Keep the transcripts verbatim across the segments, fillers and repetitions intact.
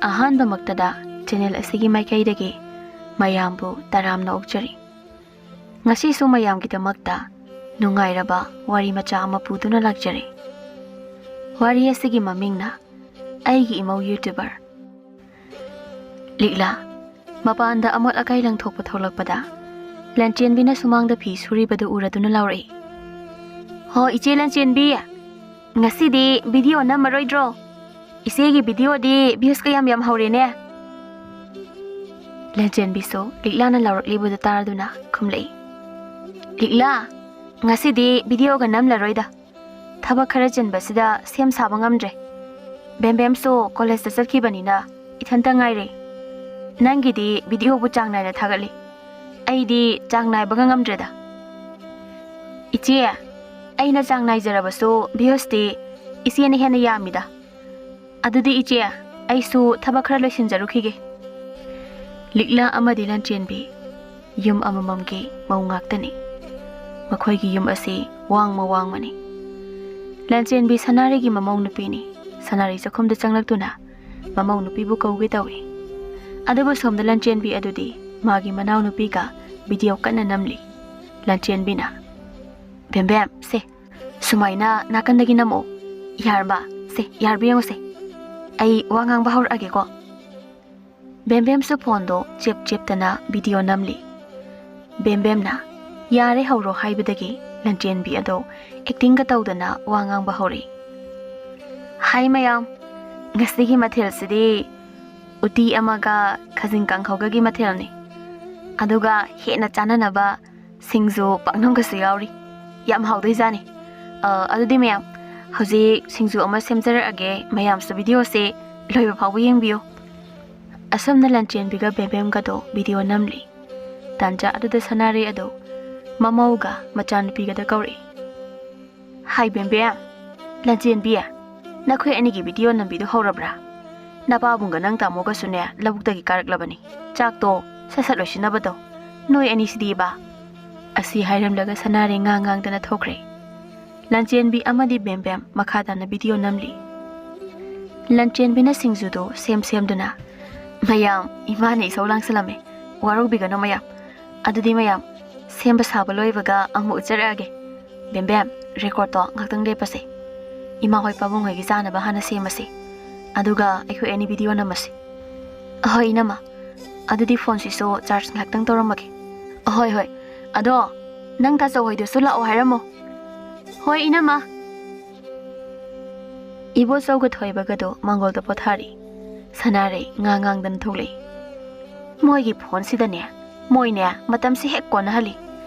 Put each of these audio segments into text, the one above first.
ꯑꯍꯥꯟꯕꯃꯛꯇꯗ channel ꯑꯁꯤꯒꯤ ꯃꯥꯏꯀꯩꯗꯒꯤ ꯃꯌꯥꯝꯕꯨ ꯇꯔꯥꯝꯅ ꯑꯣꯛꯆꯔꯤ꯫ ꯉꯁꯤꯁꯨ ꯃꯌꯥꯝꯒꯤꯗꯃꯛꯇ ꯅꯨꯡꯉꯥꯏꯔꯕ ꯋꯥꯔꯤ ꯃꯆꯥ ꯑꯃ ꯄꯨꯗꯨꯅ ꯂꯥꯛꯆꯔꯤ꯫ ꯋꯥꯔꯤ ꯑꯁꯤꯒꯤ ꯃꯃꯤꯡꯅ ꯑꯩꯒꯤ ꯏꯃꯧ ꯌꯨꯇ꯭ꯌꯨꯕꯔ꯫ ꯂꯤꯛꯂꯥ, ꯃꯄꯥꯟꯗ ꯑꯃꯣꯠ ꯑꯀꯥꯏ ꯂꯪꯊꯣꯛꯄ ꯊꯣꯛꯂꯛꯄꯗ ꯂꯟꯆꯦꯟꯕꯤꯅ ꯁꯨꯃꯥꯡꯗ ꯐꯤ ꯁꯨꯔꯤꯕꯗꯨ ꯎꯔꯗꯨꯅ ꯂꯥꯎꯔꯛꯏ꯫ "ꯍꯣ, ꯏꯆꯦ ꯂꯟꯆꯦꯟꯕꯤ, ꯉꯁꯤꯗꯤ ꯚꯤꯗꯤꯑꯣ ꯅꯝꯃꯔꯣꯏꯗ꯭ꯔꯣ? ꯏꯆꯦꯒꯤ ꯚꯤꯗꯤꯑꯣꯗꯤ ꯚ꯭ꯌꯨꯁꯀ ꯌꯥꯝ ꯌꯥꯝ ꯍꯧꯔꯦꯅꯦ?" ꯂꯟꯆꯦꯟꯕꯤꯁꯨ ꯂꯤꯛꯂꯥꯅ ꯂꯥꯎꯔꯛꯂꯤꯕꯗꯨ ꯇꯥꯔꯗꯨꯅ ꯈꯨꯝꯂꯛꯏ꯫ "ꯂꯤꯛꯂꯥ, ꯉꯁꯤꯗꯤ ꯚꯤꯗꯤꯑꯣꯒ ꯅꯝꯂꯔꯣꯏꯗ꯫ ꯊꯕꯛ ꯈꯔ ꯆꯤꯟꯕꯁꯤꯗ ꯁꯦꯝ ꯁꯥꯕ ꯉꯝꯗ꯭ꯔꯦ꯫ ꯕꯦꯝꯕꯦꯝꯁꯨ ꯀꯣꯂꯦꯖꯇ ꯆꯠꯈꯤꯕꯅꯤꯅ ꯏꯊꯟꯇ ꯉꯥꯏꯔꯦ꯫ ꯅꯪꯒꯤꯗꯤ ꯚꯤꯗꯤꯑꯣꯕꯨ ꯆꯥꯡ ꯅꯥꯏꯅ ꯊꯥꯒꯠꯂꯤ꯫ ꯑꯩꯗꯤ ꯆꯥꯡ ꯅꯥꯏꯕꯒ ꯉꯝꯗ꯭ꯔꯦꯗ꯫" "ꯏꯆꯦ, ꯑꯩꯅ ꯆꯥꯡ ꯅꯥꯏꯖꯔꯕꯁꯨ ꯚ꯭ꯌꯨꯁꯇꯤ ꯏꯆꯦꯅ ꯍꯦꯟꯅ ꯌꯥꯝꯃꯤꯗ꯫ ꯑꯗꯨꯗꯤ ꯏꯆꯦ, ꯑꯩꯁꯨ ꯊꯕꯛ ꯈꯔ ꯂꯣꯏꯁꯤꯟꯖꯔꯨꯈꯤꯒꯦ꯫" ꯂꯤꯛꯂꯥ ꯑꯃꯗꯤ ꯂꯟꯆꯦꯟꯕꯤ ꯌꯨꯝ ꯑꯃꯃꯝꯒꯤ ꯃꯧ ꯉꯥꯛꯇꯅꯤ꯫ ꯃꯈꯣꯏꯒꯤ ꯌꯨꯝ ꯑꯁꯤ ꯋꯥꯡꯃ ꯋꯥꯡꯃꯅꯤ꯫ ꯂꯟꯆꯦꯟꯕꯤ ꯁꯅꯥꯔꯩꯒꯤ ꯃꯃꯧ ꯅꯨꯄꯤꯅꯤ꯫ ꯁꯅꯥꯔꯩ ꯆꯥꯛꯈꯨꯝꯗ ꯆꯪꯂꯛꯇꯨꯅ ꯃꯃꯧ ꯅꯨꯄꯤꯕꯨ ꯀꯧꯒꯦ ꯇꯧꯏ꯫ ꯑꯗꯨꯕꯨ ꯁꯣꯝꯗ ꯂꯟꯆꯦꯟꯕꯤ ꯑꯗꯨꯗꯤ ꯃꯥꯒꯤ ꯃꯅꯥꯎ ꯅꯨꯄꯤꯒ ꯚꯤꯗꯤꯑꯣ ꯀꯟꯅ ꯅꯝꯂꯤ꯫ ꯂꯟꯆꯦꯟꯕꯤꯅ, "ꯕꯦꯝꯕꯦꯝ, ꯁꯦ, ꯁꯨꯃꯥꯏꯅ ꯅꯥꯀꯟꯗꯒꯤ ꯅꯝꯃꯛꯑꯣ꯫ ꯌꯥꯔꯕ? ꯁꯦ, ꯌꯥꯔꯕ ꯌꯦꯡꯉꯨꯁꯦ꯫ ꯑꯩ ꯋꯥ ꯉꯥꯡꯕ ꯍꯧꯔꯛꯑꯒꯦꯀꯣ꯫" ꯕꯦꯝꯕꯦꯝꯁꯨ ꯐꯣꯟꯗꯣ ꯆꯦꯞ ꯆꯦꯞꯇꯅ ꯚꯤꯗꯤꯑꯣ ꯅꯝꯂꯤ꯫ ꯕꯦꯝꯕꯦꯝꯅ "ꯌꯥꯔꯦ, ꯍꯧꯔꯣ" ꯍꯥꯏꯕꯗꯒꯤ ꯂꯟꯆꯦꯟꯕꯤ ꯑꯗꯣ ꯑꯦꯛꯇꯤꯡꯒ ꯇꯧꯗꯅ ꯋꯥ ꯉꯥꯡꯕ ꯍꯧꯔꯛꯏ꯫ "ꯍꯥꯏ ꯃꯌꯥꯝ, ꯉꯁꯤꯒꯤ ꯃꯊꯦꯜꯁꯤꯗꯤ ꯎꯇꯤ ꯑꯃꯒ ꯈꯥꯖꯤꯡ ꯀꯥꯡꯍꯧꯒꯒꯤ ꯃꯊꯦꯜꯅꯤ꯫ ꯑꯗꯨꯒ ꯍꯦꯟꯅ ꯆꯥꯅꯅꯕ ꯁꯤꯡꯖꯨ ꯄꯥꯛꯅꯝꯒꯁꯨ ꯌꯥꯎꯔꯤ꯫ ꯌꯥꯝ ꯍꯥꯎꯗꯣꯏꯖꯥꯠꯅꯤ꯫ ꯑ, ꯑꯗꯨꯗꯤ ꯃꯌꯥꯝ, ꯍꯧꯖꯤꯛ ꯁꯤꯡꯖꯨ ꯑꯃ ꯁꯦꯝꯖꯔꯛꯑꯒꯦ, ꯃꯌꯥꯝꯁꯨ ꯚꯤꯗꯤꯑꯣꯁꯦ ꯂꯣꯏꯕ ꯐꯥꯎꯕ ꯌꯦꯡꯕꯤꯌꯨ꯫" ꯑꯁꯨꯝꯅ ꯂꯟꯆꯦꯟꯕꯤꯒ ꯕꯦꯝꯕꯦꯝꯒꯗꯣ ꯚꯤꯗꯤꯑꯣ ꯅꯝꯂꯤ꯫ ꯇꯥꯟꯖꯥ ꯑꯗꯨꯗ ꯁꯅꯥꯔꯩ ꯑꯗꯣ ꯃꯃꯧꯒ ꯃꯆꯥꯅꯨꯄꯤꯒꯗ ꯀꯧꯔꯛꯏ꯫ "ꯍꯥꯏ ꯕꯦꯝꯕꯦꯝ, ꯂꯟꯆꯦꯟꯕꯤ, ꯅꯈꯣꯏ ꯑꯅꯤꯒꯤ ꯚꯤꯗꯤꯑꯣ ꯅꯝꯕꯤꯗꯨ ꯍꯧꯔꯕ꯭ꯔꯥ? ꯅꯄꯥꯕꯨꯡꯒ ꯅꯪ ꯇꯥꯃꯣꯒꯁꯨꯅꯦ ꯂꯧꯕꯨꯛꯇꯒꯤ ꯀꯥꯔꯛꯂꯕꯅꯤ꯫ ꯆꯥꯛꯇꯣ ꯁꯠ ꯁꯠ ꯂꯣꯏꯁꯤꯟꯅꯕ ꯇꯧ꯫ ꯅꯣꯏ ꯑꯅꯤꯁꯤꯗꯤꯕ꯫" ꯑꯁꯤ ꯍꯥꯏꯔꯝꯂꯒ ꯁꯅꯥꯔꯩ ꯉꯥꯡ ꯉꯥꯡꯗꯅ ꯊꯣꯛꯈ꯭ꯔꯦ꯫ ꯂꯟꯆꯦꯟꯕꯤ ꯑꯃꯗꯤ ꯕꯦꯝꯕꯦꯝ ꯃꯈꯥ ꯇꯥꯅ ꯚꯤꯗꯤꯑꯣ ꯅꯝꯂꯤ꯫ ꯂꯟꯆꯦꯟꯕꯤꯅ ꯁꯤꯡꯖꯨꯗꯨ ꯁꯦꯝ ꯁꯦꯝꯗꯨꯅ, "ꯃꯌꯥꯝ, ꯏꯃꯥꯅ ꯏꯁꯧ ꯂꯥꯡꯁꯜꯂꯝꯃꯦ, ꯋꯥꯔꯧꯕꯤꯒꯅꯨ ꯃꯌꯥꯝ꯫ ꯑꯗꯨꯗꯤ ꯃꯌꯥꯝ, ꯁꯦꯝꯕ ꯁꯥꯕ ꯂꯣꯏꯕꯒ ꯑꯃꯨꯛ ꯎꯠꯆꯔꯛꯑꯒꯦ꯫ ꯕꯦꯝꯕꯦꯝ, ꯔꯦꯀꯣꯔꯠꯇꯣ ꯉꯥꯛꯇꯪ ꯂꯦꯞꯄꯁꯦ꯫ ꯏꯃꯥ ꯍꯣꯏ ꯄꯥꯕꯨꯡ ꯍꯣꯏꯒꯤ ꯆꯥꯅꯕ ꯍꯥꯟꯅ ꯁꯦꯝꯃꯁꯦ꯫ ꯑꯗꯨꯒ ꯑꯩꯈꯣꯏ ꯑꯅꯤ ꯚꯤꯗꯤꯑꯣ ꯅꯝꯃꯁꯤ꯫ ꯑꯍꯣꯏ ꯏꯅꯝꯃ, ꯑꯗꯨꯗꯤ ꯐꯣꯟꯁꯤꯁꯨ ꯆꯥꯔꯖ ꯉꯥꯛꯇꯪ ꯇꯧꯔꯝꯃꯒꯦ꯫ ꯑꯍꯣꯏ ꯍꯣꯏ, ꯑꯗꯣ ꯅꯪ ꯇꯥꯆꯧ ꯍꯣꯏꯗꯁꯨ ꯂꯥꯛꯑꯣ ꯍꯥꯏꯔꯝꯃꯣ꯫ ꯍꯣꯏ ꯏꯅꯝꯃ꯫ ꯏꯕꯣꯆꯧꯒ ꯊꯣꯏꯕꯒꯗꯣ ꯃꯥꯡꯒꯣꯜꯗ ꯄꯣꯊꯥꯔꯤ꯫ ꯁꯅꯥꯔꯩ ꯉꯥ ꯉꯥꯡꯗꯅ ꯊꯣꯛꯂꯛꯏ꯫ ꯃꯣꯏꯒꯤ ꯐꯣꯟꯁꯤꯗꯅꯦ, ꯃꯣꯏꯅꯦ ꯃꯇꯝꯁꯤ ꯍꯦꯛ ꯀꯣꯟꯅꯍꯜꯂꯤ꯫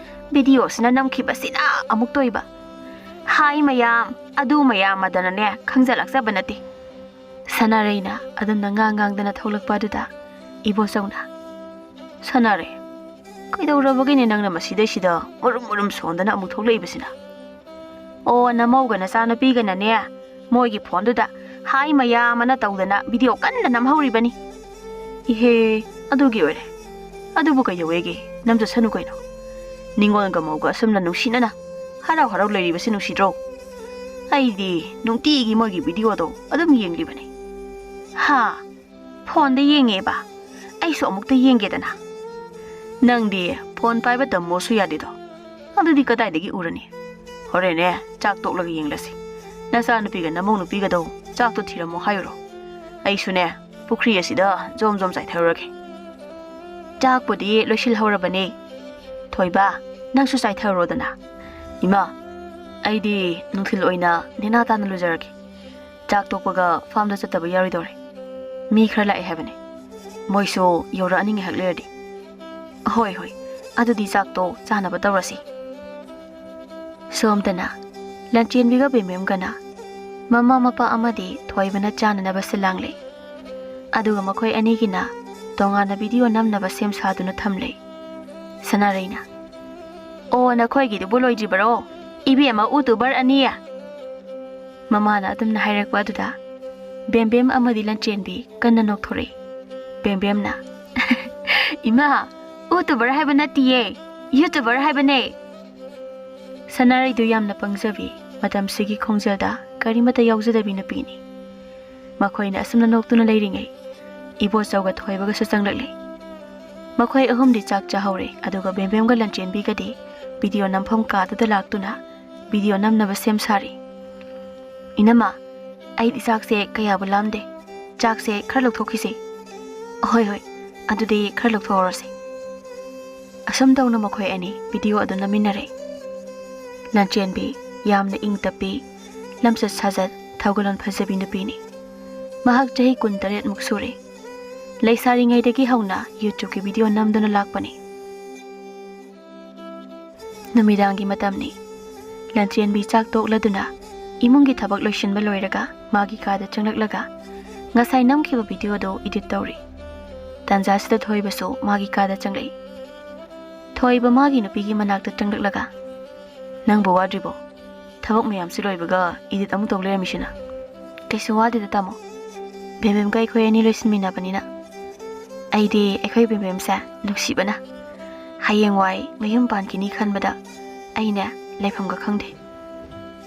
ꯚꯤꯗꯤꯑꯣꯁꯤꯅ ꯅꯝꯈꯤꯕꯁꯤꯅ ꯑꯃꯨꯛ ꯇꯣꯏꯕ꯫ ꯍꯥꯏ ꯃꯌꯥꯝ, ꯑꯗꯨ ꯃꯌꯥꯝ ꯑꯗꯅꯅꯦ ꯈꯪꯖ ꯂꯥꯛꯆꯕ ꯅꯠꯇꯦ꯫ ꯁꯅꯥꯔꯩꯅ ꯑꯗꯨꯝꯅ ꯉꯥꯡ ꯉꯥꯡꯗꯅ ꯊꯣꯛꯂꯛꯄ ꯑꯗꯨꯗ ꯏꯕꯣꯆꯧꯅ, "ꯁꯅꯥꯔꯩ, ꯀꯩꯗꯧꯔꯕꯒꯤꯅꯦ ꯅꯪꯅ ꯃꯁꯤꯗꯩꯁꯤꯗ ꯃꯨꯔꯨꯝ ꯃꯨꯔꯨꯝ ꯁꯣꯟꯗꯅ ꯑꯃꯨꯛ ꯊꯣꯛꯂꯛꯏꯕꯁꯤꯅ?" "ꯑꯣ, ꯅꯃꯧꯒ ꯅꯆꯥꯅꯨꯄꯤꯒꯅꯅꯦ ꯃꯣꯏꯒꯤ ꯐꯣꯟꯗꯨꯗ ꯍꯥꯏ ꯃꯌꯥꯝ ꯑꯃ ꯇꯧꯗꯅ ꯚꯤꯗꯤꯑꯣ ꯀꯟꯅ ꯅꯝꯍꯧꯔꯤꯕꯅꯤ꯫" "ꯏꯍꯦ, ꯑꯗꯨꯒꯤ ꯑꯣꯏꯔꯦ꯫ ꯑꯗꯨꯕꯨ ꯀꯩꯗꯧꯋꯦꯒꯦ? ꯅꯝꯖꯁꯅꯨ ꯀꯩꯅꯣ꯫ ꯅꯤꯉꯣꯜꯒ ꯃꯧꯒ ꯑꯁꯨꯝꯅ ꯅꯨꯡꯁꯤꯅꯅ ꯍꯔꯥꯎ ꯍꯔꯥꯎ ꯂꯩꯔꯤꯕꯁꯤ ꯅꯨꯡꯁꯤꯗ꯭ꯔꯣ? ꯑꯩꯗꯤ ꯅꯨꯡꯇꯤꯒꯤ ꯃꯣꯏꯒꯤ ꯚꯤꯗꯤꯑꯣꯗꯣ ꯑꯗꯨꯝ ꯌꯦꯡꯂꯤꯕꯅꯤ꯫" "ꯍꯥ? ꯐꯣꯟꯗ ꯌꯦꯡꯉꯦꯕ? ꯑꯩꯁꯨ ꯑꯃꯨꯛꯇ ꯌꯦꯡꯒꯦꯗꯅ꯫" "ꯅꯪꯗꯤ ꯐꯣꯟ ꯄꯥꯏꯕ ꯇꯝꯃꯣꯁꯨ ꯌꯥꯗꯦꯗꯣ꯫ ꯑꯗꯨꯗꯤ ꯀꯗꯥꯏꯗꯒꯤ ꯎꯔꯅꯤ? ꯍꯣꯔꯦꯟꯅꯦ ꯆꯥꯛ ꯇꯣꯛꯂꯒ ꯌꯦꯡꯂꯁꯤ꯫ ꯅꯆꯥꯅꯨꯄꯤꯒ ꯅꯃꯧ ꯅꯨꯄꯤꯒꯗꯣ ꯆꯥꯛꯇꯣ ꯊꯤꯔꯝꯃꯣ ꯍꯥꯏꯔꯨꯔꯣ꯫ ꯑꯩꯁꯨꯅꯦ ꯄꯨꯈ꯭ꯔꯤ ꯑꯁꯤꯗ ꯖꯣꯝ ꯖꯣꯝ ꯆꯥꯏꯊꯔꯨꯔꯒꯦ꯫" "ꯆꯥꯛꯄꯨꯗꯤ ꯂꯣꯏꯁꯤꯜꯍꯧꯔꯕꯅꯦ꯫ ꯊꯣꯏꯕ, ꯅꯪꯁꯨ ꯆꯥꯏꯊꯔꯨꯔꯣꯗꯅ꯫" "ꯏꯃꯥ, ꯑꯩꯗꯤ ꯅꯨꯡꯊꯤꯜ ꯑꯣꯏꯅ ꯅꯦꯅꯥ ꯇꯥꯅ ꯂꯨꯖꯔꯒꯦ꯫ ꯆꯥꯛ ꯇꯣꯛꯄꯒ ꯐꯥꯝꯗ ꯆꯠꯇꯕ ꯌꯥꯔꯣꯏꯗꯧꯔꯦ꯫ ꯃꯤ ꯈꯔ ꯂꯥꯛꯑꯦ ꯍꯥꯏꯕꯅꯦ꯫ ꯃꯣꯏꯁꯨ ꯌꯧꯔꯛꯑꯅꯤ ꯉꯥꯏꯍꯥꯛ ꯂꯩꯔꯗꯤ꯫" "ꯍꯣꯏ, ꯍꯣꯏ, ꯑꯗꯨꯗꯤ ꯆꯥꯛꯇꯣ ꯆꯥꯅꯕ ꯇꯧꯔꯁꯤ꯫" ꯁꯣꯝꯗꯅ ꯂꯟꯆꯦꯟꯕꯤꯒ ꯕꯦꯝꯕꯦꯝꯒꯅ ꯃꯃꯥ ꯃꯄꯥ ꯑꯃꯗꯤ ꯊꯣꯏꯕꯅ ꯆꯥꯅꯅꯕ ꯁꯤꯜ ꯂꯥꯡꯂꯦ꯫ ꯑꯗꯨꯒ ꯃꯈꯣꯏ ꯑꯅꯤꯒꯤꯅ ꯇꯣꯉꯥꯟꯅ ꯚꯤꯗꯤꯑꯣ ꯅꯝꯅꯕ ꯁꯦꯝ ꯁꯥꯗꯨꯅ ꯊꯝꯂꯦ꯫ ꯁꯅꯥꯔꯩꯅ, "ꯑꯣ, ꯅꯈꯣꯏꯒꯤꯗꯨꯕꯨ ꯂꯣꯏꯗ꯭ꯔꯤꯕꯔꯣ? ꯏꯕꯦꯝꯃ ꯎꯇꯨꯕꯔ ꯑꯅꯤ!" ꯃꯃꯥꯅ ꯑꯗꯨꯝꯅ ꯍꯥꯏꯔꯛꯄ ꯑꯗꯨꯗ ꯕꯦꯝꯕꯦꯝ ꯑꯃꯗꯤ ꯂꯟꯆꯦꯟꯕꯤ ꯀꯟꯅ ꯅꯣꯛꯊꯣꯔꯛꯏ꯫ ꯕꯦꯝꯕꯦꯝꯅ, "ꯏꯃꯥ, ꯎꯇꯨꯕꯔ ꯍꯥꯏꯕ ꯅꯠꯇꯤꯌꯦ, ꯌꯨꯇꯨꯕꯔ ꯍꯥꯏꯕꯅꯦ꯫" ꯁꯅꯥꯔꯩꯗꯨ ꯌꯥꯝꯅ ꯄꯪꯖꯕꯤ, ꯃꯇꯝꯁꯤꯒꯤ ꯈꯣꯡꯖꯦꯜꯗ ꯀꯔꯤꯃꯠꯇ ꯌꯥꯎꯖꯗꯕꯤ ꯅꯨꯄꯤꯅꯤ꯫ ꯃꯈꯣꯏꯅ ꯑꯁꯨꯝꯅ ꯅꯣꯛꯇꯨꯅ ꯂꯩꯔꯤꯉꯩ, ꯏꯕꯣꯆꯧꯒ ꯊꯣꯏꯕꯒꯁꯨ ꯆꯪꯂꯛꯂꯦ꯫ ꯃꯈꯣꯏ ꯑꯍꯨꯝꯗꯤ ꯆꯥꯛ ꯆꯥꯍꯧꯔꯦ, ꯑꯗꯨꯒ ꯕꯦꯝꯕꯦꯝꯒ ꯂꯟꯆꯦꯟꯕꯤꯒꯗꯤ ꯚꯤꯗꯤꯑꯣ ꯅꯝꯐꯝ ꯀꯥꯗꯨꯗ ꯂꯥꯛꯇꯨꯅ ꯚꯤꯗꯤꯑꯣ ꯅꯝꯅꯕ ꯁꯦꯝ ꯁꯥꯔꯤ꯫ "ꯏꯅꯝꯃ, ꯑꯩꯗꯤ ꯆꯥꯛꯁꯦ ꯀꯌꯥꯕꯨ ꯂꯥꯝꯗꯦ꯫ ꯆꯥꯛꯁꯦ ꯈꯔ ꯂꯧꯊꯣꯛꯈꯤꯁꯦ꯫" "ꯍꯣꯏ, ꯍꯣꯏ, ꯑꯗꯨꯗꯤ ꯈꯔ ꯂꯧꯊꯣꯛꯍꯧꯔꯁꯦ꯫" ꯑꯁꯨꯝ ꯇꯧꯅ ꯃꯈꯣꯏ ꯑꯅꯤ ꯚꯤꯗꯤꯑꯣ ꯑꯗꯨ ꯅꯝꯃꯤꯟꯅꯔꯦ꯫ ꯂꯟꯆꯦꯟꯕꯤ ꯌꯥꯝꯅ ꯏꯪ ꯇꯞꯄꯤ, ꯂꯝꯆꯠ ꯁꯥꯖꯠ, ꯊꯧꯒꯜꯂꯣꯟ ꯐꯖꯕꯤ ꯅꯨꯄꯤꯅꯤ꯫ ꯃꯍꯥꯛ ꯆꯍꯤ ꯀꯨꯟꯇꯔꯦꯠ ꯃꯨꯛ ꯁꯨꯔꯦ꯫ ꯂꯩꯁꯥꯔꯤꯉꯩꯗꯒꯤ ꯍꯧꯅ YouTubeꯀꯤ ꯚꯤꯗꯤꯑꯣ ꯅꯝꯗꯨꯅ ꯂꯥꯛꯄꯅꯤ꯫ ꯅꯨꯃꯤꯗꯥꯡꯒꯤ ꯃꯇꯝꯅꯤ꯫ ꯂꯟꯆꯦꯟꯕꯤ ꯆꯥꯛ ꯇꯣꯛꯂꯗꯨꯅ ꯏꯃꯨꯡꯒꯤ ꯊꯕꯛ ꯂꯣꯏꯁꯤꯟꯕ ꯂꯣꯏꯔꯒ ꯃꯥꯒꯤ ꯀꯥꯗ ꯆꯪꯂꯛꯂꯒ ꯉꯁꯥꯏ ꯅꯝꯈꯤꯕ ꯚꯤꯗꯤꯑꯣꯗꯨ edit ꯇꯧꯔꯤ꯫ ꯇꯥꯟꯖꯥꯁꯤꯗ ꯊꯣꯏꯕꯁꯨ ꯃꯥꯒꯤ ꯀꯥꯗ ꯆꯪꯂꯛꯏ꯫ ꯊꯣꯏꯕ ꯃꯥꯒꯤ ꯅꯨꯄꯤꯒꯤ ꯃꯅꯥꯛꯇ ꯆꯪꯂꯛꯂꯒ, "ꯅꯪꯕꯨ ꯋꯥꯗ꯭ꯔꯤꯕꯣ? ꯊꯕꯛ ꯃꯌꯥꯝꯁꯤ ꯂꯣꯏꯕꯒ edit ꯑꯃꯨꯛ ꯇꯧ ꯂꯩꯔꯝꯃꯤꯁꯤꯅ?" "ꯀꯩꯁꯨ ꯋꯥꯗꯦꯗ ꯇꯥꯃꯣ꯫ ꯕꯦꯝꯕꯦꯝꯒ ꯑꯩꯈꯣꯏ ꯑꯅꯤ ꯂꯣꯏꯁꯤꯟꯃꯤꯟꯅꯕꯅꯤꯅ꯫ ꯑꯩꯗꯤ ꯑꯩꯈꯣꯏ ꯕꯦꯝꯕꯦꯝꯁꯦ ꯅꯨꯡꯁꯤꯕꯅ ꯍꯌꯦꯡꯋꯥꯏ ꯃꯌꯨꯝ ꯄꯥꯟꯈꯤꯅꯤ ꯈꯟꯕꯗ ꯑꯩꯅꯦ ꯂꯩꯐꯝꯒ ꯈꯪꯗꯦ꯫"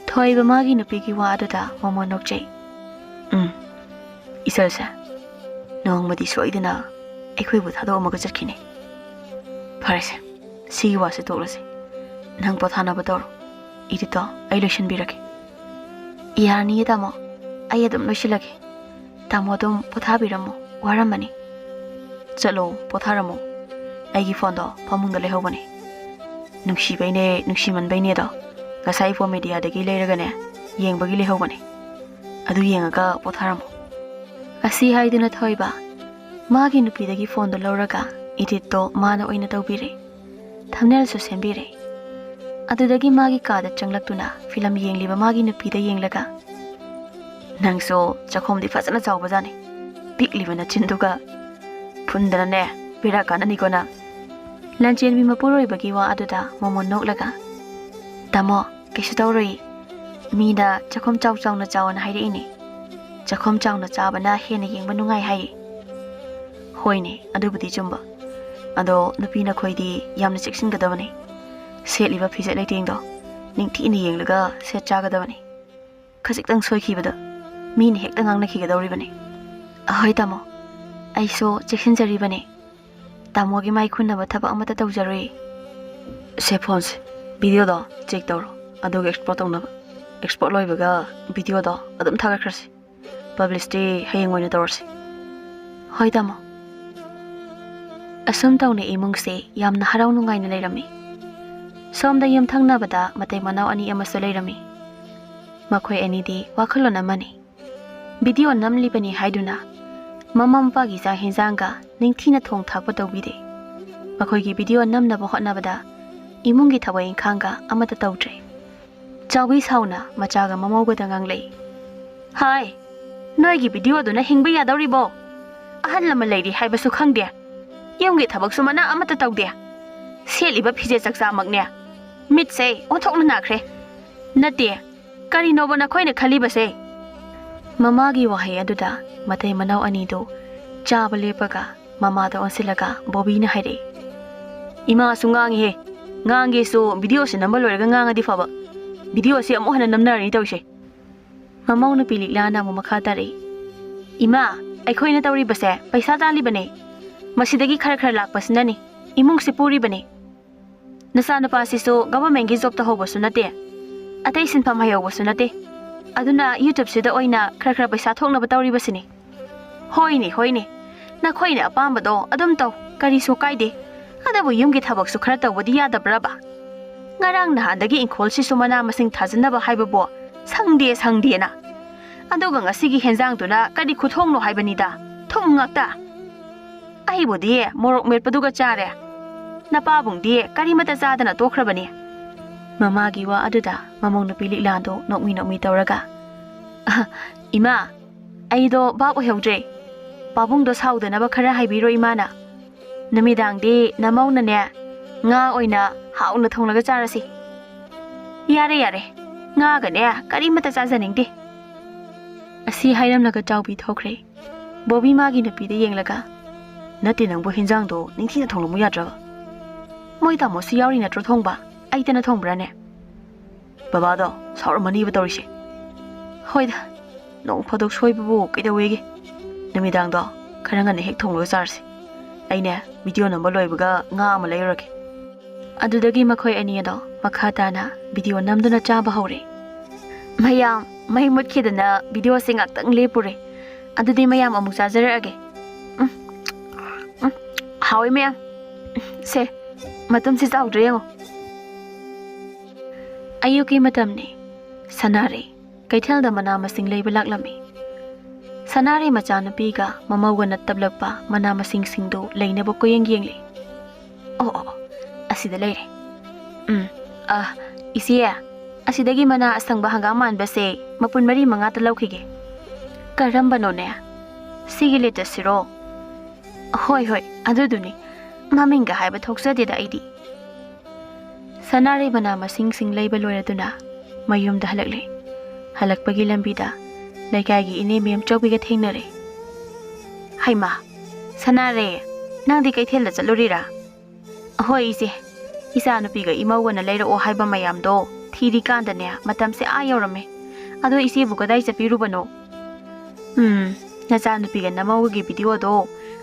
ꯊꯣꯏꯕ ꯃꯥꯒꯤ ꯅꯨꯄꯤꯒꯤ ꯋꯥ ꯑꯗꯨꯗ ꯃꯣꯃꯣꯟ ꯅꯣꯛꯆꯩ꯫ "ꯎꯝ, ꯏꯆꯜꯁꯦ ꯅꯣꯡꯃꯗꯤ ꯁꯣꯏꯗꯅ ꯑꯩꯈꯣꯏꯕꯨ ꯊꯥꯗꯣꯛꯑꯝꯃꯒ ꯆꯠꯈꯤꯅꯤ꯫ ꯐꯔꯦꯁꯦ, ꯁꯤꯒꯤ ꯋꯥꯁꯦ ꯇꯣꯛꯂꯁꯦ꯫ ꯅꯪ ꯄꯣꯊꯥꯅꯕ ꯇꯧꯔꯣ꯫ Editꯇꯣ ꯑꯩ ꯂꯣꯏꯁꯤꯟꯕꯤꯔꯒꯦ꯫" "ꯌꯥꯔꯅꯤꯌꯦ ꯇꯥꯃꯣ, ꯑꯩ ꯑꯗꯨꯝ ꯂꯣꯏꯁꯤꯜꯂꯒꯦ꯫ ꯇꯥꯃꯣ ꯑꯗꯨꯝ ꯄꯣꯊꯥꯕꯤꯔꯝꯃꯣ, ꯋꯥꯔꯝꯃꯅꯤ꯫" "ꯆꯠꯂꯣ, ꯄꯣꯊꯥꯔꯝꯃꯣ꯫ ꯑꯩꯒꯤ phoneꯗꯣ ꯐꯃꯨꯡꯗ ꯂꯩꯍꯧꯕꯅꯦ꯫ ꯅꯨꯡꯁꯤꯕꯩꯅꯦ, ꯅꯨꯡꯁꯤꯃꯟꯕꯩꯅꯦꯗꯣ ꯉꯁꯥꯏ Info Mediaꯗꯒꯤ ꯂꯩꯔꯒꯅꯦ, ꯌꯦꯡꯕꯒꯤ ꯂꯩꯍꯧꯕꯅꯦ꯫ ꯑꯗꯨ ꯌꯦꯡꯉꯒ ꯄꯣꯊꯥꯔꯝꯃꯣ꯫" ꯑꯁꯤ ꯍꯥꯏꯗꯨꯅ ꯊꯣꯏꯕ ꯃꯥꯒꯤ ꯅꯨꯄꯤꯗꯒꯤ phoneꯗꯣ ꯂꯧꯔꯒ editꯇꯣ ꯃꯥꯅ ꯑꯣꯏꯅ ꯇꯧꯕꯤꯔꯦ꯫ Thumbnailꯁꯨ ꯁꯦꯝꯕꯤꯔꯦ꯫ ꯑꯗꯨꯗꯒꯤ ꯃꯥꯒꯤ ꯀꯥꯗ ꯆꯪꯂꯛꯇꯨꯅ film ꯌꯦꯡꯂꯤꯕ ꯃꯥꯒꯤ ꯅꯨꯄꯤꯗ ꯌꯦꯡꯂꯒ, "ꯅꯪꯁꯨ ꯆꯥꯛꯈꯣꯝꯗꯤ ꯐꯖꯅ ꯆꯥꯎꯕꯖꯥꯠꯅꯤ꯫ ꯄꯤꯛꯂꯤꯕ ꯅꯆꯤꯟꯗꯨꯒ ꯐꯨꯟꯗꯅꯅꯦ, ꯕꯦꯔꯥ ꯀꯥꯟꯅꯅꯤꯀꯣ ꯅꯪ꯫" ꯂꯟꯆꯦꯟꯕꯤ ꯃꯄꯨꯔꯣꯏꯕꯒꯤ ꯋꯥ ꯑꯗꯨꯗ ꯃꯣꯃꯣꯟ ꯅꯣꯛꯂꯒ, "ꯇꯥꯃꯣ, ꯀꯩꯁꯨ ꯇꯧꯔꯣꯏ꯫ ꯃꯤꯅ ꯆꯥꯛꯈꯣꯝ ꯆꯥꯎ ꯆꯥꯎꯅ ꯆꯥꯎꯅ ꯍꯥꯏꯔꯛꯏꯅꯦ꯫ ꯆꯥꯛꯈꯣꯝ ꯆꯥꯎꯅ ꯆꯥꯕꯅ ꯍꯦꯟꯅ ꯌꯦꯡꯕ ꯅꯨꯡꯉꯥꯏ ꯍꯥꯏꯌꯦ꯫" "ꯍꯣꯏꯅꯦ, ꯑꯗꯨꯕꯨꯗꯤ ꯆꯨꯝꯕ꯫ ꯑꯗꯣ ꯅꯨꯄꯤ ꯅꯈꯣꯏꯗꯤ ꯌꯥꯝꯅ ꯆꯦꯛꯁꯤꯟꯒꯗꯕꯅꯤ꯫ ꯁꯦꯠꯂꯤꯕ ꯐꯤꯖꯦꯠ ꯂꯩꯇꯦꯡꯗꯣ ꯅꯤꯡꯊꯤꯅ ꯌꯦꯡꯂꯒ ꯁꯦꯠ ꯆꯥꯒꯗꯕꯅꯤ꯫ ꯈꯖꯤꯛꯇꯪ ꯁꯣꯏꯈꯤꯕꯗ ꯃꯤꯅ ꯍꯦꯛꯇ ꯉꯥꯡꯅꯈꯤꯒꯗꯧꯔꯤꯕꯅꯤ꯫ ꯑꯍꯣꯏ ꯇꯥꯃꯣ, ꯑꯩꯁꯨ ꯆꯦꯛꯁꯤꯟꯖꯔꯤꯕꯅꯤ꯫ ꯇꯥꯃꯣꯒꯤ ꯃꯥꯏ ꯈꯨꯟꯅꯕ ꯊꯕꯛ ꯑꯃꯠꯇ ꯇꯧꯖꯔꯣꯏ꯫ ꯁꯦ ꯐꯣꯟꯁꯦ, ꯚꯤꯗꯤꯑꯣꯗꯣ ꯆꯦꯛ ꯇꯧꯔꯣ, ꯑꯗꯨꯒ ꯑꯦꯛꯁꯄꯣꯔꯠ ꯇꯧꯅꯕ꯫ ꯑꯦꯛꯁꯄꯣꯔꯠ ꯂꯣꯏꯕꯒ ꯚꯤꯗꯤꯑꯣꯗꯣ ꯑꯗꯨꯝ ꯊꯥꯒꯠꯈ꯭ꯔꯁꯤ꯫ ꯄꯕ꯭ꯂꯤꯁꯇꯤ ꯍꯌꯦꯡ ꯑꯣꯏꯅ ꯇꯧꯔꯁꯤ꯫ ꯍꯣꯏ ꯇꯥꯃꯣ꯫ ꯑꯁꯨꯝ ꯇꯧꯅ ꯏꯃꯨꯡꯁꯦ ꯌꯥꯝꯅ ꯍꯔꯥꯎ ꯅꯨꯡꯉꯥꯏꯅ ꯂꯩꯔꯝꯃꯤ꯫ ꯁꯣꯝꯗ ꯌꯨꯝꯊꯪꯅꯕꯗ ꯃꯇꯩ ꯃꯅꯥꯎ ꯑꯅꯤ ꯑꯃꯁꯨ ꯂꯩꯔꯝꯃꯤ꯫ ꯃꯈꯣꯏ ꯑꯅꯤꯗꯤ ꯋꯥꯈꯜꯂꯣꯟ ꯑꯃꯅꯤ꯫ ꯚꯤꯗꯤꯑꯣ ꯅꯝꯂꯤꯕꯅꯤ ꯍꯥꯏꯗꯨꯅ ꯃꯃꯥ ꯃꯄꯥꯒꯤ ꯆꯥꯛ ꯍꯦꯟꯖꯥꯡꯒ ꯅꯤꯡꯊꯤꯅ ꯊꯣꯡ ꯊꯥꯛꯄ ꯇꯧꯕꯤꯗꯦ꯫ ꯃꯈꯣꯏꯒꯤ ꯚꯤꯗꯤꯑꯣ ꯅꯝꯅꯕ ꯍꯣꯠꯅꯕꯗ ꯏꯃꯨꯡꯒꯤ ꯊꯕꯛ ꯏꯪꯈꯥꯡꯒ ꯑꯃꯠꯇ ꯇꯧꯗ꯭ꯔꯦ꯫ ꯆꯥꯎꯕꯤ ꯁꯥꯎꯅ ꯃꯆꯥꯒ ꯃꯃꯧꯒꯗ ꯉꯥꯡꯂꯛꯏ꯫ ꯍꯥꯏ, ꯅꯣꯏꯒꯤ ꯚꯤꯗꯤꯑꯣꯗꯨꯅ ꯍꯤꯡꯕ ꯌꯥꯗꯧꯔꯤꯕꯣ? ꯑꯍꯜ ꯂꯃꯟ ꯂꯩꯔꯤ ꯍꯥꯏꯕꯁꯨ ꯈꯪꯗꯦ꯫ ꯌꯨꯝꯒꯤ ꯊꯕꯛꯁꯨ ꯃꯅꯥ ꯑꯃꯠꯇ ꯇꯧꯗꯦ꯫ ꯁꯦꯠꯂꯤꯕ ꯐꯤꯖꯦꯠ ꯆꯛꯆꯥꯃꯛꯅꯦ꯫ ꯃꯤꯠꯁꯦ ꯑꯣꯟꯊꯣꯛꯅ ꯅꯥꯈ꯭ꯔꯦ꯫ ꯅꯠꯇꯦ, ꯀꯔꯤꯅꯣꯕ ꯅꯈꯣꯏꯅ ꯈꯜꯂꯤꯕꯁꯦ? ꯃꯃꯥꯒꯤ ꯋꯥꯍꯩ ꯑꯗꯨꯗ ꯃꯇꯩ ꯃꯅꯥꯎ ꯑꯅꯤꯗꯨ ꯆꯥꯕ ꯂꯦꯞꯄꯒ ꯃꯃꯥꯗ ꯑꯣꯟꯁꯤꯜꯂꯒ ꯕꯣꯕꯤꯅ ꯍꯥꯏꯔꯛꯏ꯫ ꯏꯃꯥꯁꯨ ꯉꯥꯡꯉꯤꯍꯦ꯫ ꯉꯥꯡꯒꯦꯁꯨ ꯚꯤꯗꯤꯑꯣꯁꯦ ꯅꯝꯕ ꯂꯣꯏꯔꯒ ꯉꯥꯡꯉꯗꯤ ꯐꯕ꯫ ꯚꯤꯗꯤꯑꯣꯁꯦ ꯑꯃꯨꯛ ꯍꯟꯅ ꯅꯝꯅꯔꯅꯤ ꯇꯧꯔꯤꯁꯦ꯫ ꯃꯃꯧ ꯅꯨꯄꯤ ꯂꯤꯛꯂꯥꯅ ꯑꯃꯨꯛ ꯃꯈꯥ ꯇꯥꯔꯛꯏ꯫ ꯏꯃꯥ, ꯑꯩꯈꯣꯏꯅ ꯇꯧꯔꯤꯕꯁꯦ ꯄꯩꯁꯥ ꯇꯥꯜꯂꯤꯕꯅꯦ꯫ ꯃꯁꯤꯗꯒꯤ ꯈꯔ ꯈꯔ ꯂꯥꯛꯄꯁꯤꯅꯅꯤ ꯏꯃꯨꯡꯁꯤ ꯄꯨꯔꯤꯕꯅꯤ꯫ ꯅꯆꯥꯅꯨꯄꯥꯁꯤꯁꯨ ꯒꯚꯔꯟꯃꯦꯟꯒꯤ ꯖꯣꯕ ꯇꯧꯍꯧꯕꯁꯨ ꯅꯠꯇꯦ, ꯑꯇꯩ ꯁꯤꯟꯐꯝ ꯍꯩꯍꯧꯕꯁꯨ ꯅꯠꯇꯦ꯫ ꯑꯗꯨꯅ ꯌꯨꯇ꯭ꯌꯨꯕꯁꯤꯗ ꯑꯣꯏꯅ ꯈꯔ ꯈꯔ ꯄꯩꯁꯥ ꯊꯣꯛꯅꯕ ꯇꯧꯔꯤꯕꯁꯤꯅꯤ꯫ ꯍꯣꯏꯅꯦ, ꯍꯣꯏꯅꯦ, ꯅꯈꯣꯏꯅ ꯑꯄꯥꯝꯕꯗꯣ ꯑꯗꯨꯝ ꯇꯧ, ꯀꯔꯤꯁꯨ ꯀꯥꯏꯗꯦ꯫ ꯑꯗꯨꯕꯨ ꯌꯨꯝꯒꯤ ꯊꯕꯛꯁꯨ ꯈꯔ ꯇꯧꯕꯗꯤ ꯌꯥꯗꯕ꯭ꯔꯕ? ꯉꯔꯥꯡ ꯅꯍꯥꯟꯗꯒꯤ ꯏꯪꯈꯣꯜꯁꯤꯁꯨ ꯃꯅꯥ ꯃꯁꯤꯡ ꯊꯥꯖꯤꯟꯅꯕ ꯍꯥꯏꯕꯕꯨ ꯁꯪꯗꯦ ꯁꯪꯗꯦꯅ꯫ ꯑꯗꯨꯒ ꯉꯁꯤꯒꯤ ꯍꯦꯟꯖꯥꯡꯗꯨꯅ ꯀꯔꯤ ꯈꯨꯊꯣꯡꯅꯣ ꯍꯥꯏꯕꯅꯤꯗ, ꯊꯨꯝ ꯉꯥꯛꯇ꯫ ꯑꯩꯕꯨꯗꯤ ꯃꯣꯔꯣꯛ ꯃꯦꯠꯄꯗꯨꯒ ꯆꯥꯔꯦ꯫ ꯅꯄꯥꯕꯨꯡꯗꯤ ꯀꯔꯤꯃꯠꯇ ꯆꯥꯗꯅ ꯇꯣꯛꯈ꯭ꯔꯕꯅꯤ꯫ ꯃꯃꯥꯒꯤ ꯋꯥ ꯑꯗꯨꯗ ꯃꯃꯧ ꯅꯨꯄꯤ ꯂꯤꯛꯂꯥꯗꯣ ꯅꯣꯛꯃꯤ ꯅꯣꯛꯃꯤ ꯇꯧꯔꯒ, "ꯑꯍ, ꯏꯃꯥ, ꯑꯩꯗꯣ ꯚꯥꯞ ꯑꯣꯏꯍꯧꯗ꯭ꯔꯦ꯫ ꯄꯥꯕꯨꯡꯗꯣ ꯁꯥꯎꯗꯅꯕ ꯈꯔ ꯍꯥꯏꯕꯤꯔꯣ ꯏꯃꯥꯅ꯫ ꯅꯨꯃꯤꯗꯥꯡꯗꯤ ꯅꯃꯧꯅꯅꯦ, ꯉꯥ ꯑꯣꯏꯅ ꯍꯥꯎꯅ ꯊꯣꯡꯂꯒ ꯆꯥꯔꯁꯤ꯫ ꯌꯥꯔꯦ, ꯌꯥꯔꯦ, ꯉꯥꯒꯅꯦ ꯀꯔꯤꯃꯠꯇ ꯆꯥꯖꯅꯤꯡꯗꯦ"꯫ ꯑꯁꯤ ꯍꯥꯏꯔꯝꯂꯒ ꯆꯥꯎꯕꯤ ꯊꯣꯛꯈ꯭ꯔꯦ꯫ ꯕꯣꯕꯤ ꯃꯥꯒꯤ ꯅꯨꯄꯤꯗ ꯌꯦꯡꯂꯒ, "ꯅꯠꯇꯦ, ꯅꯪꯕꯨ ꯍꯤꯟꯖꯥꯡꯗꯣ ꯅꯤꯡꯊꯤꯅ ꯊꯣꯡꯂꯝꯃꯨ ꯌꯥꯗ꯭ꯔꯕ? ꯃꯣꯏ ꯇꯥꯃꯣꯁꯨ ꯌꯥꯎꯔꯤ ꯅꯠꯇ꯭ꯔꯣ ꯊꯣꯡꯕ? ꯑꯩꯇꯅ ꯊꯣꯡꯕ꯭ꯔꯥꯅꯦ?" ꯕꯕꯥꯗꯣ ꯁꯥꯎꯔꯝꯃꯅꯤꯕ ꯇꯧꯔꯤꯁꯦ꯫ "ꯍꯣꯏꯗ, ꯅꯣꯡ ꯐꯥꯗꯣꯛ ꯁꯣꯏꯕꯕꯨ ꯀꯩꯗꯧꯋꯦꯒꯦ? ꯅꯨꯃꯤꯗꯥꯡꯗꯣ ꯈꯔ ꯉꯟꯅ ꯍꯦꯛ ꯊꯣꯡꯂꯒ ꯆꯥꯔꯁꯤ꯫ ꯑꯩꯅꯦ, ꯚꯤꯗꯤꯑꯣ ꯅꯝꯕ ꯂꯣꯏꯕꯒ ꯉꯥ ꯑꯃ ꯂꯩꯔꯨꯔꯒꯦ꯫ ꯑꯗꯨꯗꯒꯤ ꯃꯈꯣꯏ ꯑꯅꯤ ꯑꯗꯣ ꯃꯈꯥ ꯇꯥꯅ ꯚꯤꯗꯤꯑꯣ ꯅꯝꯗꯨꯅ ꯆꯥꯕ ꯍꯧꯔꯦ꯫ ꯃꯌꯥꯝ, ꯃꯩ ꯃꯨꯠꯈꯤꯗꯅ ꯚꯤꯗꯤꯑꯣꯁꯦ ꯉꯥꯛꯇꯪ ꯂꯦꯞꯄꯨꯔꯦ꯫ ꯑꯗꯨꯗꯤ ꯃꯌꯥꯝ ꯑꯃꯨꯛ ꯆꯥꯖꯔꯛꯑꯒꯦ꯫ ꯎꯝ, ꯎꯝ, ꯍꯥꯎꯋꯤ ꯃꯌꯥꯝ꯫ ꯁꯦ, ꯃꯇꯨꯝꯁꯦ ꯆꯥꯎꯗ꯭ꯔꯦ ꯌꯦꯡꯉꯣ꯫ ꯑꯌꯨꯛꯀꯤ ꯃꯇꯝꯅꯤ꯫ ꯁꯅꯥꯔꯩ ꯀꯩꯊꯦꯜꯗ ꯃꯅꯥ ꯃꯁꯤꯡ ꯂꯩꯕ ꯂꯥꯛꯂꯝꯃꯤ꯫ ꯁꯅꯥꯔꯩ ꯃꯆꯥꯅꯨꯄꯤꯒ ꯃꯃꯧꯒꯅ ꯇꯞꯂꯛꯄ ꯃꯅꯥ ꯃꯁꯤꯡꯁꯤꯡꯗꯨ ꯂꯩꯅꯕ ꯀꯣꯏꯌꯦꯡ ꯌꯦꯡꯂꯤ꯫ "ꯑꯣ, ꯑꯣ, ꯑꯣ, ꯑꯁꯤꯗ ꯂꯩꯔꯦ꯫ ꯎꯝ, ꯑ, ꯏꯆꯦ, ꯑꯁꯤꯗꯒꯤ ꯃꯅꯥ ꯑꯁꯪꯕ ꯍꯪꯒꯥꯝ ꯃꯥꯟꯕꯁꯦ ꯃꯄꯨꯟ ꯃꯔꯤ ꯃꯉꯥꯇ ꯂꯧꯈꯤꯒꯦ꯫" "ꯀꯔꯝꯕꯅꯣꯅꯦ? ꯁꯤꯒꯤ ꯂꯦꯇꯁꯁꯤꯔꯣ?" "ꯍꯣꯏ, ꯍꯣꯏ, ꯑꯗꯨꯗꯨꯅꯤ꯫ ꯃꯃꯤꯡꯒ ꯍꯥꯏꯕ ꯊꯣꯛꯆꯗꯦꯗ ꯑꯩꯗꯤ꯫" ꯁꯅꯥꯔꯩ ꯃꯅꯥ ꯃꯁꯤꯡꯁꯤꯡ ꯂꯩꯕ ꯂꯣꯏꯔꯗꯨꯅ ꯃꯌꯨꯝꯗ ꯍꯜꯂꯛꯂꯦ꯫ ꯍꯜꯂꯛꯄꯒꯤ ꯂꯝꯕꯤꯗ ꯂꯩꯀꯥꯏꯒꯤ ꯏꯅꯦ ꯃꯦꯝ ꯆꯧꯕꯤꯒ ꯊꯦꯡꯅꯔꯦ꯫ "ꯍꯩꯃꯥ, ꯁꯅꯥꯔꯩ, ꯅꯪꯗꯤ ꯀꯩꯊꯦꯜꯗ ꯆꯠꯂꯨꯔꯤꯔꯥ?" "ꯑꯍꯣꯏ ꯏꯆꯦ, ꯏꯆꯥꯅꯨꯄꯤꯒ ꯏꯃꯧꯒꯅ ꯂꯩꯔꯛꯑꯣ ꯍꯥꯏꯕ ꯃꯌꯥꯝꯗꯣ ꯊꯤꯔꯤꯀꯥꯟꯗꯅꯦ ꯃꯇꯝꯁꯦ ꯑꯥ ꯌꯧꯔꯝꯃꯦ꯫ ꯑꯗꯣ ꯏꯆꯦꯕꯨ ꯀꯗꯥꯏ ꯆꯠꯄꯤꯔꯨꯕꯅꯣ?" "ꯎꯝ, ꯅꯆꯥꯅꯨꯄꯤꯒ ꯅꯃꯧꯒꯒꯤ ꯚꯤꯗꯤꯑꯣꯗꯣ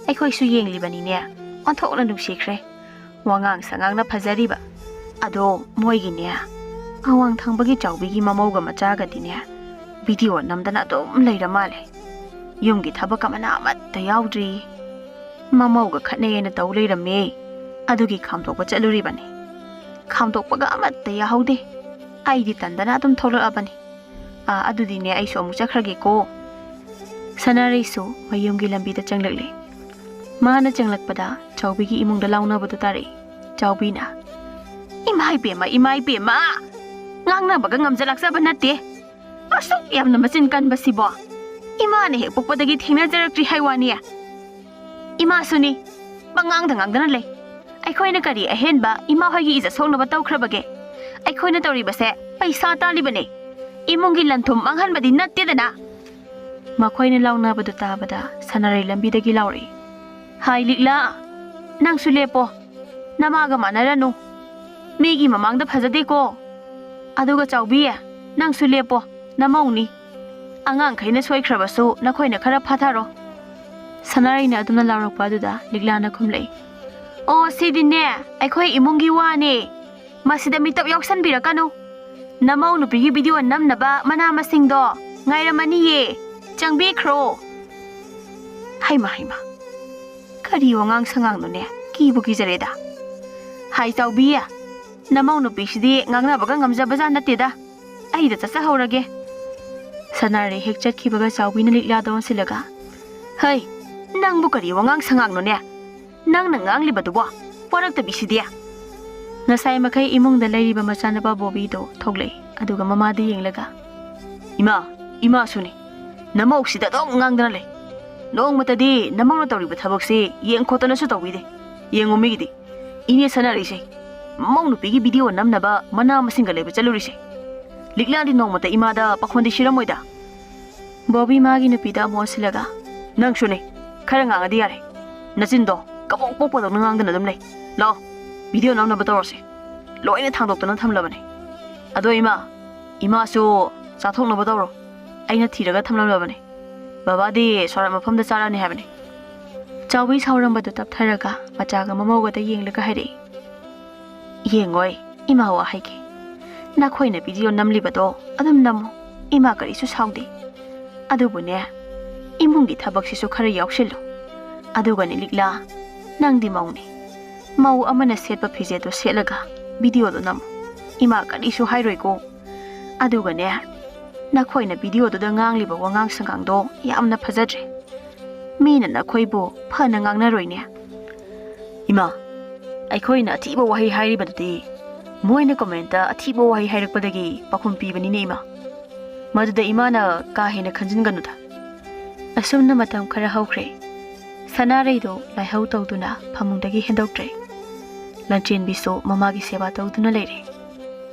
ꯑꯩꯈꯣꯏꯁꯨ ꯌꯦꯡꯂꯤꯕꯅꯤꯅꯦ, ꯑꯣꯟꯊꯣꯛꯅ ꯅꯨꯡꯁꯤꯈ꯭ꯔꯦ꯫ ꯋꯥꯉꯥꯡ ꯁꯉꯥꯡꯅ ꯐꯖꯔꯤꯕ꯫ ꯑꯗꯣ ꯃꯣꯏꯒꯤꯅꯦ, ꯑꯋꯥꯡ ꯊꯪꯕꯒꯤ ꯆꯥꯎꯕꯤꯒꯤ ꯃꯃꯧꯒ ꯃꯆꯥꯒꯗꯤꯅꯦ ꯚꯤꯗꯤꯑꯣ ꯅꯝꯗꯅ ꯑꯗꯨꯝ ꯂꯩꯔ ꯃꯥꯜꯂꯦ꯫ ꯌꯨꯝꯒꯤ ꯊꯕꯛ ꯑꯃꯅ ꯑꯃꯠꯇ ꯌꯥꯎꯗ꯭ꯔꯤ꯫ ꯃꯃꯧꯒ ꯈꯠꯅꯩꯌꯦꯅ ꯇꯧ ꯂꯩꯔꯝꯃꯦ꯫ ꯑꯗꯨꯒꯤ ꯈꯥꯝꯗꯣꯛꯄ ꯆꯠꯂꯨꯔꯤꯕꯅꯤ꯫ ꯈꯥꯝꯗꯣꯛꯄꯒ ꯑꯃꯠꯇ ꯌꯥꯍꯧꯗꯦ꯫ ꯑꯩꯗꯤ ꯇꯟꯗꯅ ꯑꯗꯨꯝ ꯊꯣꯛꯂꯛꯑꯕꯅꯤ꯫ ꯑꯥ, ꯑꯗꯨꯗꯤꯅꯦ, ꯑꯩꯁꯨ ꯑꯃꯨꯛ ꯆꯠꯈ꯭ꯔꯒꯦꯀꯣ꯫" ꯁꯅꯥꯔꯩꯁꯨ ꯃꯌꯨꯝꯒꯤ ꯂꯝꯕꯤꯗ ꯆꯪꯂꯛꯂꯦ꯫ ꯃꯥꯅ ꯆꯪꯂꯛꯄꯗ ꯆꯥꯎꯕꯤꯒꯤ ꯏꯃꯨꯡꯗ ꯂꯥꯎꯅꯕꯗꯨ ꯇꯥꯔꯛꯏ꯫ ꯆꯥꯎꯕꯤꯅ, "ꯏꯃꯥ ꯏꯕꯦꯝꯃ, ꯏꯃꯥ ꯏꯕꯦꯝꯃ! ꯉꯥꯡꯅꯕꯒ ꯉꯝꯖ ꯂꯥꯛꯆꯕ ꯅꯠꯇꯦ꯫ ꯑꯁꯨꯛ ꯌꯥꯝꯅ ꯃꯆꯤꯟ ꯀꯟꯕꯁꯤꯕꯣ꯫ ꯏꯃꯥꯅ ꯍꯦꯛ ꯄꯣꯛꯄꯗꯒꯤ ꯊꯦꯡꯅꯖꯔꯛꯇ꯭ꯔꯤ ꯍꯥꯏ ꯋꯥꯅꯤ꯫ ꯏꯃꯥꯁꯨꯅꯤ, ꯄꯉꯥꯡꯗ ꯉꯥꯡꯗꯅ ꯂꯩ꯫ ꯑꯩꯈꯣꯏꯅ ꯀꯔꯤ ꯑꯍꯦꯟꯕ ꯏꯃꯥ ꯍꯣꯏꯒꯤ ꯏꯖꯠ ꯁꯣꯛꯅꯕ ꯇꯧꯈ꯭ꯔꯕꯒꯦ? ꯑꯩꯈꯣꯏꯅ ꯇꯧꯔꯤꯕꯁꯦ ꯄꯩꯁꯥ ꯇꯥꯜꯂꯤꯕꯅꯦ꯫ ꯏꯃꯨꯡꯒꯤ ꯂꯟ ꯊꯨꯝ ꯃꯥꯡꯍꯟꯕꯗꯤ ꯅꯠꯇꯦꯗꯅ꯫" ꯃꯈꯣꯏꯅ ꯂꯥꯎꯅꯕꯗꯨ ꯇꯥꯕꯗ ꯁꯅꯥꯔꯩ ꯂꯝꯕꯤꯗꯒꯤ ꯂꯥꯎꯔꯛꯏ, "ꯍꯥꯏ ꯂꯤꯛꯂꯥ, ꯅꯪꯁꯨ ꯂꯦꯞꯄꯣ꯫ ꯅꯃꯥꯒ ꯃꯥꯟꯅꯔꯅꯨ꯫ ꯃꯤꯒꯤ ꯃꯃꯥꯡꯗ ꯐꯖꯗꯦꯀꯣ꯫ ꯑꯗꯨꯒ ꯆꯥꯎꯕꯤ, ꯅꯪꯁꯨ ꯂꯦꯞꯄꯣ, ꯅꯃꯧꯅꯤ꯫" ꯑꯉꯥꯡꯈꯩꯅ ꯁꯣꯏꯈ꯭ꯔꯕꯁꯨ ꯅꯈꯣꯏꯅ ꯈꯔ ꯐꯥꯊꯔꯣ꯫ ꯁꯅꯥꯔꯩꯅ ꯑꯗꯨꯝꯅ ꯂꯥꯎꯔꯛꯄ ꯑꯗꯨꯗ ꯂꯤꯛꯂꯥꯅ ꯈꯨꯝꯂꯛꯏ, "ꯑꯣ, ꯁꯤꯗꯤꯅꯦ ꯑꯩꯈꯣꯏ ꯏꯃꯨꯡꯒꯤ ꯋꯥꯅꯦ꯫ ꯃꯁꯤꯗ ꯃꯤꯇꯞ ꯌꯥꯎꯁꯟꯕꯤꯔꯛꯀꯅꯨ꯫ ꯅꯃꯧ ꯅꯨꯄꯤꯒꯤ ꯚꯤꯗꯤꯑꯣ ꯅꯝꯅꯕ ꯃꯅꯥ ꯃꯁꯤꯡꯗꯣ ꯉꯥꯏꯔꯝꯃꯅꯤꯌꯦ꯫ ꯆꯪꯕꯤꯈ꯭ꯔꯣ꯫" ꯍꯩꯃ ꯍꯩꯃ, ꯀꯔꯤ ꯋꯥꯉꯥꯡ ꯁꯉꯥꯡꯅꯣꯅꯦ? ꯀꯤꯕꯨ ꯀꯤꯖꯔꯦꯗ꯫ ꯍꯥꯏ ꯆꯥꯎꯕꯤ, ꯅꯃꯧ ꯅꯨꯄꯤꯁꯤꯗꯤ ꯉꯥꯡꯅꯕꯒ ꯉꯝꯖꯕꯖꯥꯠ ꯅꯠꯇꯦꯗ꯫ ꯑꯩꯗ ꯆꯠꯆꯍꯧꯔꯒꯦ꯫ ꯁꯅꯥꯔꯩ ꯍꯦꯛ ꯆꯠꯈꯤꯕꯒ ꯆꯥꯎꯕꯤꯅ ꯂꯤꯛꯂꯥꯗ ꯑꯣꯟꯁꯤꯜꯂꯒ, "ꯍꯩ, ꯅꯪꯕꯨ ꯀꯔꯤ ꯋꯥꯉꯥꯡ ꯁꯉꯥꯡꯅꯣꯅꯦ? ꯅꯪꯅ ꯉꯥꯡꯂꯤꯕꯗꯨꯕꯣ ꯋꯥꯔꯛꯇꯕꯤꯁꯤꯗꯤ?" ꯉꯁꯥꯏ ꯃꯈꯩ ꯏꯃꯨꯡꯗ ꯂꯩꯔꯤꯕ ꯃꯆꯥꯅꯨꯄꯥ ꯕꯣꯕꯤꯗꯣ ꯊꯣꯛꯂꯛꯏ, ꯑꯗꯨꯒ ꯃꯃꯥꯗ ꯌꯦꯡꯂꯒ, "ꯏꯃꯥ, ꯏꯃꯥꯁꯨꯅꯤ꯫ ꯅꯃꯧꯁꯤꯗ ꯑꯗꯨꯝ ꯉꯥꯡꯗꯅ ꯂꯩ꯫ ꯅꯣꯡꯃꯇꯗꯤ ꯅꯃꯧꯅ ꯇꯧꯔꯤꯕ ꯊꯕꯛꯁꯤ ꯌꯦꯡ ꯈꯣꯠꯇꯅꯁꯨ ꯇꯧꯕꯤꯗꯦ꯫ ꯌꯦꯡꯉꯨ ꯃꯤꯒꯤꯗꯤ꯫ ꯏꯅꯦ ꯁꯥꯟꯅꯔꯤꯁꯦ꯫ ꯃꯧ ꯅꯨꯄꯤꯒꯤ ꯚꯤꯗꯤꯑꯣ ꯅꯝꯅꯕ ꯃꯅꯥ ꯃꯁꯤꯡꯒ ꯂꯩꯕ ꯆꯠꯂꯨꯔꯤꯁꯦ꯫ ꯂꯤꯛꯂꯥꯗꯤ ꯅꯣꯡꯃꯇ ꯏꯃꯥꯗ ꯄꯥꯈꯣꯟꯗꯤ ꯁꯤꯔꯝꯃꯣꯏꯗ꯫" ꯕꯣꯕꯤ ꯃꯥꯒꯤ ꯅꯨꯄꯤꯗ ꯑꯃꯨꯛ ꯑꯣꯟꯁꯤꯜꯂꯒ, "ꯅꯪꯁꯨꯅꯦ, ꯈꯔ ꯉꯥꯡꯉꯗꯤ ꯌꯥꯔꯦ꯫ ꯅꯆꯤꯟꯗꯣ ꯀꯕꯣꯛ ꯄꯣꯛꯄꯗꯧꯅ ꯉꯥꯡꯗꯅ ꯑꯗꯨꯝ ꯂꯩ꯫ ꯂꯥꯛꯑꯣ, ꯚꯤꯗꯤꯑꯣ ꯅꯝꯅꯕ ꯇꯧꯔꯁꯦ꯫ ꯂꯣꯏꯅ ꯊꯥꯡꯗꯣꯛꯇꯅ ꯊꯝꯂꯕꯅꯦ꯫ ꯑꯗꯣ ꯏꯃꯥ, ꯏꯃꯥꯁꯨ ꯆꯥꯊꯣꯛꯅꯕ ꯇꯧꯔꯣ꯫ ꯑꯩꯅ ꯊꯤꯔꯒ ꯊꯝꯂꯝꯂꯕꯅꯦ꯫ ꯕꯕꯥꯗꯤ ꯁꯣꯔꯥꯠ ꯃꯐꯝꯗ ꯆꯥꯔꯅꯤ ꯍꯥꯏꯕꯅꯦ꯫" ꯆꯥꯎꯕꯤ ꯁꯥꯎꯔꯝꯕꯗꯨ ꯇꯞꯊꯔꯒ ꯃꯆꯥꯒ ꯃꯃꯧꯒꯗ ꯌꯦꯡꯂꯒ ꯍꯥꯏꯔꯛꯏ, "ꯌꯦꯡꯉꯣꯏ, ꯏꯃꯥ ꯋꯥ ꯍꯥꯏꯒꯦ꯫ ꯅꯈꯣꯏꯅ ꯚꯤꯗꯤꯑꯣ ꯅꯝꯂꯤꯕꯗꯣ ꯑꯗꯨꯝ ꯅꯝꯃꯨ꯫ ꯏꯃꯥ ꯀꯔꯤꯁꯨ ꯁꯥꯎꯗꯦ꯫ ꯑꯗꯨꯕꯨꯅꯦ, ꯏꯃꯨꯡꯒꯤ ꯊꯕꯛꯁꯤꯁꯨ ꯈꯔ ꯌꯥꯎꯁꯤꯜꯂꯨ꯫ ꯑꯗꯨꯒꯅꯦ ꯂꯤꯛꯂꯥ, ꯅꯪꯗꯤ ꯃꯧꯅꯦ꯫ ꯃꯧ ꯑꯃꯅ ꯁꯦꯠꯄ ꯐꯤꯖꯦꯠꯇꯣ ꯁꯦꯠꯂꯒ ꯚꯤꯗꯤꯑꯣꯗꯣ ꯅꯝꯃꯨ꯫ ꯏꯃꯥ ꯀꯔꯤꯁꯨ ꯍꯥꯏꯔꯣꯏꯀꯣ꯫ ꯑꯗꯨꯒꯅꯦ, ꯅꯈꯣꯏꯅ ꯚꯤꯗꯤꯑꯣꯗꯨꯗ ꯉꯥꯡꯂꯤꯕ ꯋꯥꯉꯥꯡ ꯁꯉꯥꯡꯗꯣ ꯌꯥꯝꯅ ꯐꯖꯗ꯭ꯔꯦ꯫ ꯃꯤꯅ ꯅꯈꯣꯏꯕꯨ ꯐꯅ ꯉꯥꯡꯅꯔꯣꯏꯅꯦ꯫" "ꯏꯃꯥ, ꯑꯩꯈꯣꯏꯅ ꯑꯊꯤꯕ ꯋꯥꯍꯩ ꯍꯥꯏꯔꯤꯕꯗꯨꯗꯤ ꯃꯣꯏꯅ ꯀꯣꯃꯦꯟꯇ ꯑꯊꯤꯕ ꯋꯥꯍꯩ ꯍꯥꯏꯔꯛꯄꯗꯒꯤ ꯄꯥꯎꯈꯨꯝ ꯄꯤꯕꯅꯤꯅꯦ ꯏꯃꯥ꯫ ꯃꯗꯨꯗ ꯏꯃꯥꯅ ꯀꯥ ꯍꯦꯟꯅ ꯈꯟꯖꯤꯟꯒꯅꯨꯗ꯫" ꯑꯁꯨꯝꯅ ꯃꯇꯝ ꯈꯔ ꯍꯧꯈ꯭ꯔꯦ꯫ ꯁꯅꯥꯔꯩꯗꯣ ꯂꯥꯏꯍꯧ ꯇꯧꯗꯨꯅ ꯐꯃꯨꯡꯗꯒꯤ ꯍꯦꯟꯗꯣꯛꯇ꯭ꯔꯦ꯫ ꯂꯟꯆꯦꯟꯕꯤꯁꯨ ꯃꯃꯥꯒꯤ ꯁꯦꯕꯥ ꯇꯧꯗꯨꯅ ꯂꯩꯔꯦ꯫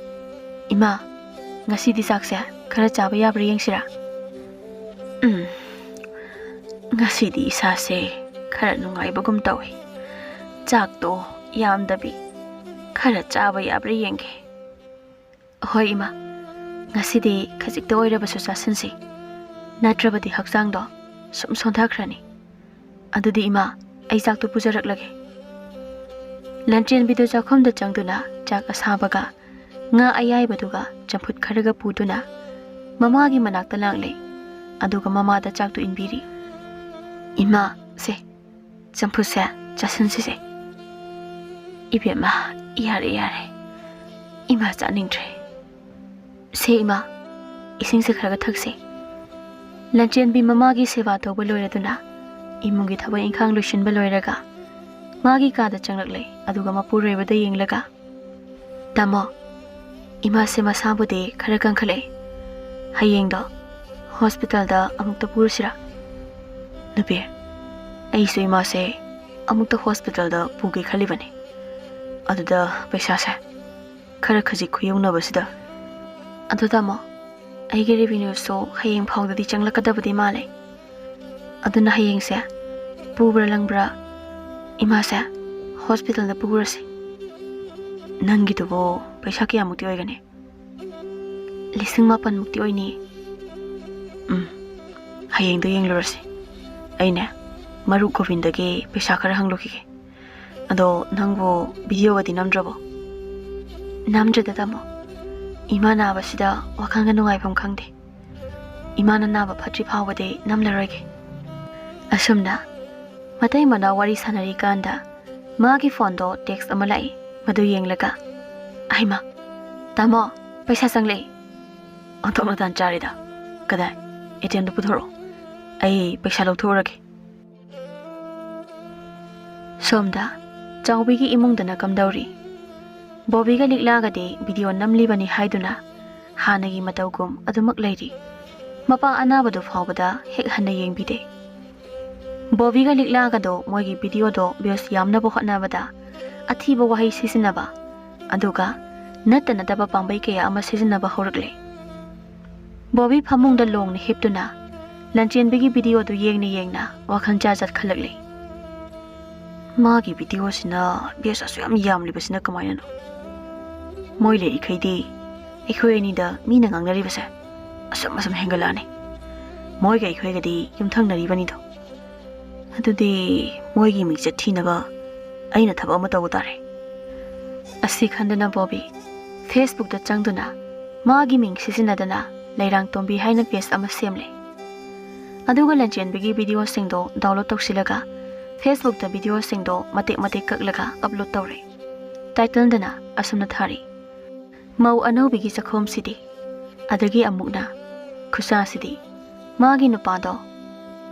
"ꯏꯃꯥ, ꯉꯁꯤꯗꯤ ꯆꯥꯛꯁꯦ ꯈꯔ ꯆꯥꯕ ꯌꯥꯕ꯭ꯔꯥ ꯌꯦꯡꯁꯤꯔꯥ?" "ꯎꯝ, ꯉꯁꯤꯗꯤ ꯏꯁꯥꯁꯦ ꯈꯔ ꯅꯨꯡꯉꯥꯏꯕꯒꯨꯝ ꯇꯧꯏ꯫ ꯆꯥꯛꯇꯣ ꯌꯥꯝꯗꯕꯤ ꯈꯔ ꯆꯥꯕ ꯌꯥꯕ꯭ꯔꯥ ꯌꯦꯡꯒꯦ꯫" "ꯍꯣꯏ ꯏꯃꯥ, ꯉꯁꯤꯗꯤ ꯈꯖꯤꯛꯇ ꯑꯣꯏꯔꯕꯁꯨ ꯆꯥꯁꯤꯟꯁꯤ꯫ ꯅꯠꯇ꯭ꯔꯕꯗꯤ ꯍꯛꯆꯥꯡꯗꯣ ꯁꯨꯝ ꯁꯣꯟꯊꯈ꯭ꯔꯅꯤ꯫ ꯑꯗꯨꯗꯤ ꯏꯃꯥ, ꯑꯩ ꯆꯥꯛꯇꯨ ꯄꯨꯖꯔꯛꯂꯒꯦ꯫ ꯂꯟꯆꯦꯟꯕꯤꯗꯨ ꯆꯥꯛꯈꯨꯝꯗ ꯆꯪꯗꯨꯅ ꯆꯥꯛ ꯑꯁꯥꯕꯒ ꯉꯥ ꯑꯌꯥꯏꯕꯗꯨꯒ ꯆꯝꯐꯨꯠ ꯈꯔꯒ ꯄꯨꯗꯨꯅ ꯃꯃꯥꯒꯤ ꯃꯅꯥꯛꯇ ꯂꯥꯛꯂꯦ꯫ ꯑꯗꯨꯒ ꯃꯃꯥꯗ ꯆꯥꯛꯇꯨ ꯏꯟꯕꯤꯔꯤ꯫ "ꯏꯃꯥ, ꯁꯦ, ꯆꯝꯐꯨꯠꯁꯦ ꯆꯥꯁꯤꯟꯁꯤꯁꯦ꯫" "ꯏꯕꯦꯝꯃ, ꯌꯥꯔꯦ, ꯌꯥꯔꯦ, ꯏꯃꯥ ꯆꯥꯅꯤꯡꯗ꯭ꯔꯦ꯫ ꯁꯦ ꯏꯃꯥ, ꯏꯁꯤꯡꯁꯦ ꯈꯔꯒ ꯊꯛꯁꯦ꯫" ꯂꯟꯆꯦꯟꯕꯤ ꯃꯃꯥꯒꯤ ꯁꯦꯕꯥ ꯇꯧꯕ ꯂꯣꯏꯔꯗꯨꯅ ꯏꯃꯨꯡꯒꯤ ꯊꯕꯛ ꯏꯪꯈꯥꯡ ꯂꯣꯏꯁꯤꯟꯕ ꯂꯣꯏꯔꯒ ꯃꯥꯒꯤ ꯀꯥꯗ ꯆꯪꯂꯛꯂꯦ꯫ ꯑꯗꯨꯒ ꯃꯄꯨꯔꯣꯏꯕꯗ ꯌꯦꯡꯂꯒ, "ꯇꯥꯃꯣ, ꯏꯃꯥꯁꯦ ꯃꯁꯥꯕꯨꯗꯤ ꯈꯔ ꯀꯟꯈꯠꯂꯛꯑꯦ꯫ ꯍꯌꯦꯡꯗꯣ ꯍꯣꯁꯄꯤꯇꯥꯜꯗ ꯑꯃꯨꯛꯇ ꯄꯨꯔꯨꯁꯤꯔꯥ?" "ꯅꯨꯄꯤ, ꯑꯩꯁꯨ ꯏꯃꯥꯁꯦ ꯑꯃꯨꯛꯇ ꯍꯣꯁꯄꯤꯇꯥꯜꯗ ꯄꯨꯒꯦ ꯈꯜꯂꯤꯕꯅꯤ꯫ ꯑꯗꯨꯗ ꯄꯩꯁꯥꯁꯦ ꯈꯔ ꯈꯖꯤꯛ ꯈꯨꯌꯧꯅꯕꯁꯤꯗ꯫" "ꯑꯗꯨ ꯇꯥꯃꯣ, ꯑꯩꯒꯤ ꯔꯦꯚꯤꯅ꯭ꯌꯨꯁꯨ ꯍꯌꯦꯡ ꯐꯥꯎꯗꯗꯤ ꯆꯪꯂꯛꯀꯗꯕꯗꯤ ꯃꯥꯜꯂꯦ꯫ ꯑꯗꯨꯅ ꯍꯌꯦꯡꯁꯦ ꯄꯨꯕ꯭ꯔꯥ ꯂꯪꯕ꯭ꯔꯥ ꯏꯃꯥꯁꯦ ꯍꯣꯁꯄꯤꯇꯥꯜꯗ ꯄꯨꯔꯁꯦ꯫" "ꯅꯪꯒꯤꯗꯨꯕꯨ ꯄꯩꯁꯥ ꯀꯌꯥꯃꯨꯛꯇꯤ ꯑꯣꯏꯒꯅꯤ?" "ꯂꯤꯁꯤꯡ ꯃꯥꯄꯟꯃꯨꯛꯇꯤ ꯑꯣꯏꯅꯤ꯫" "ꯎꯝ, ꯍꯌꯦꯡꯗꯣ ꯌꯦꯡꯂꯨꯔꯁꯤ꯫ ꯑꯩꯅꯦ, ꯃꯔꯨꯞ ꯒꯣꯕꯤꯟꯗꯒꯤ ꯄꯩꯁꯥ ꯈꯔ ꯍꯪꯂꯨꯈꯤꯒꯦ꯫ ꯑꯗꯣ ꯅꯪꯕꯨ ꯚꯤꯗꯤꯑꯣꯒꯗꯤ ꯅꯝꯗ꯭ꯔꯕꯣ?" "ꯅꯝꯗ꯭ꯔꯦꯗ ꯇꯥꯃꯣ, ꯏꯃꯥ ꯅꯥꯕꯁꯤꯗ ꯋꯥꯈꯜꯒ ꯅꯨꯡꯉꯥꯏꯐꯝ ꯈꯪꯗꯦ꯫ ꯏꯃꯥꯅ ꯅꯥꯕ ꯐꯠꯇ꯭ꯔꯤ ꯐꯥꯎꯕꯗꯤ ꯅꯝꯂꯔꯣꯏꯒꯦ꯫" ꯑꯁꯨꯝꯅ ꯃꯇꯩ ꯃꯅꯥꯎ ꯋꯥꯔꯤ ꯁꯥꯟꯅꯔꯤꯀꯥꯟꯗ ꯃꯥꯒꯤ ꯐꯣꯟꯗꯣ ꯇꯦꯛꯁ ꯑꯃ ꯂꯥꯛꯏ꯫ ꯃꯗꯨ ꯌꯦꯡꯂꯒ, "ꯑꯩꯃ, ꯇꯥꯃꯣ, ꯄꯩꯁꯥ ꯆꯪꯂꯛꯏ꯫" "ꯑꯣꯟꯊꯣꯛꯅ ꯇꯥꯟ ꯆꯥꯔꯦꯗ꯫ ꯀꯗꯥꯏ? ꯑꯦ ꯇꯤ ꯑꯦꯝꯗꯨ ꯄꯨꯊꯣꯔꯛꯑꯣ꯫ ꯑꯩ ꯄꯩꯁꯥ ꯂꯧꯊꯣꯛꯎꯔꯒꯦ꯫" ꯁꯣꯝꯗ ꯆꯥꯎꯕꯤꯒꯤ ꯏꯃꯨꯡꯗꯅ ꯀꯝꯗꯧꯔꯤ? ꯕꯣꯕꯤꯒ ꯂꯤꯛꯂꯥꯒꯗꯤ ꯚꯤꯗꯤꯑꯣ ꯅꯝꯂꯤꯕꯅꯤ ꯍꯥꯏꯗꯨꯅ ꯍꯥꯟꯅꯒꯤ ꯃꯇꯧꯒꯨꯝ ꯑꯗꯨꯃꯛ ꯂꯩꯔꯤ꯫ ꯃꯄꯥ ꯑꯅꯥꯕꯗꯨ ꯐꯥꯎꯕꯗ ꯍꯦꯛ ꯍꯟꯅ ꯌꯦꯡꯕꯤꯗꯦ꯫ ꯕꯣꯕꯤꯒ ꯂꯤꯛꯂꯥꯒꯗꯣ ꯃꯣꯏꯒꯤ ꯚꯤꯗꯤꯑꯣꯗꯣ ꯚ꯭ꯌꯨꯁ ꯌꯥꯝꯅꯕ ꯍꯣꯠꯅꯕꯗ ꯑꯊꯤꯕ ꯋꯥꯍꯩ ꯁꯤꯖꯤꯟꯅꯕ, ꯑꯗꯨꯒ ꯅꯠꯇ ꯅꯠꯇꯕ ꯄꯥꯝꯕꯩ ꯀꯌꯥ ꯑꯃ ꯁꯤꯖꯤꯟꯅꯕ ꯍꯧꯔꯛꯂꯦ꯫ ꯕꯣꯕꯤ ꯐꯃꯨꯡꯗ ꯂꯣꯡꯅ ꯍꯤꯞꯇꯨꯅ ꯂꯟꯆꯦꯟꯕꯤꯒꯤ ꯚꯤꯗꯤꯑꯣꯗꯨ ꯌꯦꯡꯅ ꯌꯦꯡꯅ ꯋꯥꯈꯜ ꯖꯥꯠ ꯖꯥꯠ ꯈꯜꯂꯛꯂꯦ꯫ "ꯃꯥꯒꯤ ꯚꯤꯗꯤꯑꯣꯁꯤꯅ ꯚ꯭ꯌꯨꯁ ꯑꯁꯨꯛ ꯌꯥꯝ ꯌꯥꯝꯂꯤꯕꯁꯤꯅ ꯀꯃꯥꯏꯅꯅꯣ? ꯃꯣꯏ ꯂꯩꯔꯤꯈꯩꯗꯤ ꯑꯩꯈꯣꯏ ꯑꯅꯤꯗ ꯃꯤꯅ ꯉꯥꯡꯅꯔꯤꯕꯁꯦ ꯑꯁꯨꯝ ꯑꯁꯨꯝ ꯍꯦꯟꯒꯠꯂꯛꯑꯅꯤ꯫ ꯃꯣꯏꯒ ꯑꯩꯈꯣꯏꯒꯗꯤ ꯌꯨꯝꯊꯪꯅꯔꯤꯕꯅꯤꯗꯣ꯫ ꯑꯗꯨꯗꯤ ꯃꯣꯏꯒꯤ ꯃꯤꯡꯆꯠ ꯊꯤꯅꯕ ꯑꯩꯅ ꯊꯕꯛ ꯑꯃ ꯇꯧꯕ ꯇꯥꯔꯦ꯫ ꯑꯁꯤ ꯈꯟꯗꯨꯅ ꯕꯣꯕꯤ Facebookꯇ ꯆꯪꯗꯨꯅ ꯃꯥꯒꯤ ꯃꯤꯡ ꯁꯤꯖꯤꯟꯅꯗꯅ ꯂꯩꯔꯥꯡꯇꯣꯝꯕꯤ ꯍꯥꯏꯅ page ꯑꯃ ꯁꯦꯝꯂꯦ꯫ ꯑꯗꯨꯒ ꯂꯟꯆꯦꯟꯕꯤꯒꯤ videoꯁꯤꯡꯗꯣ download ꯇꯧꯁꯤꯜꯂꯒ Facebookꯇ videoꯁꯤꯡꯗꯣ ꯃꯇꯦꯛ ꯃꯇꯦꯛ ꯀꯛꯂꯒ upload ꯇꯧꯔꯦ꯫ Titleꯗꯅ ꯑꯁꯨꯝꯅ ꯊꯥꯔꯤ: "ꯃꯧ ꯑꯅꯧꯕꯤꯒꯤ ꯆꯥꯛꯈꯨꯝꯁꯤꯗꯤ, ꯑꯗꯒꯤ ꯑꯃꯨꯛꯅ ꯈꯨꯠꯁꯥꯁꯤꯗꯤ, ꯃꯥꯒꯤ ꯅꯨꯄꯥꯗꯣ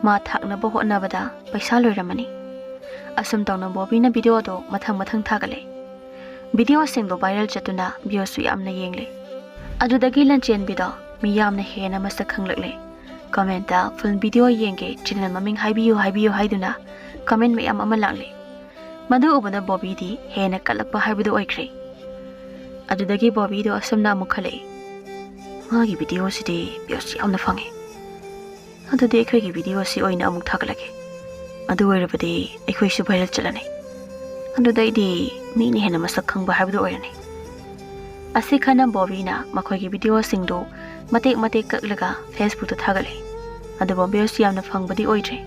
ꯃꯥ ꯊꯥꯛꯅꯕ ꯍꯣꯠꯅꯕꯗ ꯄꯩꯁꯥ ꯂꯣꯏꯔꯝꯃꯅꯤ"꯫ ꯑꯁꯨꯝ ꯇꯧꯅ ꯕꯣꯕꯤꯅ videoꯗꯣ ꯃꯊꯪ ꯃꯊꯪ ꯊꯥꯒꯠꯂꯦ꯫ Videoꯁꯤꯡꯗꯣ viral ꯆꯠꯇꯨꯅ viewꯁꯨ ꯌꯥꯝꯅ ꯌꯦꯡꯂꯦ꯫ ꯑꯗꯨꯗꯒꯤ ꯂꯟꯆꯦꯟꯕꯤꯗꯣ ꯃꯤ ꯌꯥꯝꯅ ꯍꯦꯟꯅ ꯃꯁꯛ ꯈꯪꯂꯛꯂꯦ꯫ Commentꯇ "Full video ꯌꯦꯡꯒꯦ, channel ꯃꯃꯤꯡ ꯍꯥꯏꯕꯤꯌꯨ, ꯍꯥꯏꯕꯤꯌꯨ" ꯍꯥꯏꯗꯨꯅ comment ꯃꯌꯥꯝ ꯑꯃ ꯂꯥꯛꯂꯦ꯫ ꯃꯗꯨ ꯎꯕꯗ ꯕꯣꯕꯤꯗꯤ ꯍꯦꯟꯅ ꯀꯜꯂꯛꯄ ꯍꯥꯏꯕꯗꯨ ꯑꯣꯏꯈ꯭ꯔꯦ꯫ ꯑꯗꯨꯗꯒꯤ ꯕꯣꯕꯤꯗꯣ ꯑꯁꯨꯝꯅ ꯑꯃꯨꯛ ꯈꯜꯂꯛꯏ: "ꯃꯥꯒꯤ videoꯁꯤꯗꯤ viewꯁꯨ ꯌꯥꯝꯅ ꯐꯪꯉꯦ꯫ ꯑꯗꯨꯗꯤ ꯑꯩꯈꯣꯏꯒꯤ videoꯁꯤ ꯑꯣꯏꯅ ꯑꯃꯨꯛ ꯊꯥꯒꯠꯂꯒꯦ꯫ ꯑꯗꯨ ꯑꯣꯏꯔꯕꯗꯤ ꯑꯩꯈꯣꯏꯁꯨ viral ꯆꯠꯂꯅꯤ꯫ ꯑꯗꯨꯗꯩꯗꯤ ꯃꯤꯅ ꯍꯦꯟꯅ ꯃꯁꯛ ꯈꯪꯕ ꯍꯥꯏꯕꯗꯨ ꯑꯣꯏꯔꯅꯤ"꯫ ꯑꯁꯤ ꯈꯟꯅ ꯕꯣꯕꯤꯅ ꯃꯈꯣꯏꯒꯤ videoꯁꯤꯡꯗꯨ ꯃꯇꯦꯛ ꯃꯇꯦꯛ ꯀꯛꯂꯒ Facebookꯇ ꯊꯥꯒꯠꯂꯤ꯫ ꯑꯗꯨꯕꯨ viewꯁꯨ ꯌꯥꯝꯅ ꯐꯪꯕꯗꯤ ꯑꯣꯏꯗ꯭ꯔꯦ꯫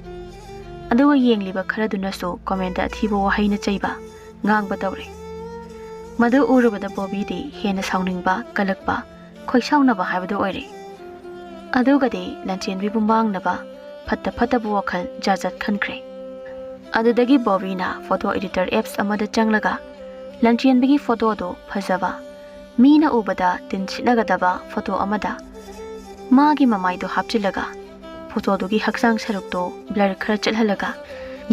ꯑꯗꯨꯒ ꯌꯦꯡꯂꯤꯕ ꯈꯔꯗꯨꯅꯁꯨ commentꯇ ꯑꯊꯤꯕ ꯋꯥꯍꯩꯅ ꯆꯩꯕ, ꯉꯥꯡꯕ ꯇꯧꯔꯦ꯫ ꯃꯗꯨ ꯎꯔꯨꯕꯗ ꯕꯣꯕꯤꯗꯤ ꯍꯦꯟꯅ ꯁꯥꯎꯅꯤꯡꯕ, ꯀꯜꯂꯛꯄ, ꯈꯣꯏꯁꯥꯎꯅꯕ ꯍꯥꯏꯕꯗꯨ ꯑꯣꯏꯔꯦ꯫ ꯑꯗꯨꯒꯗꯤ ꯂꯟꯆꯦꯟꯕꯤꯕꯨ ꯃꯥꯡꯅꯕ ꯐꯠꯇ ꯐꯠꯇꯕ ꯋꯥꯈꯜ ꯖꯥꯠ ꯖꯥꯠ ꯈꯟꯈ꯭ꯔꯦ꯫ ꯑꯗꯨꯗꯒꯤ ꯕꯣꯕꯤꯅ photo editor apps ꯑꯃꯗ ꯆꯪꯂꯒ ꯂꯟꯆꯦꯟꯕꯤꯒꯤ photoꯗꯨ ꯐꯖꯕ, ꯃꯤꯅ ꯎꯕꯗ ꯇꯤꯟ ꯁꯤꯠꯅꯒꯗꯕ photo ꯑꯃꯗ ꯃꯥꯒꯤ ꯃꯃꯥꯏꯗꯨ ꯍꯥꯞꯆꯤꯜꯂꯒ, photoꯗꯨꯒꯤ ꯍꯛꯆꯥꯡ ꯁꯔꯨꯛꯇꯨ blur ꯈꯔ ꯆꯠꯍꯜꯂꯒ,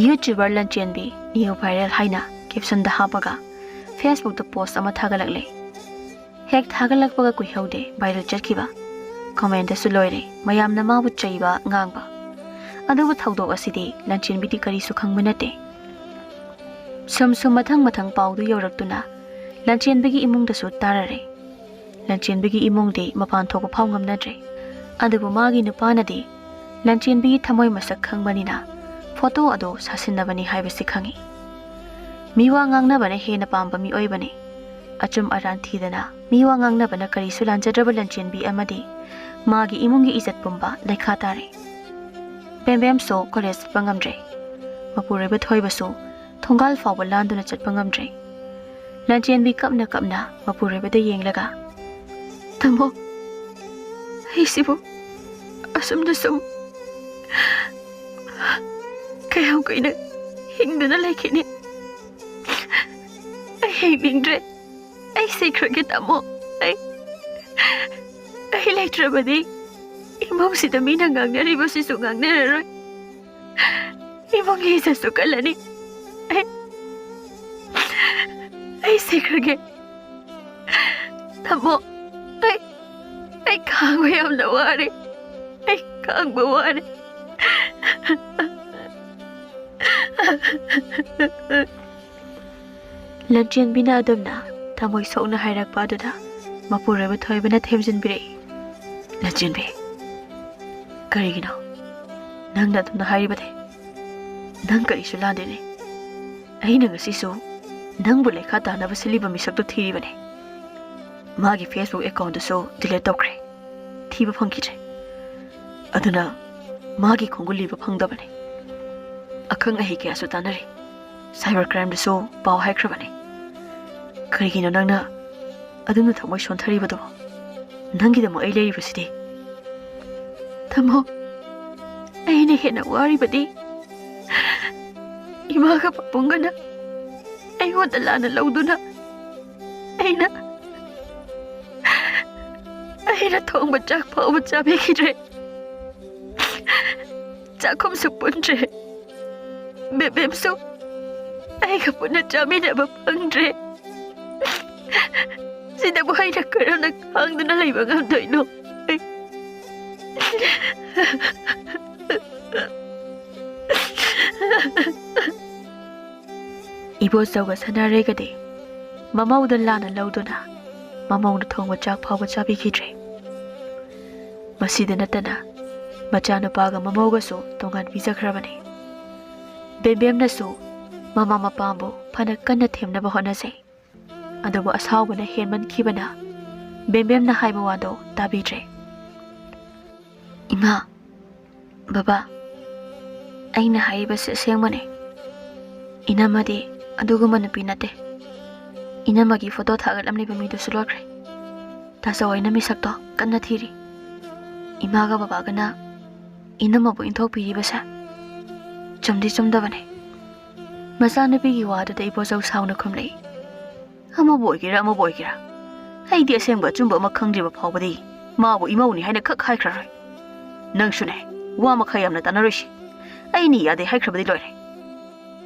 "YouTuber ꯂꯟꯆꯦꯟꯕꯤ new viral" ꯍꯥꯏꯅ captionꯗ ꯍꯥꯞꯄꯒ Facebookꯇ post ꯑꯃ ꯊꯥꯒꯠꯂꯛꯂꯦ꯫ ꯍꯦꯛ ꯊꯥꯒꯠꯂꯛꯄꯒ ꯀꯨꯏꯍꯧꯗꯦ viral ꯆꯠꯈꯤꯕ꯫ Commentꯇꯁꯨ ꯂꯣꯏꯔꯦ, ꯃꯌꯥꯝꯅ ꯃꯥꯕꯨ ꯆꯩꯕ, ꯉꯥꯡꯕ꯫ ꯑꯗꯨꯕꯨ ꯊꯧꯗꯣꯛ ꯑꯁꯤꯗꯤ ꯂꯟꯆꯦꯟꯕꯤꯗꯤ ꯀꯔꯤꯁꯨ ꯈꯪꯕ ꯅꯠꯇꯦ꯫ ꯁꯨꯝ ꯁꯨꯝ ꯃꯊꯪ ꯃꯊꯪ ꯄꯥꯎꯗꯨ ꯌꯧꯔꯛꯇꯨꯅ ꯂꯟꯆꯦꯟꯕꯤꯒꯤ ꯏꯃꯨꯡꯗꯁꯨ ꯇꯥꯔꯔꯦ꯫ ꯂꯟꯆꯦꯟꯕꯤꯒꯤ ꯏꯃꯨꯡꯗꯤ ꯃꯄꯥꯟ ꯊꯣꯛꯄ ꯐꯥꯎ ꯉꯝꯅꯗ꯭ꯔꯦ꯫ ꯑꯗꯨꯕꯨ ꯃꯥꯒꯤ ꯅꯨꯄꯥꯅꯗꯤ ꯂꯟꯆꯦꯟꯕꯤꯒꯤ ꯊꯃꯣꯏ ꯃꯁꯛ ꯈꯪꯕꯅꯤꯅ photo ꯑꯗꯨ ꯁꯥꯁꯤꯟꯅꯕꯅꯤ ꯍꯥꯏꯕꯁꯤ ꯈꯪꯏ꯫ ꯃꯤꯋꯥ ꯉꯥꯡꯅꯕꯅ ꯍꯦꯟꯅ ꯄꯥꯝꯕ ꯃꯤꯑꯣꯏꯕꯅꯤ꯫ ꯑꯆꯨꯝ ꯑꯔꯥꯟ ꯊꯤꯗꯅ ꯃꯤꯋꯥ ꯉꯥꯡꯅꯕꯅ ꯀꯔꯤꯁꯨ ꯂꯥꯟꯖꯗ꯭ꯔꯕ ꯂꯟꯆꯦꯟꯕꯤ ꯑꯃꯗꯤ ꯃꯥꯒꯤ ꯏꯃꯨꯡꯒꯤ ꯏꯖꯠ ꯄꯨꯝꯕ ꯂꯩꯈꯥ ꯇꯥꯔꯦ꯫ ꯕꯦꯝꯕꯦꯝꯁꯨ ꯀꯣꯂꯦꯖ ꯆꯠꯄ ꯉꯝꯗ꯭ꯔꯦ꯫ ꯃꯄꯨꯔꯣꯏꯕ ꯊꯣꯏꯕꯁꯨ ꯊꯣꯡꯒꯥꯜ ꯐꯥꯎꯕ ꯂꯥꯟꯗꯨꯅ ꯆꯠꯄ ꯉꯝꯗ꯭ꯔꯦ꯫ ꯂꯟꯆꯦꯟꯕꯤ ꯀꯞꯅ ꯀꯞꯅ ꯃꯄꯨꯔꯣꯏꯕꯗ ꯌꯦꯡꯂꯒ, "ꯇꯥꯃꯣ, ꯑꯩꯁꯤꯕꯨ ꯑꯁꯨꯝꯅ ꯁꯨꯝ ꯀꯌꯥꯝ ꯀꯨꯏꯅ ꯍꯤꯡꯗꯨꯅ ꯂꯩꯈꯤꯅꯤ? ꯑꯩ ꯍꯤꯡꯅꯤꯡꯗ꯭ꯔꯦ꯫ ꯑꯩ ꯁꯤꯈ꯭ꯔꯒꯦ, ꯇꯥꯃꯣ꯫ ꯑꯩ, ꯑꯩ ꯂꯩꯇ꯭ꯔꯕꯗꯤ ꯏꯃꯨꯡꯁꯤꯗ ꯃꯤꯅ ꯉꯥꯡꯅꯔꯤꯕꯁꯤꯁꯨ ꯉꯥꯡꯅꯔꯔꯣꯏ꯫ ꯏꯃꯨꯡꯒꯤ ꯏꯖꯠꯁꯨ ꯀꯜꯂꯅꯤ꯫ ꯑꯩ, ꯑꯩ ꯁꯤꯈ꯭ꯔꯒꯦ꯫ ꯇꯥꯃꯣ, ꯑꯩ, ꯑꯩ ꯈꯥꯡꯕ ꯌꯥꯝꯅ ꯋꯥꯔꯦ꯫ ꯑꯩ ꯈꯥꯡꯕ ꯋꯥꯔꯦ꯫" ꯂꯟꯆꯦꯟꯕꯤꯅ ꯑꯗꯨꯝꯅ ꯊꯃꯣꯏ ꯁꯣꯛꯅ ꯍꯥꯏꯔꯛꯄ ꯑꯗꯨꯗ ꯃꯄꯨꯔꯣꯏꯕ ꯊꯣꯏꯕꯅ ꯊꯦꯝꯖꯤꯟꯕꯤꯔꯛꯏ꯫ "ꯂꯟꯆꯦꯟꯕꯤ, ꯀꯔꯤꯒꯤꯅꯣ ꯅꯪꯅ ꯑꯗꯨꯝꯅ ꯍꯥꯏꯔꯤꯕꯗꯤ? ꯅꯪ ꯀꯔꯤꯁꯨ ꯂꯥꯟꯗꯦꯅꯦ꯫ ꯑꯩꯅ ꯉꯁꯤꯁꯨ ꯅꯪꯕꯨ ꯂꯩꯈꯥ ꯇꯥꯅꯕ ꯁꯤꯜꯂꯤꯕ ꯃꯤꯁꯛꯇꯨ ꯊꯤꯔꯤꯕꯅꯤ꯫ ꯃꯥꯒꯤ Facebook account ꯗꯨꯁꯨ delete ꯇꯧꯈ꯭ꯔꯦ꯫ ꯊꯤꯕ ꯐꯪꯈꯤꯗ꯭ꯔꯦ꯫ ꯑꯗꯨꯅ ꯃꯥꯒꯤ ꯈꯣꯡꯒꯨꯜ ꯂꯤꯕ ꯐꯪꯗꯕꯅꯤ꯫ ꯑꯈꯪ ꯑꯍꯩ ꯀꯌꯥꯁꯨ ꯇꯥꯟꯅꯔꯦ꯫ Cyber crime ꯗꯁꯨ ꯄꯥꯎ ꯍꯥꯏꯈ꯭ꯔꯕꯅꯤ꯫ ꯀꯔꯤꯒꯤꯅꯣ ꯅꯪꯅ ꯑꯗꯨꯝꯅ ꯊꯃꯣꯏ ꯁꯣꯟꯊꯔꯤꯕꯗꯨꯕꯣ? ꯅꯪꯒꯤꯗꯃꯛ ꯑꯩ ꯂꯩꯔꯤꯕꯁꯤꯗꯤ꯫" "ꯇꯥꯃꯣ, ꯑꯩꯅ ꯍꯦꯟꯅ ꯋꯥꯔꯤꯕꯗꯤ ꯏꯃꯥꯒ ꯄꯥꯕꯨꯡꯒꯅ ꯑꯩꯉꯣꯟꯗ ꯂꯥꯟꯅ ꯂꯧꯗꯨꯅ ꯑꯩꯅ, ꯑꯩꯅ ꯊꯣꯡꯕ ꯆꯥꯛ ꯐꯥꯎꯕ ꯆꯥꯕꯤꯈꯤꯗ꯭ꯔꯦ꯫ ꯆꯥꯛꯈꯨꯝꯁꯨ ꯄꯨꯟꯗ꯭ꯔꯦ꯫ ꯕꯦꯕꯦꯝꯁꯨ ꯑꯩꯒ ꯄꯨꯟꯅ ꯆꯥꯃꯤꯟꯅꯕ ꯐꯪꯗ꯭ꯔꯦ꯫ ꯁꯤꯗꯕꯨ ꯑꯩꯅ ꯀꯔꯝꯅ ꯈꯥꯡꯗꯨꯅ ꯂꯩꯕ ꯉꯝꯗꯣꯏꯅꯣ?" ꯏꯕꯣꯆꯧꯒ ꯁꯅꯥꯔꯩꯒꯗꯤ ꯃꯃꯧꯗ ꯂꯥꯟꯅ ꯂꯧꯗꯨꯅ ꯃꯃꯧꯅ ꯊꯣꯡꯕ ꯆꯥꯛ ꯐꯥꯎꯕ ꯆꯥꯕꯤꯈꯤꯗ꯭ꯔꯦ꯫ ꯃꯁꯤꯗ ꯅꯠꯇꯅ ꯃꯆꯥꯅꯨꯄꯥꯒ ꯃꯃꯧꯒꯁꯨ ꯇꯣꯉꯥꯟ ꯄꯤꯖꯈ꯭ꯔꯕꯅꯤ꯫ ꯕꯦꯝꯕꯦꯝꯅꯁꯨ ꯃꯃꯥ ꯃꯄꯥꯕꯨ ꯐꯅ ꯀꯟꯅ ꯊꯦꯝꯅꯕ ꯍꯣꯠꯅꯖꯩ꯫ ꯑꯗꯨꯕꯨ ꯑꯁꯥꯎꯕꯅ ꯍꯦꯟꯃꯟꯈꯤꯕꯅ ꯕꯦꯝꯕꯦꯝꯅ ꯍꯥꯏꯕ ꯋꯥꯗꯣ ꯇꯥꯕꯤꯗ꯭ꯔꯦ꯫ "ꯏꯃꯥ, ꯕꯕꯥ, ꯑꯩꯅ ꯍꯥꯏꯔꯤꯕꯁꯤ ꯑꯁꯦꯡꯕꯅꯦ꯫ ꯏꯅꯝꯃꯗꯤ ꯑꯗꯨꯒꯨꯝꯕ ꯅꯨꯄꯤ ꯅꯠꯇꯦ꯫ ꯏꯅꯝꯃꯒꯤ ꯐꯣꯇꯣ ꯊꯥꯒꯠꯂꯝꯂꯤꯕ ꯃꯤꯗꯨꯁꯨ ꯂꯣꯠꯈ꯭ꯔꯦ꯫ ꯇꯥꯆꯧ ꯍꯣꯏꯅ ꯃꯤꯁꯛꯇꯣ ꯀꯟꯅ ꯊꯤꯔꯤ꯫ ꯏꯃꯥꯒ ꯕꯕꯥꯒꯅ ꯏꯅꯝꯃꯕꯨ ꯏꯟꯊꯣꯛꯄꯤꯔꯤꯕꯁꯦ ꯆꯨꯝꯗꯤ ꯆꯨꯝꯗꯕꯅꯦ꯫" ꯃꯆꯥꯅꯨꯄꯤꯒꯤ ꯋꯥꯗꯨꯗ ꯏꯕꯣꯆꯧ ꯁꯥꯎꯅ ꯈꯨꯝꯂꯛꯏ꯫ "ꯑꯃꯕꯨ ꯑꯣꯏꯒꯦꯔꯥ ꯑꯃꯕꯨ ꯑꯣꯏꯒꯦꯔꯥ, ꯑꯩꯗꯤ ꯑꯁꯦꯡꯕ ꯑꯆꯨꯝꯕ ꯑꯃ ꯈꯪꯗ꯭ꯔꯤꯕ ꯐꯥꯎꯕꯗꯤ ꯃꯥꯕꯨ ꯏꯃꯧꯅꯤ ꯍꯥꯏꯅ ꯈꯛ ꯍꯥꯏꯈ꯭ꯔꯔꯣꯏ꯫ ꯅꯪꯁꯨꯅꯦ, ꯋꯥ ꯃꯈꯥ ꯌꯥꯝꯅ ꯇꯥꯅꯔꯣꯏꯁꯤ꯫ ꯑꯩꯅ ꯌꯥꯗꯦ ꯍꯥꯏꯈ꯭ꯔꯕꯗꯤ ꯂꯣꯏꯔꯦ꯫"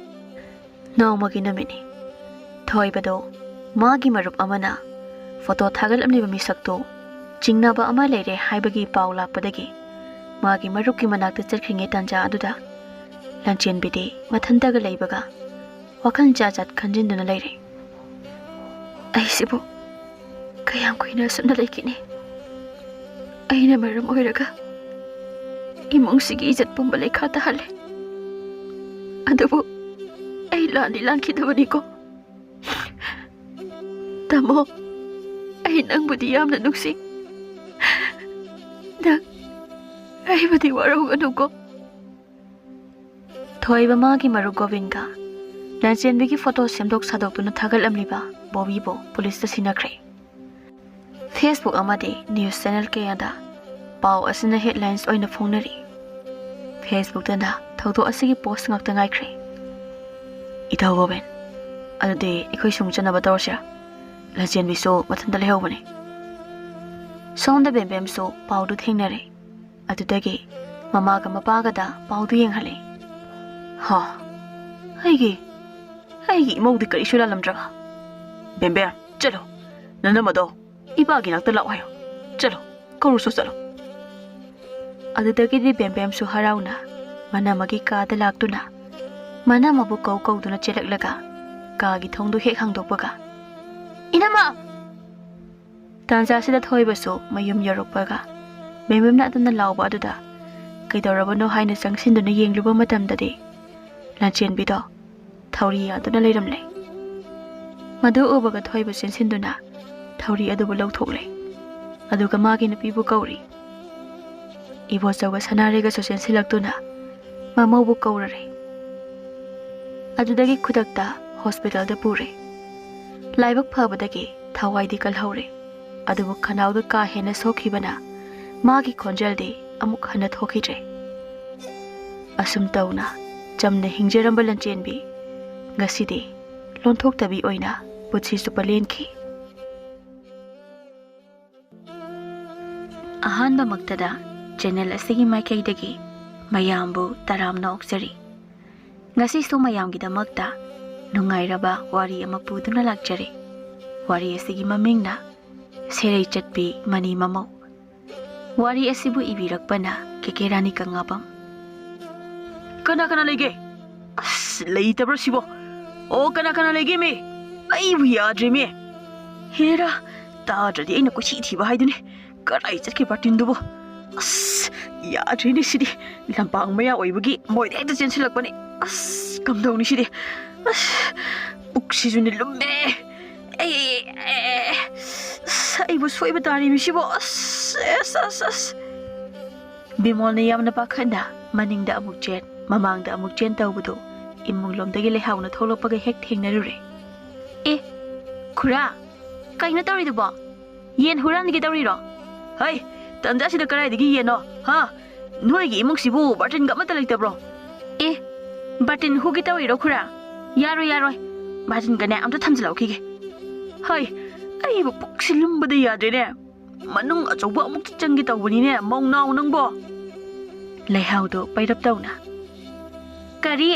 ꯅꯣꯡꯃꯒꯤ ꯅꯨꯃꯤꯠꯅꯤ꯫ ꯊꯣꯏꯕꯗꯣ ꯃꯥꯒꯤ ꯃꯔꯨꯞ ꯑꯃꯅ ꯐꯣꯇꯣ ꯊꯥꯒꯠꯂꯝꯂꯤꯕ ꯃꯤꯁꯛꯇꯨ ꯆꯤꯡꯅꯕ ꯑꯃ ꯂꯩꯔꯦ ꯍꯥꯏꯕꯒꯤ ꯄꯥꯎ ꯂꯥꯛꯄꯗꯒꯤ ꯃꯥꯒꯤ ꯃꯔꯨꯞꯀꯤ ꯃꯅꯥꯛꯇ ꯆꯠꯈ꯭ꯔꯤꯉꯩ ꯇꯥꯟꯖꯥ ꯑꯗꯨꯗ ꯂꯟꯆꯦꯟꯕꯤꯗꯤ ꯃꯊꯟꯇꯒ ꯂꯩꯕꯒ ꯋꯥꯈꯜ ꯖꯥꯠ ꯖꯥꯠ ꯈꯟꯖꯤꯟꯗꯨꯅ ꯂꯩꯔꯦ꯫ "ꯑꯩꯁꯤꯕꯨ ꯀꯌꯥꯝ ꯀꯨꯏꯅ ꯑꯁꯨꯝꯅ ꯂꯩꯈꯤꯅꯤ? ꯑꯩꯅ ꯃꯔꯝ ꯑꯣꯏꯔꯒ ꯏꯃꯨꯡꯁꯤꯒꯤ ꯏꯖꯠ ꯄꯨꯝꯕ ꯂꯩꯈꯥ ꯇꯥꯍꯜꯂꯦ꯫ ꯑꯗꯨꯕꯨ ꯑꯩ ꯂꯥꯟꯗꯤ ꯂꯥꯟꯈꯤꯗꯕꯅꯤꯀꯣ꯫ ꯇꯥꯃꯣ, ꯑꯩ ꯅꯪꯕꯨꯗꯤ ꯌꯥꯝꯅ ꯅꯨꯡꯁꯤ꯫ ꯅꯪ ꯑꯩꯕꯨꯗꯤ ꯋꯥꯔꯧꯒꯅꯨꯀꯣ꯫" ꯊꯣꯏꯕ ꯃꯥꯒꯤ ꯃꯔꯨꯞ ꯒꯣꯕꯤꯟꯒ ꯂꯟꯆꯦꯟꯕꯤꯒꯤ ꯐꯣꯇꯣ ꯁꯦꯝꯗꯣꯛ ꯁꯥꯗꯣꯛꯇꯨꯅ ꯊꯥꯒꯠꯂꯝꯂꯤꯕ ꯕꯣꯕꯤꯕꯨ ꯄꯨꯂꯤꯁꯇ ꯁꯤꯟꯅꯈ꯭ꯔꯦ꯫ Facebook ꯑꯃꯗꯤ news channel ꯀꯌꯥꯗ ꯄꯥꯎ ꯑꯁꯤꯅ headlines ꯑꯣꯏꯅ ꯐꯣꯡꯅꯔꯤ꯫ Facebookꯇꯅ ꯊꯧꯗꯣꯛ ꯑꯁꯤꯒꯤ post ꯉꯥꯛꯇ ꯉꯥꯏꯈ꯭ꯔꯦ꯫ "ꯏꯇꯥꯎ ꯒꯣꯕꯤꯟ, ꯑꯗꯨꯗꯤ ꯑꯩꯈꯣꯏ ꯁꯨꯝ ꯆꯠꯅꯕ ꯇꯧꯔꯁꯤꯔꯥ? ꯂꯟꯆꯦꯟꯕꯤꯁꯨ ꯃꯊꯟꯇ ꯂꯩꯍꯧꯕꯅꯤ꯫" ꯁꯣꯝꯗ ꯕꯦꯝꯕꯦꯝꯁꯨ ꯄꯥꯎꯗꯨ ꯊꯦꯡꯅꯔꯦ꯫ ꯑꯗꯨꯗꯒꯤ ꯃꯃꯥꯒ ꯃꯄꯥꯒꯗ ꯄꯥꯎꯗꯨ ꯌꯦꯡꯍꯜꯂꯦ꯫ "ꯍꯥ, ꯑꯩꯒꯤ, ꯑꯩꯒꯤ ꯏꯃꯧꯗꯤ ꯀꯔꯤꯁꯨ ꯂꯥꯜꯂꯝꯗ꯭ꯔꯕ? ꯕꯦꯝꯕꯦꯝ, ꯆꯠꯂꯣ, ꯅꯅꯝꯃꯗꯣ ꯏꯄꯥꯒꯤ ꯅꯥꯛꯇ ꯂꯥꯛꯑꯣ ꯍꯥꯏꯌꯣ꯫ ꯆꯠꯂꯣ, ꯀꯧꯔꯨꯁꯨ ꯆꯠꯂꯣ꯫" ꯑꯗꯨꯗꯒꯤꯗꯤ ꯕꯦꯝꯕꯦꯝꯁꯨ ꯍꯔꯥꯎꯅ ꯃꯅꯝꯃꯒꯤ ꯀꯥꯗ ꯂꯥꯛꯇꯨꯅ ꯃꯅꯝꯃꯕꯨ ꯀꯧ ꯀꯧꯗꯨꯅ ꯆꯦꯜꯂꯛꯂꯒ ꯀꯥꯒꯤ ꯊꯣꯡꯗꯨ ꯍꯦꯛ ꯍꯥꯡꯗꯣꯛꯄꯒ, "ꯏꯅꯝꯃ!" ꯇꯥꯟꯖꯥꯁꯤꯗ ꯊꯣꯏꯕꯁꯨ ꯃꯌꯨꯝ ꯌꯧꯔꯛꯄꯒ ꯕꯦꯝꯕꯦꯝꯅ ꯑꯗꯨꯅ ꯂꯥꯎꯕ ꯑꯗꯨꯗ ꯀꯩꯗꯧꯔꯕꯅꯣ ꯍꯥꯏꯅ ꯆꯪꯁꯤꯟꯗꯨꯅ ꯌꯦꯡꯂꯨꯕ ꯃꯇꯝꯗꯗꯤ ꯂꯟꯆꯦꯟꯕꯤꯗꯣ ꯊꯧꯔꯤ ꯌꯥꯟꯗꯨꯅ ꯂꯩꯔꯝꯂꯦ꯫ ꯃꯗꯨ ꯎꯕꯒ ꯊꯣꯏꯕ ꯆꯦꯟꯁꯤꯟꯗꯨꯅ ꯊꯧꯔꯤ ꯑꯗꯨꯕꯨ ꯂꯧꯊꯣꯛꯂꯦ꯫ ꯑꯗꯨꯒ ꯃꯥꯒꯤ ꯅꯨꯄꯤꯕꯨ ꯀꯧꯔꯤ꯫ ꯏꯕꯣꯆꯧꯒ ꯁꯅꯥꯔꯩꯒꯁꯨ ꯆꯦꯟꯁꯤꯜꯂꯛꯇꯨꯅ ꯃꯃꯧꯕꯨ ꯀꯧꯔꯔꯦ꯫ ꯑꯗꯨꯗꯒꯤ ꯈꯨꯗꯛꯇ ꯍꯣꯁꯄꯤꯇꯥꯜꯗ ꯄꯨꯔꯦ꯫ ꯂꯥꯏꯕꯛ ꯐꯕꯗꯒꯤ ꯊꯋꯥꯏꯗꯤ ꯀꯜꯍꯧꯔꯦ꯫ ꯑꯗꯨꯕꯨ ꯈꯅꯥꯎꯗ ꯀꯥ ꯍꯦꯟꯅ ꯁꯣꯛꯈꯤꯕꯅ ꯃꯥꯒꯤ ꯈꯣꯟꯖꯦꯜꯗꯤ ꯑꯃꯨꯛ ꯍꯟꯅ ꯊꯣꯛꯈꯤꯗ꯭ꯔꯦ꯫ ꯑꯁꯨꯝ ꯇꯧꯅ ꯆꯝꯅ ꯍꯤꯡꯖꯔꯝꯕ ꯂꯟꯆꯦꯟꯕꯤ ꯉꯁꯤꯗꯤ ꯂꯣꯟꯊꯣꯛꯇꯕꯤ ꯑꯣꯏꯅ ꯄꯨꯟꯁꯤ ꯆꯨꯞꯄ ꯂꯦꯟꯈꯤ꯫ ꯑꯍꯥꯟꯕꯃꯛꯇꯗ ꯆꯦꯅꯦꯜ ꯑꯁꯤꯒꯤ ꯃꯥꯏꯀꯩꯗꯒꯤ ꯃꯌꯥꯝꯕꯨ ꯇꯔꯥꯝꯅ ꯑꯣꯛꯆꯔꯤ꯫ ꯉꯁꯤꯁꯨ ꯃꯌꯥꯝꯒꯤꯗꯃꯛꯇ ꯅꯨꯡꯉꯥꯏꯔꯕ ꯋꯥꯔꯤ ꯑꯃ ꯄꯨꯗꯨꯅ ꯂꯥꯛꯆꯔꯤ꯫ ꯋꯥꯔꯤ ꯑꯁꯤꯒꯤ ꯃꯃꯤꯡꯅ ꯁꯦꯔꯩ ꯆꯠꯄꯤ ꯃꯅꯤ ꯃꯃꯧ꯫ ꯋꯥꯔꯤ ꯑꯁꯤꯕꯨ ꯏꯕꯤꯔꯛꯄꯅ ꯀꯦ ꯀꯦ ꯔꯥꯅꯤ ꯀꯪꯂꯥꯕꯝ꯫ ꯀꯅꯥ ꯀꯅꯥ ꯂꯩꯒꯦ? ꯑꯁ, ꯂꯩꯇꯕ꯭ꯔꯥ ꯁꯤꯕꯣ? ꯑꯣ, ꯀꯅꯥ ꯀꯅꯥ ꯂꯩꯒꯦ ꯃꯤ? ꯑꯩꯕꯨ ꯌꯥꯗ꯭ꯔꯦ ꯃꯤ꯫ ꯍꯦꯔꯥ, ꯇꯥꯗ꯭ꯔꯗꯤ ꯑꯩꯅ ꯀꯣꯏꯊꯤ ꯊꯤꯕ ꯍꯥꯏꯗꯨꯅꯤ꯫ ꯀꯗꯥꯏ ꯆꯠꯈꯤ ꯕꯥꯔꯇꯤꯟꯗꯨꯕꯣ? ꯑꯁ, ꯌꯥꯗ꯭ꯔꯦꯅꯦ ꯁꯤꯗꯤ꯫ ꯂꯝꯄꯥꯛ ꯃꯌꯥ ꯑꯣꯏꯕꯒꯤ ꯃꯣꯏꯗ ꯍꯦꯛꯇ ꯆꯦꯟꯁꯤꯜꯂꯛꯄꯅꯤ꯫ ꯑꯁ, ꯀꯝꯗꯧꯅꯤ ꯁꯤꯗꯤ? ꯑꯁ, ꯄꯨꯛꯁꯤꯁꯨꯅꯦ ꯂꯨꯝꯃꯦ꯫ ꯑꯩ, ꯑꯦ, ꯑꯁ, ꯑꯩꯕꯨ ꯁꯣꯏꯕ ꯇꯥꯔꯤꯃꯤ ꯁꯤꯕꯣ꯫ ꯑꯁ, ꯑꯁ, ꯑꯁ, ꯑꯁ꯫ ꯕꯤꯃꯣꯜꯅ ꯌꯥꯝꯅ ꯄꯥꯈꯠꯅ ꯃꯅꯤꯡꯗ ꯑꯃꯨꯛ ꯆꯦꯟ, ꯃꯃꯥꯡꯗ ꯑꯃꯨꯛ ꯆꯦꯟ ꯇꯧꯕꯗꯨ ꯏꯃꯨꯡꯂꯣꯝꯗꯒꯤ ꯂꯩꯍꯥꯎꯅ ꯊꯣꯛꯂꯛꯄꯒ ꯍꯦꯛ ꯊꯦꯡꯅꯔꯨꯔꯦ꯫ "ꯑꯦ, ꯈꯨꯔꯥ, ꯀꯩꯅꯣ ꯇꯧꯔꯤꯗꯨꯕꯣ? ꯌꯦꯟ ꯍꯨꯔꯥꯟꯒꯦ ꯇꯧꯔꯤꯔꯣ?" "ꯍꯩ, ꯇꯟꯖꯥꯁꯤꯗ ꯀꯗꯥꯏꯗꯒꯤ ꯌꯦꯟꯅꯣ? ꯍꯥ? ꯅꯣꯏꯒꯤ ꯏꯃꯨꯡꯁꯤꯕꯨ ꯕꯥꯔꯇꯤꯟꯒ ꯑꯃꯠꯇ ꯂꯩꯇꯕ꯭ꯔꯣ?" "ꯑꯦ, ꯕꯥꯔꯇꯤꯟ ꯍꯨꯒꯦ ꯇꯧꯔꯤꯔꯣ ꯈꯨꯔꯥ? ꯌꯥꯔꯣꯏ, ꯌꯥꯔꯣꯏ꯫ ꯕꯥꯔꯇꯤꯟꯒꯅꯦ ꯑꯝꯇ ꯊꯝꯖꯤꯜꯍꯧꯈꯤꯒꯦ꯫ ꯍꯩ, ꯑꯩꯕꯨ ꯄꯨꯛꯁꯤ ꯂꯨꯝꯕꯗ ꯌꯥꯗ꯭ꯔꯦꯅꯦ꯫ ꯃꯅꯨꯡ ꯑꯆꯧꯕ ꯑꯃꯨꯛꯇ ꯆꯪꯒꯦ ꯇꯧꯕꯅꯤꯅꯦ, ꯃꯧꯅꯥꯎ ꯅꯪꯕꯣ!" ꯂꯩꯍꯥꯎꯗꯣ ꯄꯩꯔꯞ ꯇꯧꯅ꯫ "ꯀꯔꯤ?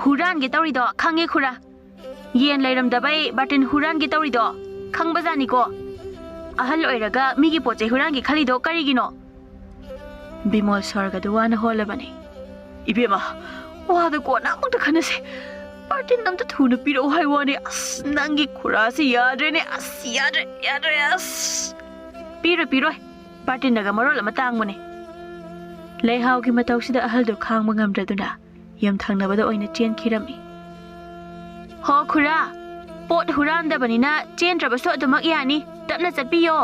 ꯍꯨꯔꯥꯟꯒꯦ ꯇꯧꯔꯤꯗꯣ ꯈꯪꯉꯦ ꯈꯨꯔꯥ꯫ ꯌꯦꯟ ꯂꯩꯔꯝꯗꯕꯩ ꯕꯥꯔꯇꯤꯟ ꯍꯨꯔꯥꯟꯒꯦ ꯇꯧꯔꯤꯗꯣ ꯈꯪꯕꯖꯥꯠꯅꯤꯀꯣ꯫ ꯑꯍꯜ ꯑꯣꯏꯔꯒ ꯃꯤꯒꯤ ꯄꯣꯠ ꯆꯩ ꯍꯨꯔꯥꯟꯒꯦ ꯈꯜꯂꯤꯗꯣ ꯀꯔꯤꯒꯤꯅꯣ?" ꯕꯤꯃꯣꯜ ꯁ꯭ꯋꯔꯒꯗꯨ ꯋꯥꯅ ꯍꯣꯜꯂꯕꯅꯤ꯫ "ꯏꯕꯦꯝꯃ, ꯋꯥꯗꯣ ꯀꯣꯟꯅ ꯑꯃꯨꯛꯇ ꯈꯟꯅꯁꯦ꯫ ꯕꯥꯔꯇꯤꯟ ꯑꯝꯇ ꯊꯨꯅ ꯄꯤꯔꯛꯎ ꯍꯥꯏ ꯋꯥꯅꯤ꯫ ꯑꯁ, ꯅꯪꯒꯤ ꯈꯨꯔꯥꯁꯤ ꯌꯥꯗ꯭ꯔꯦꯅꯦ꯫ ꯑꯁ, ꯌꯥꯗ꯭ꯔꯦ, ꯌꯥꯗ꯭ꯔꯦ, ꯑꯁ!" "ꯄꯤꯔꯣꯏ, ꯄꯤꯔꯣꯏ꯫ ꯕꯥꯔꯇꯤꯟꯅꯒ ꯃꯔꯣꯜ ꯑꯃ ꯇꯥꯡꯕꯅꯦ꯫" ꯂꯩꯍꯥꯎꯒꯤ ꯃꯇꯧꯁꯤꯗ ꯑꯍꯜꯗꯨ ꯈꯥꯡꯕ ꯉꯝꯗ꯭ꯔꯗꯨꯅ ꯌꯨꯝ ꯊꯪꯅꯕꯗ ꯑꯣꯏꯅ ꯆꯦꯟꯈꯤꯔꯝꯃꯤ꯫ "ꯍꯣ ꯈꯨꯔꯥ, ꯄꯣꯠ ꯍꯨꯔꯥꯟꯗꯕꯅꯤꯅ ꯆꯦꯟꯗ꯭ꯔꯕꯁꯨ ꯑꯗꯨꯃꯛ ꯌꯥꯅꯤ꯫ ꯇꯞꯅ ꯆꯠꯄꯤꯌꯣ꯫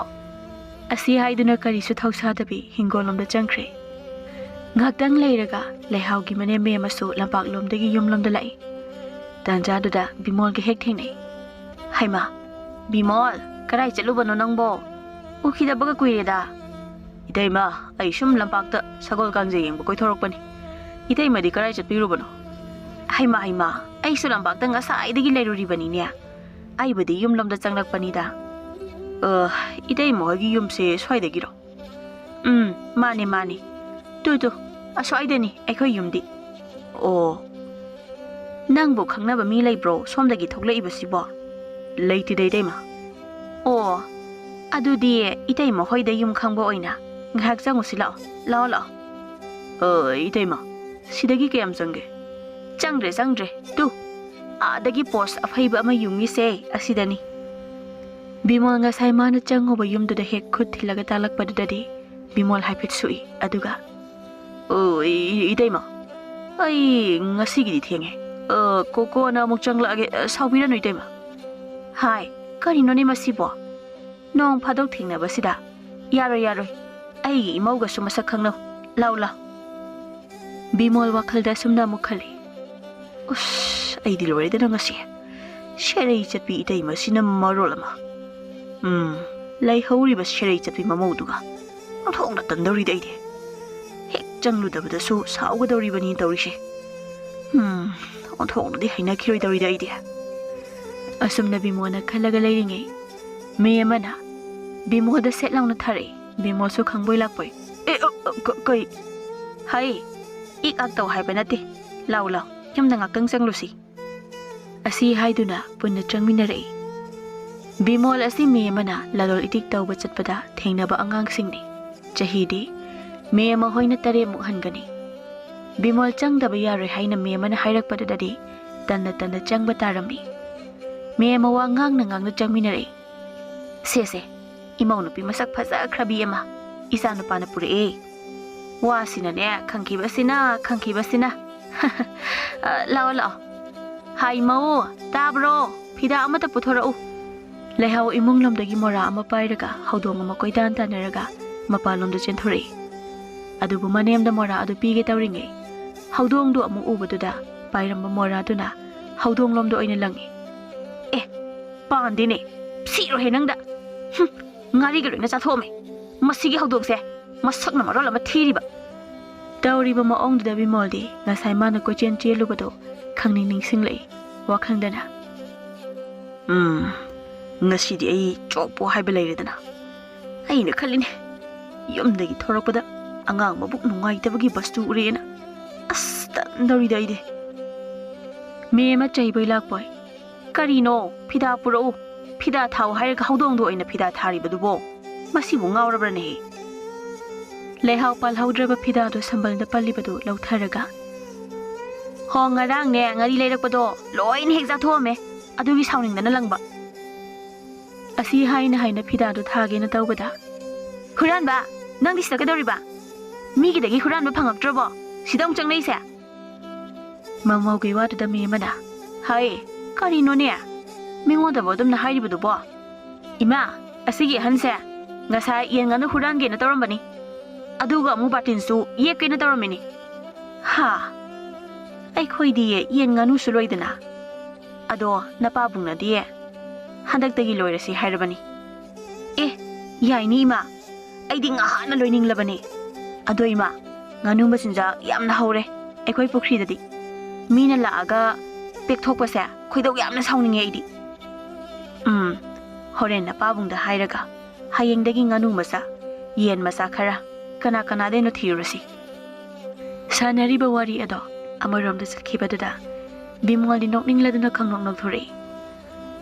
ꯑꯁꯤ ꯍꯥꯏꯗꯨꯅ ꯀꯔꯤꯁꯨ ꯊꯧꯁꯥꯗꯕꯤ ꯍꯤꯡꯒꯣꯜꯂꯣꯝꯗ ꯆꯪꯈ꯭ꯔꯦ꯫ ꯉꯥꯏꯍꯥꯛꯇꯪ ꯂꯩꯔꯒ ꯂꯩꯍꯥꯎꯒꯤ ꯃꯅꯦꯝ ꯃꯦꯝ ꯑꯃꯁꯨ ꯂꯝꯄꯥꯛꯂꯣꯝꯗꯒꯤ ꯌꯨꯝꯂꯣꯝꯗ ꯂꯥꯛꯏ꯫ ꯇꯥꯟꯖꯥꯗꯨꯗ ꯕꯤꯃꯣꯜꯒ ꯍꯦꯛ ꯊꯦꯡꯅꯩ꯫ "ꯍꯩꯃꯥ, ꯕꯤꯃꯣꯜ, ꯀꯔꯥꯏ ꯆꯠꯂꯨꯕꯅꯣ ꯅꯪꯕꯣ? ꯎꯈꯤꯗꯕꯒ ꯀꯨꯏꯔꯦꯗ꯫" "ꯏꯇꯩꯃ, ꯑꯩ ꯁꯨꯝ ꯂꯝꯄꯥꯛꯇ ꯁꯒꯣꯜ ꯀꯥꯡꯖꯩ ꯌꯦꯡꯕ ꯀꯣꯏꯊꯣꯔꯛꯄꯅꯤ꯫ ꯏꯇꯩꯃꯗꯤ ꯀꯔꯥꯏ ꯆꯠꯄꯤꯔꯨꯕꯅꯣ?" "ꯍꯩꯃꯥ, ꯍꯩꯃꯥ, ꯑꯩꯁꯨ ꯂꯝꯄꯥꯛꯇ ꯉꯁꯥꯏꯗꯒꯤ ꯂꯩꯔꯨꯔꯤꯕꯅꯤꯅꯦ꯫ ꯑꯩꯕꯨꯗꯤ ꯌꯨꯝꯂꯣꯝꯗ ꯆꯪꯂꯛꯄꯅꯤꯗ꯫" "ꯑ, ꯏꯇꯩꯃ ꯍꯣꯏꯒꯤ ꯌꯨꯝꯁꯦ ꯁ꯭ꯋꯥꯏꯗꯒꯤꯔꯣ?" "ꯎꯝ, ꯃꯥꯅꯦ, ꯃꯥꯅꯦ꯫ ꯇꯨ, ꯇꯨ, ꯑꯁ꯭ꯋꯥꯏꯗꯅꯤ ꯑꯩꯈꯣꯏ ꯌꯨꯝꯗꯤ꯫" "ꯑꯣ, ꯅꯪꯕꯨ ꯈꯪꯅꯕ ꯃꯤ ꯂꯩꯕ꯭ꯔꯣ ꯁꯣꯝꯗꯒꯤ ꯊꯣꯛꯂꯛꯏꯕꯁꯤꯕꯣ?" "ꯂꯩꯇꯦꯗ, ꯏꯇꯩꯃ꯫" "ꯑꯣ, ꯑꯗꯨꯗꯤ ꯏꯇꯩꯃ ꯍꯣꯏꯗ ꯌꯨꯝ ꯈꯪꯕ ꯑꯣꯏꯅ ꯉꯥꯏꯍꯥꯛ ꯆꯪꯉꯨꯁꯤ ꯂꯥꯛꯑꯣ, ꯂꯥꯛꯑꯣ, ꯂꯥꯛꯑꯣ꯫" "ꯑ, ꯏꯇꯩꯃ, ꯁꯤꯗꯒꯤ ꯀꯌꯥꯝ ꯆꯪꯒꯦ?" "ꯆꯪꯗ꯭ꯔꯦ, ꯆꯪꯗ꯭ꯔꯦ꯫ ꯇꯨ, ꯑꯥꯗꯒꯤ ꯄꯣꯁ ꯑꯐꯩꯕ ꯑꯃ ꯌꯨꯡꯉꯤꯁꯦ ꯑꯁꯤꯗꯅꯤ꯫" ꯕꯤꯃꯣꯜ ꯉꯁꯥꯏ ꯃꯥꯅ ꯆꯪꯉꯨꯕ ꯌꯨꯝꯗꯨꯗ ꯍꯦꯛ ꯈꯨꯠ ꯊꯤꯜꯂꯒ ꯇꯥꯛꯂꯛꯄꯗꯨꯗꯗꯤ ꯕꯤꯃꯣꯜ ꯍꯥꯏꯐꯦꯠ ꯁꯨꯛꯏ꯫ ꯑꯗꯨꯒ, "ꯑꯣ, ꯏ-, ꯏꯇꯩꯃ, ꯑꯩ ꯉꯁꯤꯒꯤꯗꯤ ꯊꯦꯡꯉꯦ꯫ ꯑ, ꯀꯣ-, ꯀꯣꯟꯅ ꯑꯃꯨꯛ ꯆꯪꯂꯛꯑꯒꯦ꯫ ꯑ, ꯁꯥꯎꯕꯤꯔꯅꯨ, ꯏꯇꯩꯃ꯫" "ꯍꯥꯏ, ꯀꯔꯤꯅꯣꯅꯦ ꯃꯁꯤꯕꯣ? ꯅꯣꯡ ꯐꯥꯗꯣꯛ ꯊꯦꯡꯅꯕꯁꯤꯗ꯫ ꯌꯥꯔꯣꯏ, ꯌꯥꯔꯣꯏ꯫ ꯑꯩꯒꯤ ꯏꯃꯧꯒꯁꯨ ꯃꯁꯛ ꯈꯪꯅꯧ꯫ ꯂꯥꯎ, ꯂꯥꯎ꯫" ꯕꯤꯃꯣꯜ ꯋꯥꯈꯜꯗ ꯑꯁꯨꯝꯅ ꯑꯃꯨꯛ ꯈꯜꯂꯤ꯫ "ꯎꯁ, ꯑꯩꯗꯤ ꯂꯣꯏꯔꯦꯗꯅ ꯉꯁꯤ꯫ ꯁꯦꯔꯩ ꯆꯠꯄꯤ ꯏꯇꯩꯃꯁꯤꯅ ꯃꯔꯣꯜ ꯑꯃ꯫ ꯎꯝ, ꯂꯩꯍꯧꯔꯤꯕ ꯁꯦꯔꯩ ꯆꯠꯄꯤ ꯃꯃꯧꯗꯨꯒ ꯑꯣꯟꯊꯣꯛꯅ ꯇꯟꯗꯧꯔꯤꯗ ꯑꯩꯗꯤ꯫ ꯍꯦꯛ ꯆꯪꯂꯨꯗꯕꯗꯁꯨ ꯁꯥꯎꯒꯗꯧꯔꯤꯕꯅꯤ ꯇꯧꯔꯤꯁꯦ꯫ ꯎꯝ, ꯑꯣꯟꯊꯣꯛꯅꯗꯤ ꯍꯩꯅꯈꯤꯔꯣꯏꯗꯧꯔꯤꯗ ꯑꯩꯗꯤ꯫" ꯑꯁꯨꯝꯅ ꯕꯤꯃꯣꯜꯅ ꯈꯜꯂꯒ ꯂꯩꯔꯤꯉꯩ, ꯃꯦꯝ ꯑꯃꯅ ꯕꯤꯃꯣꯜꯗ ꯁꯦꯠ ꯂꯥꯎꯅ ꯊꯥꯔꯛꯏ꯫ ꯕꯤꯃꯣꯜꯁꯨ ꯈꯪꯕꯣꯏ ꯂꯥꯛꯄꯣꯏ, "ꯑꯦ, ꯑ, ꯑ, ꯀ-, ꯀꯩ?" "ꯍꯩ, ꯏꯛ ꯑꯛ ꯇꯧ ꯍꯥꯏꯕ ꯅꯠꯇꯦ꯫ ꯂꯥꯎ, ꯂꯥꯎ, ꯌꯨꯝꯗ ꯉꯥꯛꯇꯪ ꯆꯪꯂꯨꯁꯤ꯫" ꯑꯁꯤ ꯍꯥꯏꯗꯨꯅ ꯄꯨꯟꯅ ꯆꯪꯃꯤꯟꯅꯔꯛꯏ꯫ ꯕꯤꯃꯣꯜ ꯑꯁꯤ ꯃꯦꯝ ꯑꯃꯅ ꯂꯂꯣꯜ ꯏꯇꯤꯛ ꯇꯧꯕ ꯆꯠꯄꯗ ꯊꯦꯡꯅꯕ ꯑꯉꯥꯡꯁꯤꯡꯅꯤ꯫ ꯆꯍꯤꯗꯤ ꯃꯦꯝ ꯃꯈꯣꯏꯅ ꯇꯔꯦꯠꯃꯨꯛ ꯍꯟꯒꯅꯤ꯫ ꯕꯤꯃꯣꯜ ꯆꯪꯗꯕ ꯌꯥꯔꯣꯏ ꯍꯥꯏꯅ ꯃꯦꯝ ꯑꯃꯅ ꯍꯥꯏꯔꯛꯄꯗꯨꯗꯗꯤ ꯇꯟꯅ ꯇꯟꯅ ꯆꯪꯕ ꯇꯥꯔꯝꯃꯤ꯫ ꯃꯦꯝ ꯋꯥ ꯉꯥꯡꯅ ꯉꯥꯡꯅ ꯆꯪꯃꯤꯟꯅꯔꯛꯏ꯫ "ꯁꯦ, ꯁꯦ, ꯏꯃꯧ ꯅꯨꯄꯤ ꯃꯁꯛ ꯐꯖꯈ꯭ꯔꯕꯤ ꯑꯃ ꯏꯆꯥ ꯅꯨꯄꯥꯅ ꯄꯨꯔꯛꯑꯦ꯫ ꯋꯥꯁꯤꯅꯅꯦ, ꯈꯪꯈꯤꯕꯁꯤꯅ, ꯈꯪꯈꯤꯕꯁꯤꯅ꯫" "ꯑ, ꯂꯥꯛꯑꯣ, ꯂꯥꯛꯑꯣ꯫" "ꯍꯥꯏ ꯃꯧ, ꯇꯥꯕ꯭ꯔꯣ? ꯐꯤꯗꯥ ꯑꯃꯇ ꯄꯨꯊꯣꯔꯛꯎ꯫" ꯂꯩꯍꯥꯎ ꯏꯃꯨꯡ ꯂꯣꯝꯗꯒꯤ ꯃꯣꯔꯥ ꯑꯃ ꯄꯥꯏꯔꯒ ꯍꯧꯗꯣꯡ ꯑꯃ ꯀꯣꯏꯇꯥꯟ ꯇꯥꯟꯅꯔꯒ ꯃꯄꯥꯟꯂꯣꯝꯗ ꯆꯦꯟꯊꯣꯔꯛꯏ꯫ ꯑꯗꯨꯕꯨ ꯃꯅꯦꯝꯗ ꯃꯣꯔꯥ ꯑꯗꯨ ꯄꯤꯒꯦ ꯇꯧꯔꯤꯉꯩ, ꯍꯧꯗꯣꯡꯗꯨ ꯑꯃꯨꯛ ꯎꯕꯗꯨꯗ ꯄꯥꯏꯔꯝꯕ ꯃꯣꯔꯥꯗꯨꯅ ꯍꯧꯗꯣꯡꯂꯣꯝꯗ ꯑꯣꯏꯅ ꯂꯪꯉꯤ꯫ "ꯑꯦ, ꯄꯥꯟꯗꯦꯅꯦ, ꯁꯤꯔꯣꯍꯦ ꯅꯪꯗ! ꯍꯨꯝ, ꯉꯥꯔꯤꯒ ꯂꯣꯏꯅ ꯆꯥꯊꯣꯛꯑꯝꯃꯦ꯫ ꯃꯁꯤꯒꯤ ꯍꯧꯗꯣꯡꯁꯦ ꯃꯁꯛꯅ ꯃꯔꯣꯜ ꯑꯃ ꯊꯤꯔꯤꯕ!" ꯇꯧꯔꯤꯕ ꯃꯑꯣꯡꯗꯨꯗ ꯕꯤꯃꯣꯜꯗꯤ ꯉꯁꯥꯏ ꯃꯥꯅ ꯀꯣꯏꯆꯦꯟ ꯆꯦꯜꯂꯨꯕꯗꯣ ꯈꯪꯅꯤꯡ ꯅꯤꯡꯁꯤꯡꯂꯛꯏ ꯋꯥꯈꯜꯗꯅ꯫ "ꯎꯝ, ꯉꯁꯤꯗꯤ ꯑꯩ ꯆꯣꯞꯄꯣ ꯍꯥꯏꯕ ꯂꯩꯔꯦꯗꯅ꯫ ꯑꯩꯅ ꯈꯜꯂꯤꯅꯦ, ꯌꯨꯝꯗꯒꯤ ꯊꯣꯔꯛꯄꯗ ꯑꯉꯥꯡ ꯃꯕꯨꯛ ꯅꯨꯡꯉꯥꯏꯇꯕꯒꯤ ꯕꯁꯇꯨ ꯎꯔꯦꯅ꯫ ꯑꯁ, ꯇꯟꯗꯧꯔꯤꯗ ꯑꯩꯗꯤ꯫" ꯃꯦꯝ ꯑꯃ ꯆꯩꯕꯣꯏ ꯂꯥꯛꯄꯣꯏ, "ꯀꯔꯤꯅꯣ? ꯐꯤꯗꯥ ꯄꯨꯔꯛꯎ, ꯐꯤꯗꯥ ꯊꯥꯎ ꯍꯥꯏꯔꯒ ꯍꯧꯗꯣꯡꯗ ꯑꯣꯏꯅ ꯐꯤꯗꯥ ꯊꯥꯔꯤꯕꯗꯨꯕꯣ? ꯃꯁꯤꯕꯨ ꯉꯥꯎꯔꯕ꯭ꯔꯅꯦꯍꯦ?" ꯂꯩꯍꯥꯎ ꯄꯥꯜꯍꯧꯗ꯭ꯔꯕ ꯐꯤꯗꯥꯗꯣ ꯁꯝꯕꯜꯗ ꯄꯜꯂꯤꯕꯗꯨ ꯂꯧꯊꯔꯒ, "ꯍꯣ, ꯉꯔꯥꯡꯅꯦ ꯉꯥꯔꯤ ꯂꯩꯔꯛꯄꯗꯣ ꯂꯣꯏꯅ ꯍꯦꯛ ꯆꯥꯊꯣꯛꯑꯝꯃꯦ, ꯑꯗꯨꯒꯤ ꯁꯥꯎꯅꯤꯡꯗꯅ ꯂꯪꯕ꯫" ꯑꯁꯤ ꯍꯥꯏꯅ ꯍꯥꯏꯅ ꯐꯤꯗꯥꯗꯣ ꯊꯥꯒꯦꯅ ꯇꯧꯕꯗ, "ꯍꯨꯔꯥꯟꯕ, ꯅꯪꯗꯤ ꯁꯤꯗ ꯀꯩꯗꯧꯔꯤꯕ? ꯃꯤꯒꯤꯗꯒꯤ ꯍꯨꯔꯥꯟꯕ ꯐꯪꯉꯛꯇ꯭ꯔꯕꯣ ꯁꯤꯗ ꯑꯃꯨꯛ ꯆꯪꯂꯛꯏꯁꯦ?" ꯃꯃꯧꯒꯤ ꯋꯥꯗꯨꯗ ꯃꯦꯝ ꯑꯃꯅ, "ꯍꯩ, ꯀꯔꯤꯅꯣꯅꯦ? ꯃꯤꯉꯣꯟꯗꯕꯨ ꯑꯗꯨꯝꯅ ꯍꯥꯏꯔꯤꯕꯗꯨꯕꯣ? ꯏꯃꯥ, ꯑꯁꯤꯒꯤ ꯑꯍꯟꯁꯦ ꯉꯁꯥꯏ ꯌꯦꯟ ꯉꯥꯅꯨ ꯍꯨꯔꯥꯟꯒꯦꯅ ꯇꯧꯔꯝꯕꯅꯤ, ꯑꯗꯨꯒ ꯑꯃꯨꯛ ꯕꯥꯇꯤꯟꯁꯨ ꯌꯦꯛꯀꯦꯅ ꯇꯧꯔꯝꯃꯤꯅꯤ꯫" "ꯍꯥ? ꯑꯩꯈꯣꯏꯗꯤ ꯌꯦꯟ ꯉꯥꯅꯨꯁꯨ ꯂꯣꯏꯗꯅ꯫ ꯑꯗꯣ ꯅꯄꯥꯕꯨꯡꯅꯗꯤ ꯍꯟꯗꯛꯇꯒꯤ ꯂꯣꯏꯔꯁꯤ ꯍꯥꯏꯔꯕꯅꯤ꯫" "ꯑꯦ, ꯌꯥꯏꯅꯤ ꯏꯃꯥ, ꯑꯩꯗꯤ ꯉꯍꯥꯟꯅ ꯂꯣꯏꯅꯤꯡꯂꯕꯅꯤ꯫ ꯑꯗꯣ ꯏꯃꯥ, ꯉꯥꯅꯨ ꯃꯆꯤꯟꯖꯥꯛ ꯌꯥꯝꯅ ꯍꯧꯔꯦ ꯑꯩꯈꯣꯏ ꯄꯨꯈ꯭ꯔꯤꯗꯗꯤ꯫ ꯃꯤꯅ ꯂꯥꯛꯑꯒ ꯄꯦꯛꯊꯣꯛꯄꯁꯦ ꯈꯣꯏꯗꯧ ꯌꯥꯝꯅ ꯁꯥꯎꯅꯤꯡꯉꯦ ꯑꯩꯗꯤ꯫ ꯎꯝ, ꯍꯣꯔꯦꯟ ꯅꯄꯥꯕꯨꯡꯗ ꯍꯥꯏꯔꯒ ꯍꯌꯦꯡꯗꯒꯤ ꯉꯥꯅꯨ ꯃꯆꯥ, ꯌꯦꯟ ꯃꯆꯥ ꯈꯔ ꯀꯅꯥ ꯀꯅꯥꯗꯩꯅꯣ ꯊꯤꯔꯨꯔꯁꯤ꯫" ꯁꯥꯟꯅꯔꯤꯕ ꯋꯥꯔꯤ ꯑꯗꯣ ꯑꯃꯔꯣꯝꯗ ꯆꯠꯈꯤꯕꯗꯨꯗ ꯕꯤꯃꯣꯜꯗꯤ ꯅꯣꯛꯅꯤꯡꯂꯗꯨꯅ ꯈꯪꯅꯣꯛ ꯅꯣꯛꯊꯣꯔꯛꯏ꯫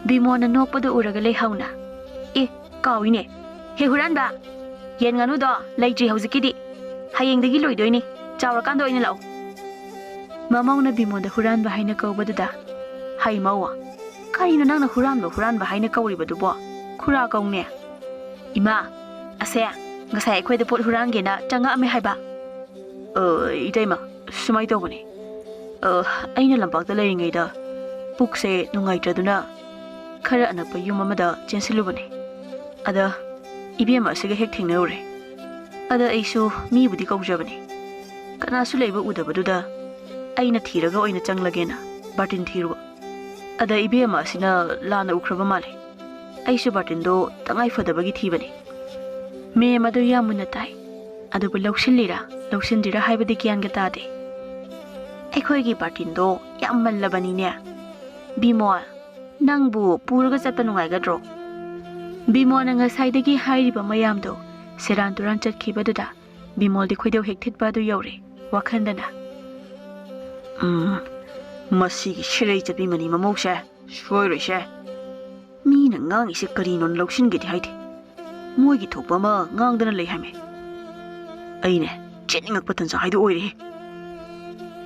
ꯕꯤꯃꯣꯜꯅ ꯅꯣꯛꯄꯗꯨ ꯎꯔꯒ ꯂꯩꯍꯧꯅ, "ꯑꯦ, ꯀꯥꯎꯏꯅꯦ꯫ ꯍꯦ ꯍꯨꯔꯥꯟꯕ, ꯌꯦꯟ ꯉꯥꯅꯨꯗꯣ ꯂꯩꯇ꯭ꯔꯤ ꯍꯧꯖꯤꯛꯀꯤꯗꯤ꯫ ꯍꯌꯦꯡꯗꯒꯤ ꯂꯣꯏꯗꯣꯏꯅꯤ꯫ ꯆꯥꯎꯔꯀꯥꯟꯗ ꯑꯣꯏꯅ ꯂꯥꯛꯎ꯫" ꯃꯃꯧꯅ ꯕꯤꯃꯣꯜꯗ ꯍꯨꯔꯥꯟꯕ ꯍꯥꯏꯅ ꯀꯧꯕꯗꯨꯗ, "ꯍꯩ ꯃꯧ, ꯀꯔꯤꯅꯣ ꯅꯪꯅ ꯍꯨꯔꯥꯟꯕ ꯍꯨꯔꯥꯟꯕ ꯍꯥꯏꯅ ꯀꯧꯔꯤꯕꯗꯨꯕꯣ? ꯈꯨꯔꯥ ꯀꯧꯅꯦ꯫" "ꯏꯃꯥ, ꯑꯁꯦ ꯉꯁꯥꯏ ꯑꯩꯈꯣꯏꯗ ꯄꯣꯠ ꯍꯨꯔꯥꯟꯒꯦꯅ ꯆꯪꯉꯛꯑꯝꯃꯦ ꯍꯥꯏꯕ꯫" "ꯑ, ꯏꯇꯩꯃ, ꯁꯨꯃꯥꯏꯅ ꯇꯧꯕꯅꯦ꯫ ꯑ, ꯑꯩꯅ ꯂꯝꯄꯥꯛꯇ ꯂꯩꯔꯤꯉꯩꯗ ꯄꯨꯛꯁꯦ ꯅꯨꯡꯉꯥꯏꯇ꯭ꯔꯗꯨꯅ ꯈꯔ ꯑꯅꯛꯄ ꯌꯨꯝ ꯑꯃꯗ ꯆꯦꯟꯁꯤꯜꯂꯨꯕꯅꯦ꯫ ꯑꯗ ꯏꯕꯦꯝꯃ ꯑꯁꯤꯒ ꯍꯦꯛ ꯊꯦꯡꯅꯔꯨꯔꯦ꯫ ꯑꯗ ꯑꯩꯁꯨ ꯃꯤꯕꯨꯗꯤ ꯀꯧꯖꯕꯅꯦ꯫ ꯀꯅꯥꯁꯨ ꯂꯩꯕ ꯎꯗꯕꯗꯨꯗ ꯑꯩꯅ ꯊꯤꯔꯒ ꯑꯣꯏꯅ ꯆꯪꯂꯒꯦꯅ ꯕꯥꯔꯇꯤꯟ ꯊꯤꯔꯨꯕ꯫ ꯑꯗ ꯏꯕꯦꯝꯃ ꯑꯁꯤꯅ ꯂꯥꯟꯅ ꯎꯈ꯭ꯔꯕ ꯃꯥꯜꯂꯦ꯫ ꯑꯩꯁꯨ ꯕꯥꯔꯇꯤꯟꯗꯣ ꯇꯉꯥꯏ ꯐꯗꯕꯒꯤ ꯊꯤꯕꯅꯦ꯫ ꯃꯦꯝ ꯑꯗꯨ ꯌꯥꯝ ꯃꯨꯟꯅ ꯇꯥꯏ꯫ ꯑꯗꯨꯕꯨ ꯂꯧꯁꯤꯜꯂꯤꯔꯥ ꯂꯧꯁꯤꯟꯗ꯭ꯔꯤꯔꯥ ꯍꯥꯏꯕꯗꯤ ꯒ꯭ꯌꯥꯟꯒ ꯇꯥꯗꯦ꯫ ꯑꯩꯈꯣꯏꯒꯤ ꯕꯥꯔꯇꯤꯟꯗꯣ ꯌꯥꯝ ꯃꯜꯂꯕꯅꯤꯅꯦ꯫ ꯕꯤꯃꯣꯜ, ꯅꯪꯕꯨ ꯄꯨꯔꯒ ꯆꯠꯄ ꯅꯨꯡꯉꯥꯏꯒꯗ꯭ꯔꯣ? ꯕꯤꯃꯣꯜꯅ ꯉꯁꯥꯏꯗꯒꯤ ꯍꯥꯏꯔꯤꯕ ꯃꯌꯥꯝꯗꯣ ꯁꯦꯔꯥꯟ ꯇꯨꯔꯥꯟ ꯆꯠꯈꯤꯕꯗꯨꯗ ꯕꯤꯃꯣꯜꯗꯤ ꯈꯣꯏꯗꯧ ꯍꯦꯛ ꯊꯤꯠꯄ ꯑꯗꯨ ꯌꯧꯔꯦ ꯋꯥꯈꯟꯗꯅ꯫ ꯎꯝ, ꯃꯁꯤꯒꯤ ꯁꯤꯔꯩ ꯆꯠꯄꯤ ꯃꯅꯤ ꯃꯃꯧꯁꯦ ꯁꯣꯏꯔꯣꯏꯁꯦ꯫ ꯃꯤꯅ ꯉꯥꯡꯉꯤꯁꯦ ꯀꯔꯤꯅꯣ ꯂꯧꯁꯤꯟꯒꯦꯗꯤ ꯍꯥꯏꯗꯦ꯫ ꯃꯣꯏꯒꯤ ꯊꯣꯛꯄ ꯑꯃ ꯉꯥꯡꯗꯅ ꯂꯩ ꯍꯥꯏꯃꯦ꯫ ꯑꯩꯅꯦ ꯆꯦꯟꯅꯤꯡꯉꯛꯄ ꯇꯟꯖꯥ ꯍꯥꯏꯗꯣ ꯑꯣꯏꯔꯦꯍꯦ꯫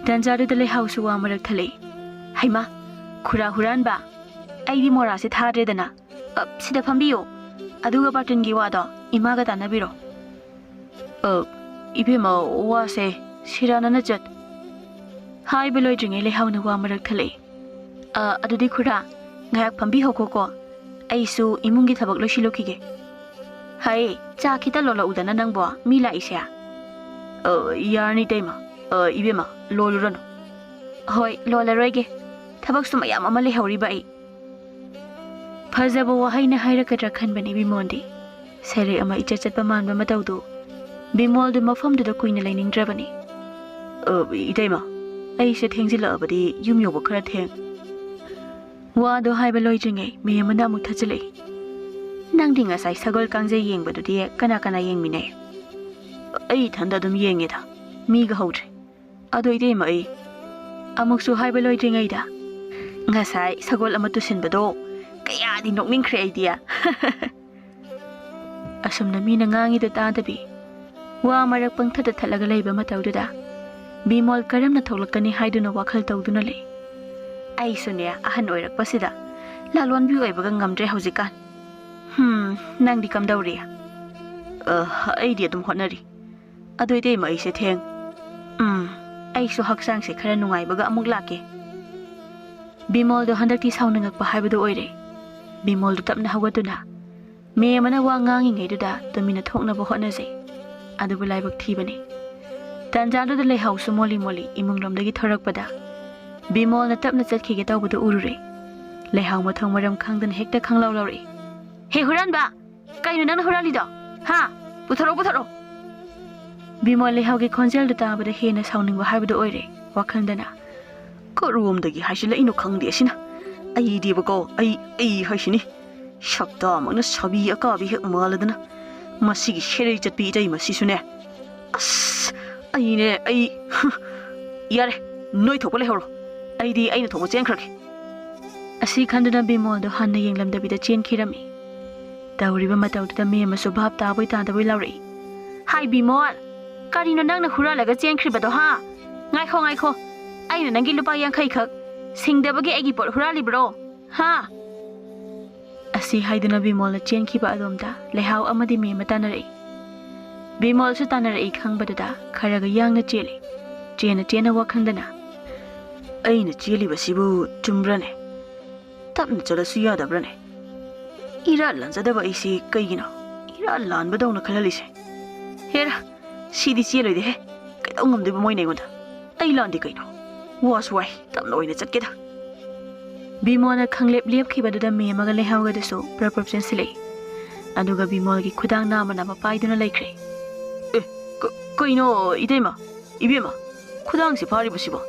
ꯇꯟꯖꯥꯗꯨꯗ ꯂꯩꯍꯥꯎꯁꯨ ꯋꯥ ꯃꯔꯛ ꯊꯠꯂꯛꯏ꯫ ꯍꯩꯃꯥ, ꯈꯨꯔꯥ ꯍꯨꯔꯥꯟꯕ, ꯑꯩꯗꯤ ꯃꯣꯔꯥꯁꯦ ꯊꯥꯗ꯭ꯔꯦꯗꯅ꯫ ꯑ, ꯁꯤꯗ ꯐꯝꯕꯤꯌꯨ꯫ ꯑꯗꯨꯒ ꯕꯥꯔꯇꯤꯟꯒꯤ ꯋꯥꯗꯣ ꯏꯃꯥꯒ ꯇꯥꯟꯅꯕꯤꯔꯣ꯫ ꯑ, ꯏꯕꯦꯝꯃ, ꯋꯥꯁꯦ ꯁꯤꯔꯥꯅꯅ ꯆꯠ꯫ ꯍꯥꯏꯕ ꯂꯣꯏꯗ꯭ꯔꯤꯉꯩ ꯂꯩꯍꯥꯎꯅ ꯋꯥ ꯃꯔꯛ ꯊꯠꯂꯛꯏ꯫ ꯑ, ꯑꯗꯨꯗꯤ ꯈꯨꯔꯥ, ꯉꯥꯏꯍꯥꯛ ꯐꯝꯕꯤꯍꯧꯈꯣꯀꯣ꯫ ꯑꯩꯁꯨ ꯏꯃꯨꯡꯒꯤ ꯊꯕꯛ ꯂꯣꯏꯁꯤꯜꯂꯨꯈꯤꯒꯦ꯫ ꯍꯩ, ꯆꯥ ꯈꯤꯇ ꯂꯣꯜꯂꯛꯎꯗꯅ ꯅꯪꯕꯣ, ꯃꯤ ꯂꯥꯛꯏꯁꯦ꯫ ꯑ, ꯌꯥꯔꯅꯤ ꯏꯇꯩꯃ꯫ ꯑ, ꯏꯕꯦꯝꯃ, ꯂꯣꯜꯂꯨꯔꯅꯨ꯫ ꯍꯣꯏ, ꯂꯣꯜꯂꯔꯣꯏꯒꯦ꯫ ꯊꯕꯛꯁꯨ ꯃꯌꯥꯝ ꯑꯃ ꯂꯩꯍꯧꯔꯤꯕ ꯑꯩ꯫ ꯐꯖꯕ ꯋꯥꯍꯩꯅ ꯍꯥꯏꯔꯛꯀꯗ꯭ꯔꯥ ꯈꯟꯕꯅꯤ ꯕꯤꯃꯣꯜꯗꯤ꯫ ꯁꯩꯔꯦꯡ ꯑꯃ ꯏꯆꯠ ꯆꯠꯄ ꯃꯥꯟꯕ ꯃꯇꯧꯗꯨ꯫ ꯕꯤꯃꯣꯜꯗꯨ ꯃꯐꯝꯗꯨꯗ ꯀꯨꯏꯅ ꯂꯩꯅꯤꯡꯗ꯭ꯔꯕꯅꯤ꯫ "ꯑ, ꯏꯇꯩꯃ, ꯑꯩꯁꯦ ꯊꯦꯡꯖꯤꯜꯂꯛꯑꯕꯗꯤ ꯌꯨꯝ ꯌꯧꯕ ꯈꯔ ꯊꯦꯡ-" ꯋꯥꯗꯣ ꯍꯥꯏꯕ ꯂꯣꯏꯗ꯭ꯔꯤꯉꯩ ꯃꯦꯝ ꯑꯃꯅ ꯑꯃꯨꯛ ꯊꯠꯆꯤꯜꯂꯛꯏ꯫ "ꯅꯪꯗꯤ ꯉꯁꯥꯏ ꯁꯒꯣꯜ ꯀꯥꯡꯖꯩ ꯌꯦꯡꯕꯗꯨꯗꯤ ꯀꯅꯥ ꯀꯅꯥ ꯌꯦꯡꯃꯤꯟꯅꯩ?" "ꯑꯩ ꯏꯊꯟꯗ ꯑꯗꯨꯝ ꯌꯦꯡꯉꯦꯗ, ꯃꯤꯒ ꯍꯧꯗ꯭ꯔꯦ꯫ ꯑꯗꯣ ꯏꯇꯩꯃ, ꯑꯩ..." ꯑꯃꯨꯛꯁꯨ ꯍꯥꯏꯕ ꯂꯣꯏꯗ꯭ꯔꯤꯉꯩꯗ, "ꯉꯁꯥꯏ ꯁꯒꯣꯜ ꯑꯃ ꯇꯨꯁꯤꯟꯕꯗꯣ ꯀꯌꯥꯗꯤ ꯅꯣꯛꯅꯤꯡꯈ꯭ꯔꯦ ꯑꯩꯗꯤ!" ꯑꯁꯨꯝꯅ ꯃꯤꯅ ꯉꯥꯡꯉꯤꯗꯣ ꯇꯥꯗꯕꯤ, ꯋꯥ ꯃꯔꯛ ꯄꯪꯊꯠꯇ ꯊꯠꯂꯒ ꯂꯩꯕ ꯃꯇꯧꯗꯨꯗ, ꯕꯤꯃꯣꯜ ꯀꯔꯝꯅ ꯊꯣꯛꯂꯛꯀꯅꯤ ꯍꯥꯏꯗꯨꯅ ꯋꯥꯈꯜ ꯇꯧꯗꯨꯅ ꯂꯩ꯫ ꯑꯩꯁꯨꯅꯦ, ꯑꯍꯟ ꯑꯣꯏꯔꯛꯄꯁꯤꯗ ꯂꯥꯂꯣꯟꯕꯤ ꯑꯣꯏꯕꯒ ꯉꯝꯗ꯭ꯔꯦ ꯍꯧꯖꯤꯛꯀꯥꯟ꯫ ꯍꯨꯝ, ꯅꯪꯗꯤ ꯀꯝꯗꯧꯔꯤ? ꯑ, ꯑꯩꯗꯤ ꯑꯗꯨꯝ ꯍꯣꯠꯅꯔꯤ꯫ ꯑꯗꯨ ꯏꯇꯩꯃ, ꯑꯩꯁꯦ ꯊꯦꯡ-, ꯎꯝ, ꯑꯩꯁꯨ ꯍꯛꯆꯥꯡꯁꯦ ꯈꯔ ꯅꯨꯡꯉꯥꯏꯕꯒ ꯑꯃꯨꯛ ꯂꯥꯛꯀꯦ꯫ ꯕꯤꯃꯣꯜꯗꯣ ꯍꯟꯗꯛꯇꯤ ꯁꯥꯎꯅꯤꯡꯉꯛꯄ ꯍꯥꯏꯕꯗꯨ ꯑꯣꯏꯔꯦ꯫ ꯕꯤꯃꯣꯜꯗꯣ ꯇꯞꯅ ꯍꯧꯒꯠꯇꯨꯅ ꯃꯦꯝ ꯑꯃꯅ ꯋꯥ ꯉꯥꯡꯉꯤꯉꯩꯗꯨꯗ ꯇꯨꯃꯤꯟꯅ ꯊꯣꯛꯅꯕ ꯍꯣꯠꯅꯖꯩ꯫ ꯑꯗꯨꯕꯨ ꯂꯥꯏꯕꯛ ꯊꯤꯕꯅꯤ, ꯇꯥꯟꯖꯥꯗꯨꯗ ꯂꯩꯍꯥꯎꯁꯨ ꯃꯣꯜꯂꯤ ꯃꯣꯜꯂꯤ ꯏꯃꯨꯡꯂꯣꯝꯗꯒꯤ ꯊꯣꯔꯛꯄꯗ ꯕꯤꯃꯣꯜꯅ ꯇꯞꯅ ꯆꯠꯈꯤꯒꯦ ꯇꯧꯕꯗꯨ ꯎꯔꯨꯔꯦ꯫ ꯂꯩꯍꯥꯎ ꯃꯊꯣꯡ ꯃꯔꯝ ꯈꯪꯗꯅ ꯍꯦꯛꯇ ꯈꯪꯂꯥꯎ ꯂꯥꯎꯔꯛꯏ, "ꯍꯦ ꯍꯨꯔꯥꯟꯕ! ꯀꯩꯅꯣ ꯅꯪꯅ ꯍꯨꯔꯥꯜꯂꯤꯗꯣ? ꯍꯥ? ꯄꯨꯊꯣꯔꯛꯑꯣ, ꯄꯨꯊꯣꯔꯛꯑꯣ!" ꯕꯤꯃꯣꯜ ꯂꯩꯍꯥꯎꯒꯤ ꯈꯣꯟꯖꯦꯜꯗꯨ ꯇꯥꯕꯗ ꯍꯦꯟꯅ ꯁꯥꯎꯅꯤꯡꯕ ꯍꯥꯏꯕꯗꯨ ꯑꯣꯏꯔꯦ ꯋꯥꯈꯜꯗꯅ꯫ "ꯀꯔꯣꯝꯗꯒꯤ ꯍꯥꯏꯁꯤꯜꯂꯛꯏꯅꯣ ꯈꯪꯗꯦ ꯑꯁꯤꯅ꯫ ꯑꯩꯗꯤꯕꯀꯣ, ꯑꯩ, ꯑꯩ ꯍꯥꯏꯁꯤꯅꯤ꯫ ꯁꯛꯇꯥꯃꯛꯅ ꯁꯥꯕꯤ ꯑꯀꯥꯕꯤ ꯍꯦꯛ ꯃꯥꯜꯂꯗꯅ꯫ ꯃꯁꯤꯒꯤ ꯁꯦꯔꯩ ꯆꯠꯄꯤ ꯏꯇꯩꯃꯁꯤꯁꯨꯅꯦ꯫ ꯑꯁ! ꯑꯩꯅꯦ, ꯑꯩ, ꯍꯨꯝ꯫ ꯌꯥꯔꯦ, ꯅꯣꯏ ꯊꯣꯛꯄ ꯂꯩꯍꯧꯔꯣ꯫ ꯑꯩꯗꯤ ꯑꯩꯅ ꯊꯣꯛꯄ ꯆꯦꯟꯈ꯭ꯔꯒꯦ꯫" ꯑꯁꯤ ꯈꯟꯗꯨꯅ ꯕꯤꯃꯣꯜꯗꯣ ꯍꯟꯅ ꯌꯦꯡꯂꯝꯗꯕꯤꯗ ꯆꯦꯟꯈꯤꯔꯝꯃꯤ꯫ ꯇꯧꯔꯤꯕ ꯃꯇꯧꯗꯨꯗ ꯃꯦꯝ ꯑꯃꯁꯨ ꯚꯥꯞ ꯇꯥꯕꯣꯏ ꯇꯥꯗꯕꯣꯏ ꯂꯥꯎꯔꯛꯏ, "ꯍꯥꯏ ꯕꯤꯃꯣꯜ, ꯀꯔꯤꯅꯣ ꯅꯪꯅ ꯍꯨꯔꯥꯜꯂꯒ ꯆꯦꯟꯈ꯭ꯔꯤꯕꯗꯣ, ꯍꯥ? ꯉꯥꯏꯈꯣ, ꯉꯥꯏꯈꯣ, ꯑꯩꯅ ꯅꯪꯒꯤ ꯂꯨꯄꯥ ꯌꯥꯡꯈꯩꯈꯛ ꯁꯤꯡꯗꯕꯒꯤ ꯑꯩꯒꯤ ꯄꯣꯠ ꯍꯨꯔꯥꯜꯂꯤꯕ꯭ꯔꯣ, ꯍꯥ?" ꯑꯁꯤ ꯍꯥꯏꯗꯨꯅ ꯕꯤꯃꯣꯜꯅ ꯆꯦꯟꯈꯤꯕ ꯑꯗꯣꯝꯗ ꯂꯩꯍꯥꯎ ꯑꯃꯗꯤ ꯃꯦꯝ ꯑꯃ ꯇꯥꯟꯅꯔꯛꯏ꯫ ꯕꯤꯃꯣꯜꯁꯨ ꯇꯥꯟꯅꯔꯛꯏ ꯈꯪꯕꯗꯨꯗ ꯈꯔꯒ ꯌꯥꯡꯅ ꯆꯦꯜꯂꯤ꯫ ꯆꯦꯟꯅ ꯆꯦꯟꯅ ꯋꯥꯈꯜꯗꯅ, "ꯑꯩꯅ ꯆꯦꯜꯂꯤꯕꯁꯤꯕꯨ ꯆꯨꯝꯕ꯭ꯔꯅꯦ? ꯇꯞꯅ ꯆꯠꯂꯁꯨ ꯌꯥꯗꯕ꯭ꯔꯅꯦ? ꯏꯔꯥꯠ ꯂꯥꯟꯖꯗꯕ ꯑꯩꯁꯤ ꯀꯩꯒꯤꯅꯣ ꯏꯔꯥꯠ ꯂꯥꯟꯕꯗꯧꯅ ꯈꯜꯍꯜꯂꯤꯁꯦ? ꯍꯦꯔꯥ, ꯁꯤꯗꯤ ꯆꯦꯜꯂꯣꯏꯗꯦꯍꯦ꯫ ꯀꯩꯗꯧ ꯉꯝꯗꯣꯏꯕ ꯃꯣꯏꯅ ꯑꯩꯉꯣꯟꯗ? ꯑꯩ ꯂꯥꯟꯗꯦ ꯀꯩꯅꯣ꯫ ꯋꯥꯁꯨ ꯋꯥꯏ, ꯇꯞꯅ ꯑꯣꯏꯅ ꯆꯠꯀꯦꯗ꯫" ꯕꯤꯃꯣꯜꯅ ꯈꯪꯂꯦꯞ ꯂꯦꯞꯈꯤꯕꯗꯨꯗ ꯃꯦꯝ ꯑꯃꯒ ꯂꯩꯍꯥꯎꯒꯗꯨꯁꯨ ꯄ꯭ꯔꯞ ꯄ꯭ꯔꯞ ꯆꯦꯟꯁꯤꯜꯂꯛꯏ꯫ ꯑꯗꯨꯒ ꯕꯤꯃꯣꯜꯒꯤ ꯈꯨꯗꯥꯡ ꯅꯥꯝꯃ ꯅꯥꯝꯃ ꯄꯥꯏꯗꯨꯅ ꯂꯩꯈ꯭ꯔꯦ꯫ "ꯑꯦ, ꯀ-, ꯀꯩꯅꯣ ꯏꯇꯩꯃ, ꯏꯕꯦꯝꯃ, ꯈꯨꯗꯥꯡꯁꯤ ꯐꯥꯔꯤꯕꯁꯤꯕꯣ?"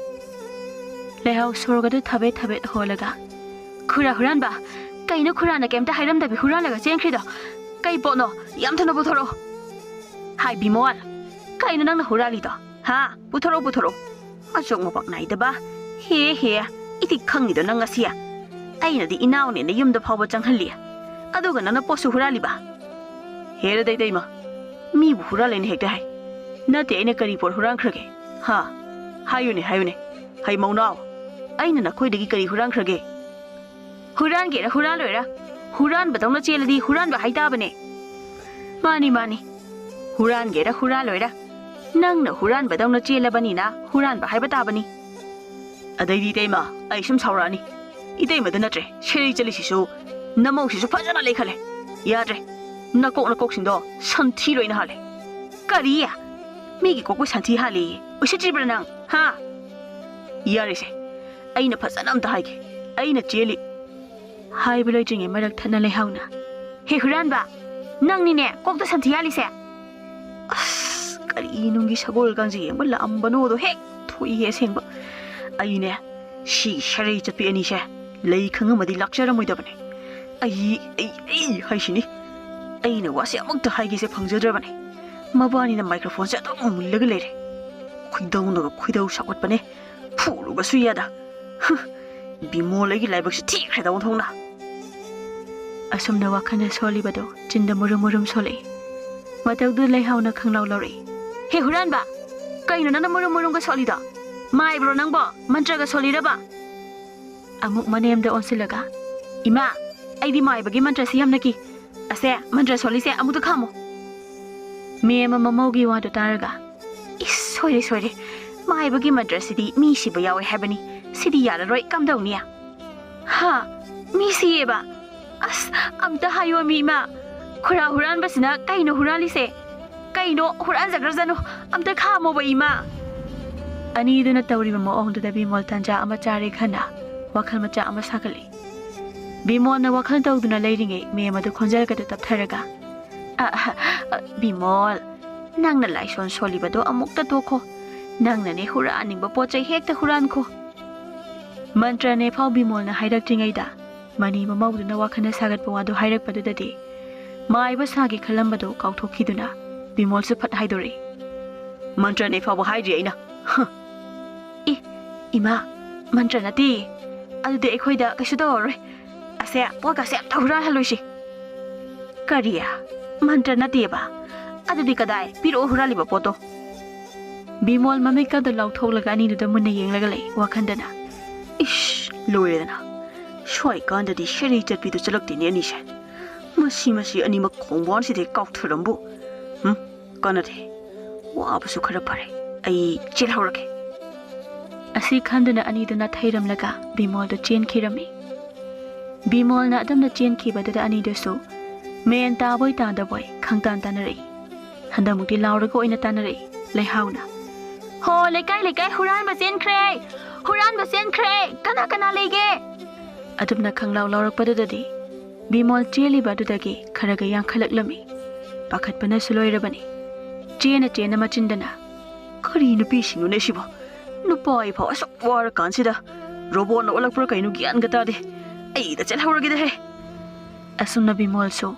ꯂꯩꯍꯥꯎ ꯁꯣꯔꯒꯗꯨ ꯊꯕꯦꯠ ꯊꯕꯦꯠ ꯍꯣꯜꯂꯒ, "ꯈꯨꯔꯥ ꯍꯨꯔꯥꯟꯕ! ꯀꯩꯅꯣ ꯈꯨꯔꯥꯅ ꯀꯩꯝꯇ ꯍꯥꯏꯔꯝꯗꯕꯤ ꯍꯨꯔꯥꯜꯂꯒ ꯆꯦꯟꯈ꯭ꯔꯤꯗꯣ? ꯀꯩ ꯄꯣꯠꯅꯣ? ꯌꯥꯝ ꯊꯨꯅ ꯄꯨꯊꯣꯔꯛꯑꯣ!" "ꯍꯥꯏ ꯕꯤꯃꯣꯜ, ꯀꯩꯅꯣ ꯅꯪꯅ ꯍꯨꯔꯥꯜꯂꯤꯗꯣ? ꯍꯥ? ꯄꯨꯊꯣꯔꯛꯑꯣ, ꯄꯨꯊꯣꯔꯛꯑꯣ!" "ꯃꯆꯣꯛ ꯃꯄꯥꯛ ꯅꯥꯏꯗꯕ꯫ ꯍꯦ, ꯍꯦ, ꯑꯩꯗꯤ ꯈꯪꯉꯤꯗꯣ ꯅꯪ ꯉꯁꯤ꯫ ꯑꯩꯅꯗꯤ ꯏꯅꯥꯎꯅꯦꯅ ꯌꯨꯝꯗ ꯐꯥꯎꯕ ꯆꯪꯍꯜꯂꯤ꯫ ꯑꯗꯨꯒ ꯅꯪꯅ ꯄꯣꯠꯁꯨ ꯍꯨꯔꯥꯜꯂꯤꯕ꯫ ꯍꯦꯔꯥ ꯏꯇꯩꯃ, ꯃꯤꯕꯨ ꯍꯨꯔꯥꯜꯂꯦꯅ ꯍꯦꯛꯇ ꯍꯥꯏ꯫ ꯅꯠꯇꯦ, ꯑꯩꯅ ꯀꯔꯤ ꯄꯣꯠ ꯍꯨꯔꯥꯟꯈ꯭ꯔꯒꯦ? ꯍꯥ? ꯍꯥꯏꯌꯨꯅꯦ, ꯍꯥꯏꯌꯨꯅꯦ꯫ ꯍꯩ ꯃꯧꯅꯥꯎ, ꯑꯩꯅ ꯅꯈꯣꯏꯗꯒꯤ ꯀꯔꯤ ꯍꯨꯔꯥꯟꯈ꯭ꯔꯒꯦ?" "ꯍꯨꯔꯥꯟꯒꯦꯔꯥ ꯍꯨꯔꯥꯜꯂꯣꯏꯔꯥ, ꯍꯨꯔꯥꯟꯕꯗꯧꯅ ꯆꯦꯜꯂꯗꯤ ꯍꯨꯔꯥꯟꯕ ꯍꯥꯏꯇꯥꯕꯅꯦ꯫" "ꯃꯥꯅꯤ, ꯃꯥꯅꯤ꯫ ꯍꯨꯔꯥꯟꯒꯦꯔꯥ ꯍꯨꯔꯥꯜꯂꯣꯏꯔꯥ, ꯅꯪꯅ ꯍꯨꯔꯥꯟꯕꯗꯧꯅ ꯆꯦꯜꯂꯕꯅꯤꯅ ꯍꯨꯔꯥꯟꯕ ꯍꯥꯏꯕ ꯇꯥꯕꯅꯤ꯫" ꯑꯗꯩꯗꯤ ꯏꯇꯩꯃ, ꯑꯩ ꯁꯨꯝ ꯁꯥꯎꯔꯛꯑꯅꯤ꯫ ꯏꯇꯩꯃꯗ ꯅꯠꯇ꯭ꯔꯦ, ꯁꯦꯔꯩ ꯆꯠꯂꯤꯁꯤꯁꯨ, ꯅꯃꯧꯁꯤꯁꯨ ꯐꯖꯅ ꯂꯩꯈꯠꯂꯦ꯫ ꯌꯥꯗ꯭ꯔꯦ, ꯅꯀꯣꯛ ꯅꯀꯣꯛꯁꯤꯡꯗꯣ ꯁꯟꯊꯤ ꯂꯣꯏꯅ ꯍꯥꯜꯂꯦ꯫ ꯀꯔꯤ? ꯃꯤꯒꯤ ꯀꯣꯛꯄꯨ ꯁꯟꯊꯤ ꯍꯥꯜꯂꯦꯌꯦ? ꯎꯁꯤꯠꯇ꯭ꯔꯤꯕ꯭ꯔꯥ ꯅꯪ? ꯍꯥ? ꯌꯥꯔꯦꯁꯦ, ꯑꯩꯅ ꯐꯖꯅ ꯑꯝꯇ ꯍꯥꯏꯒꯦ꯫ ꯑꯩꯅ ꯆꯦꯜꯂꯤ꯫ ꯍꯥꯏꯕ ꯂꯣꯏꯗ꯭ꯔꯤꯉꯩ ꯃꯔꯛ ꯊꯠꯅ ꯂꯩꯍꯥꯎꯅ, "ꯍꯦ ꯍꯨꯔꯥꯟꯕ, ꯅꯪꯅꯤꯅꯦ ꯀꯣꯛꯇ ꯁꯟꯊꯤ ꯍꯥꯜꯂꯤꯁꯦ?" ꯑꯁ, ꯀꯔꯤ ꯅꯨꯡꯒꯤ ꯁꯒꯣꯜ ꯀꯥꯡꯖꯩ ꯌꯦꯡꯕ ꯂꯥꯛꯑꯝꯕꯅꯣꯗꯣ ꯍꯦꯛ ꯊꯣꯛꯏꯍꯦ ꯑꯁꯦꯡꯕ꯫ ꯑꯩꯅꯦ, ꯁꯤ ꯁꯦꯔꯩ ꯆꯠꯄꯤ ꯑꯅꯤꯁꯦ ꯂꯩ ꯈꯪꯉꯝꯃꯗꯤ ꯂꯥꯛꯆꯔꯝꯃꯣꯏꯗꯕꯅꯦ꯫ ꯑꯩ, ꯑꯩ, ꯑꯩ ꯍꯥꯏꯁꯤꯅꯤ꯫ ꯑꯩꯅ ꯋꯥꯁꯦ ꯑꯃꯨꯛꯇ ꯍꯥꯏꯒꯦꯁꯦ ꯐꯪꯖꯗ꯭ꯔꯕꯅꯦ꯫ ꯃꯕꯥꯅꯤꯅ ꯃꯥꯏꯀ꯭ꯔꯣꯐꯣꯟꯁꯦ ꯑꯗꯨꯝ ꯃꯨꯜꯂꯒ ꯂꯩꯔꯦ꯫ ꯈꯣꯏꯗꯧꯅꯒ ꯈꯣꯏꯗꯧ ꯁꯥꯎꯒꯠꯄꯅꯦ꯫ ꯐꯨꯔꯨꯕꯁꯨ ꯌꯥꯗ꯫ ꯍꯨꯝ, ꯕꯤꯃꯣꯜ ꯑꯩꯒꯤ ꯂꯥꯏꯕꯛꯁꯦ ꯊꯤꯈ꯭ꯔꯦꯗ ꯑꯣꯟꯊꯣꯛꯅ꯫ ꯑꯁꯨꯝꯅ ꯋꯥꯈꯜꯗ ꯁꯣꯜꯂꯤꯕꯗꯣ ꯆꯤꯟꯗ ꯃꯨꯔꯨꯝ ꯃꯨꯔꯨꯝ ꯁꯣꯜꯂꯛꯏ꯫ ꯃꯇꯧꯗꯨ ꯂꯩꯍꯥꯎꯅ ꯈꯪꯂꯥꯎ ꯂꯧꯔꯛꯏ꯫ "ꯍꯦ ꯍꯨꯔꯥꯟꯕ! ꯀꯩꯅꯣ ꯅꯪꯅ ꯃꯨꯔꯨꯝ ꯃꯨꯔꯨꯝꯒ ꯁꯣꯜꯂꯤꯗꯣ? ꯃꯥꯏꯕ꯭ꯔꯣ ꯅꯪꯕꯣ? ꯃꯟꯇ꯭ꯔꯒ ꯁꯣꯜꯂꯤꯔꯕ?" ꯑꯃꯨꯛ ꯃꯅꯦꯝꯗ ꯑꯣꯟꯁꯤꯜꯂꯒ, "ꯏꯃꯥ, ꯑꯩꯗꯤ ꯃꯥꯏꯕꯒꯤ ꯃꯟꯇ꯭ꯔꯁꯤ ꯌꯥꯝꯅ ꯀꯤ꯫ ꯑꯁꯦ, ꯃꯟꯇ꯭ꯔ ꯁꯣꯜꯂꯤꯁꯦ ꯑꯃꯨꯛꯇ ꯈꯥꯝꯃꯣ꯫" ꯃꯦꯝ ꯑꯃ ꯃꯃꯧꯒꯤ ꯋꯥꯗꯨ ꯇꯥꯔꯒ, "ꯏꯁ, ꯁꯣꯏꯔꯦ, ꯁꯣꯏꯔꯦ꯫ ꯃꯥꯏꯕꯒꯤ ꯃꯟꯇ꯭ꯔꯁꯤꯗꯤ ꯃꯤ ꯁꯤꯕ ꯌꯥꯎꯋꯦ ꯍꯥꯏꯕꯅꯤ꯫ ꯁꯤꯗꯤ ꯌꯥꯔꯔꯣꯏ, ꯀꯝꯗꯧꯅꯤ?" "ꯍꯥ? ꯃꯤ ꯁꯤꯌꯦꯕ? ꯑꯁ, ꯑꯝꯇ ꯍꯥꯏꯌꯣꯃꯤ ꯏꯃꯥ꯫ ꯈꯨꯔꯥ ꯍꯨꯔꯥꯟꯕꯁꯤꯅ ꯀꯩꯅꯣ ꯍꯨꯔꯥꯜꯂꯤꯁꯦ? ꯀꯩꯅꯣ ꯍꯨꯔꯥꯟꯖꯈ꯭ꯔꯖꯅꯨ꯫ ꯑꯝꯇ ꯈꯥꯝꯃꯣꯕ ꯏꯃꯥ꯫" ꯑꯅꯤꯗꯨꯅ ꯇꯧꯔꯤꯕ ꯃꯑꯣꯡꯗꯨꯗ ꯕꯤꯃꯣꯜ ꯇꯥꯟꯖꯥ ꯑꯃ ꯆꯥꯔꯦ ꯈꯟꯅ ꯋꯥꯈꯜ ꯃꯆꯥ ꯑꯃ ꯁꯥꯒꯠꯂꯤ꯫ ꯕꯤꯃꯣꯜꯅ ꯋꯥꯈꯜ ꯇꯧꯗꯨꯅ ꯂꯩꯔꯤꯉꯩ ꯃꯦꯝ ꯑꯗꯨ ꯈꯣꯟꯖꯦꯜꯒꯗꯨ ꯇꯞꯊꯔꯒ, "ꯑ, ꯑ, ꯑ, ꯕꯤꯃꯣꯜ, ꯅꯪꯅ ꯂꯥꯏꯁꯣꯟ ꯁꯣꯜꯂꯤꯕꯗꯣ ꯑꯃꯨꯛꯇ ꯇꯣꯛꯈꯣ꯫ ꯅꯪꯅꯅꯦ ꯍꯨꯔꯥꯟꯅꯤꯡꯕ ꯄꯣꯠ ꯆꯩ ꯍꯦꯛꯇ ꯍꯨꯔꯥꯟꯈꯣ꯫" ꯃꯟꯇ꯭ꯔꯅꯦ ꯐꯥꯎ ꯕꯤꯃꯣꯜꯅ ꯍꯥꯏꯔꯛꯇ꯭ꯔꯤꯉꯩꯗ ꯃꯅꯤ ꯃꯃꯧꯗꯨꯅ ꯋꯥꯈꯜꯅ ꯁꯥꯒꯠꯄ ꯋꯥꯗꯨ ꯍꯥꯏꯔꯛꯄꯗꯨꯗꯗꯤ ꯃꯥꯏꯕ ꯁꯥꯒꯦ ꯈꯜꯂꯝꯕꯗꯨ ꯀꯥꯎꯊꯣꯛꯈꯤꯗꯨꯅ ꯕꯤꯃꯣꯜꯁꯨ ꯐꯠ ꯍꯥꯏꯗꯣꯔꯛꯏ꯫ "ꯃꯟꯇ꯭ꯔꯅꯦ ꯐꯥꯎꯕ ꯍꯥꯏꯗ꯭ꯔꯤ ꯑꯩꯅ꯫ ꯍ!" "ꯏ, ꯏꯃꯥ, ꯃꯟꯇ꯭ꯔ ꯅꯠꯇꯦ꯫ ꯑꯗꯨꯗꯤ ꯑꯩꯈꯣꯏꯗ ꯀꯩꯁꯨ ꯇꯧꯔꯔꯣꯏ꯫ ꯑꯁꯦ, ꯄꯣꯠꯀꯁꯦ ꯑꯝꯇ ꯍꯨꯔꯥꯟꯍꯜꯂꯣꯏꯁꯤ꯫" "ꯀꯔꯤ? ꯃꯟꯇ꯭ꯔ ꯅꯠꯇꯦꯕ? ꯑꯗꯨꯗꯤ ꯀꯗꯥꯏ? ꯄꯤꯔꯛꯑꯣ ꯍꯨꯔꯥꯜꯂꯤꯕ ꯄꯣꯠꯇꯣ꯫" ꯕꯤꯃꯣꯜ ꯃꯃꯤꯠꯀꯗꯣ ꯂꯥꯎꯊꯣꯛꯂꯒ ꯑꯅꯤꯗꯨꯗ ꯃꯨꯟꯅ ꯌꯦꯡꯂꯒ ꯂꯩ ꯋꯥꯈꯟꯗꯅ꯫ "ꯏꯁ, ꯂꯣꯏꯔꯦꯗꯅ꯫ ꯁ꯭ꯋꯥꯏꯀꯥꯟꯗꯗꯤ ꯁꯦꯔꯩ ꯆꯠꯄꯤꯗꯨ ꯆꯠꯂꯛꯇꯦꯅꯦ ꯑꯅꯤꯁꯦ꯫ ꯃꯁꯤ, ꯃꯁꯤ ꯑꯅꯤꯃꯛ ꯈꯣꯡꯕꯥꯟꯁꯤꯗ ꯀꯥꯎꯊꯔꯝꯕꯨ꯫ ꯎꯝ, ꯀꯥꯟꯅꯗꯦ꯫ ꯋꯥꯕꯁꯨ ꯈꯔ ꯐꯔꯦ꯫ ꯑꯩ ꯆꯦꯜꯍꯧꯔꯒꯦ꯫" ꯑꯁꯤ ꯈꯟꯗꯨꯅ ꯑꯅꯤꯗꯨ ꯅꯥꯊꯩꯔꯝꯂꯒ ꯕꯤꯃꯣꯜꯗꯨ ꯆꯦꯟꯈꯤꯔꯝꯃꯤ꯫ ꯕꯤꯃꯣꯜꯅ ꯑꯗꯨꯝꯅ ꯆꯦꯟꯈꯤꯕꯗꯨꯗ ꯑꯅꯤꯗꯨꯁꯨ ꯃꯦꯟ ꯇꯥꯕꯣꯏ ꯇꯥꯗꯕꯣꯏ ꯈꯪꯇꯥꯟ ꯇꯥꯟꯅꯔꯛꯏ꯫ ꯍꯟꯗꯛꯃꯨꯛꯇꯤ ꯂꯥꯎꯔꯒ ꯑꯣꯏꯅ ꯇꯥꯟꯅꯔꯛꯏ ꯂꯩꯍꯥꯎꯅ꯫ "ꯍꯣ, ꯂꯩꯀꯥꯏ ꯂꯩꯀꯥꯏ ꯍꯨꯔꯥꯟꯕ ꯆꯦꯟꯈ꯭ꯔꯦ! ꯍꯨꯔꯥꯟꯕ ꯆꯦꯟꯈ꯭ꯔꯦ! ꯀꯅꯥ ꯀꯅꯥ ꯂꯩꯒꯦ?" ꯑꯗꯨꯝꯅ ꯈꯪꯂꯥꯎ ꯂꯥꯎꯔꯛꯄꯗꯨꯗꯗꯤ ꯕꯤꯃꯣꯜ ꯆꯦꯜꯂꯤꯕ ꯑꯗꯨꯗꯒꯤ ꯈꯔꯒ ꯌꯥꯡꯈꯠꯂꯛꯂꯝꯃꯤ꯫ ꯄꯥꯈꯠꯄꯅꯁꯨ ꯂꯣꯏꯔꯕꯅꯤ꯫ ꯆꯦꯅ ꯆꯦꯅ ꯃꯆꯤꯟꯗꯅ, "ꯀꯔꯤ ꯅꯨꯄꯤꯁꯤꯡꯅꯣꯅꯦ ꯁꯤꯕꯣ? ꯅꯨꯄꯥ ꯑꯩꯐꯥꯎ ꯑꯁꯨꯛ ꯋꯥꯔꯀꯥꯟꯁꯤꯗ ꯔꯣꯕꯣꯠꯅ ꯑꯣꯜꯂꯛꯄ꯭ꯔꯥ ꯀꯩꯅꯣ ꯒ꯭ꯌꯥꯟꯒ ꯇꯥꯗꯦ꯫ ꯑꯩꯗ ꯆꯦꯜꯍꯧꯔꯒꯦꯗꯍꯦ!" ꯑꯁꯨꯝꯅ ꯕꯤꯃꯣꯜꯁꯨ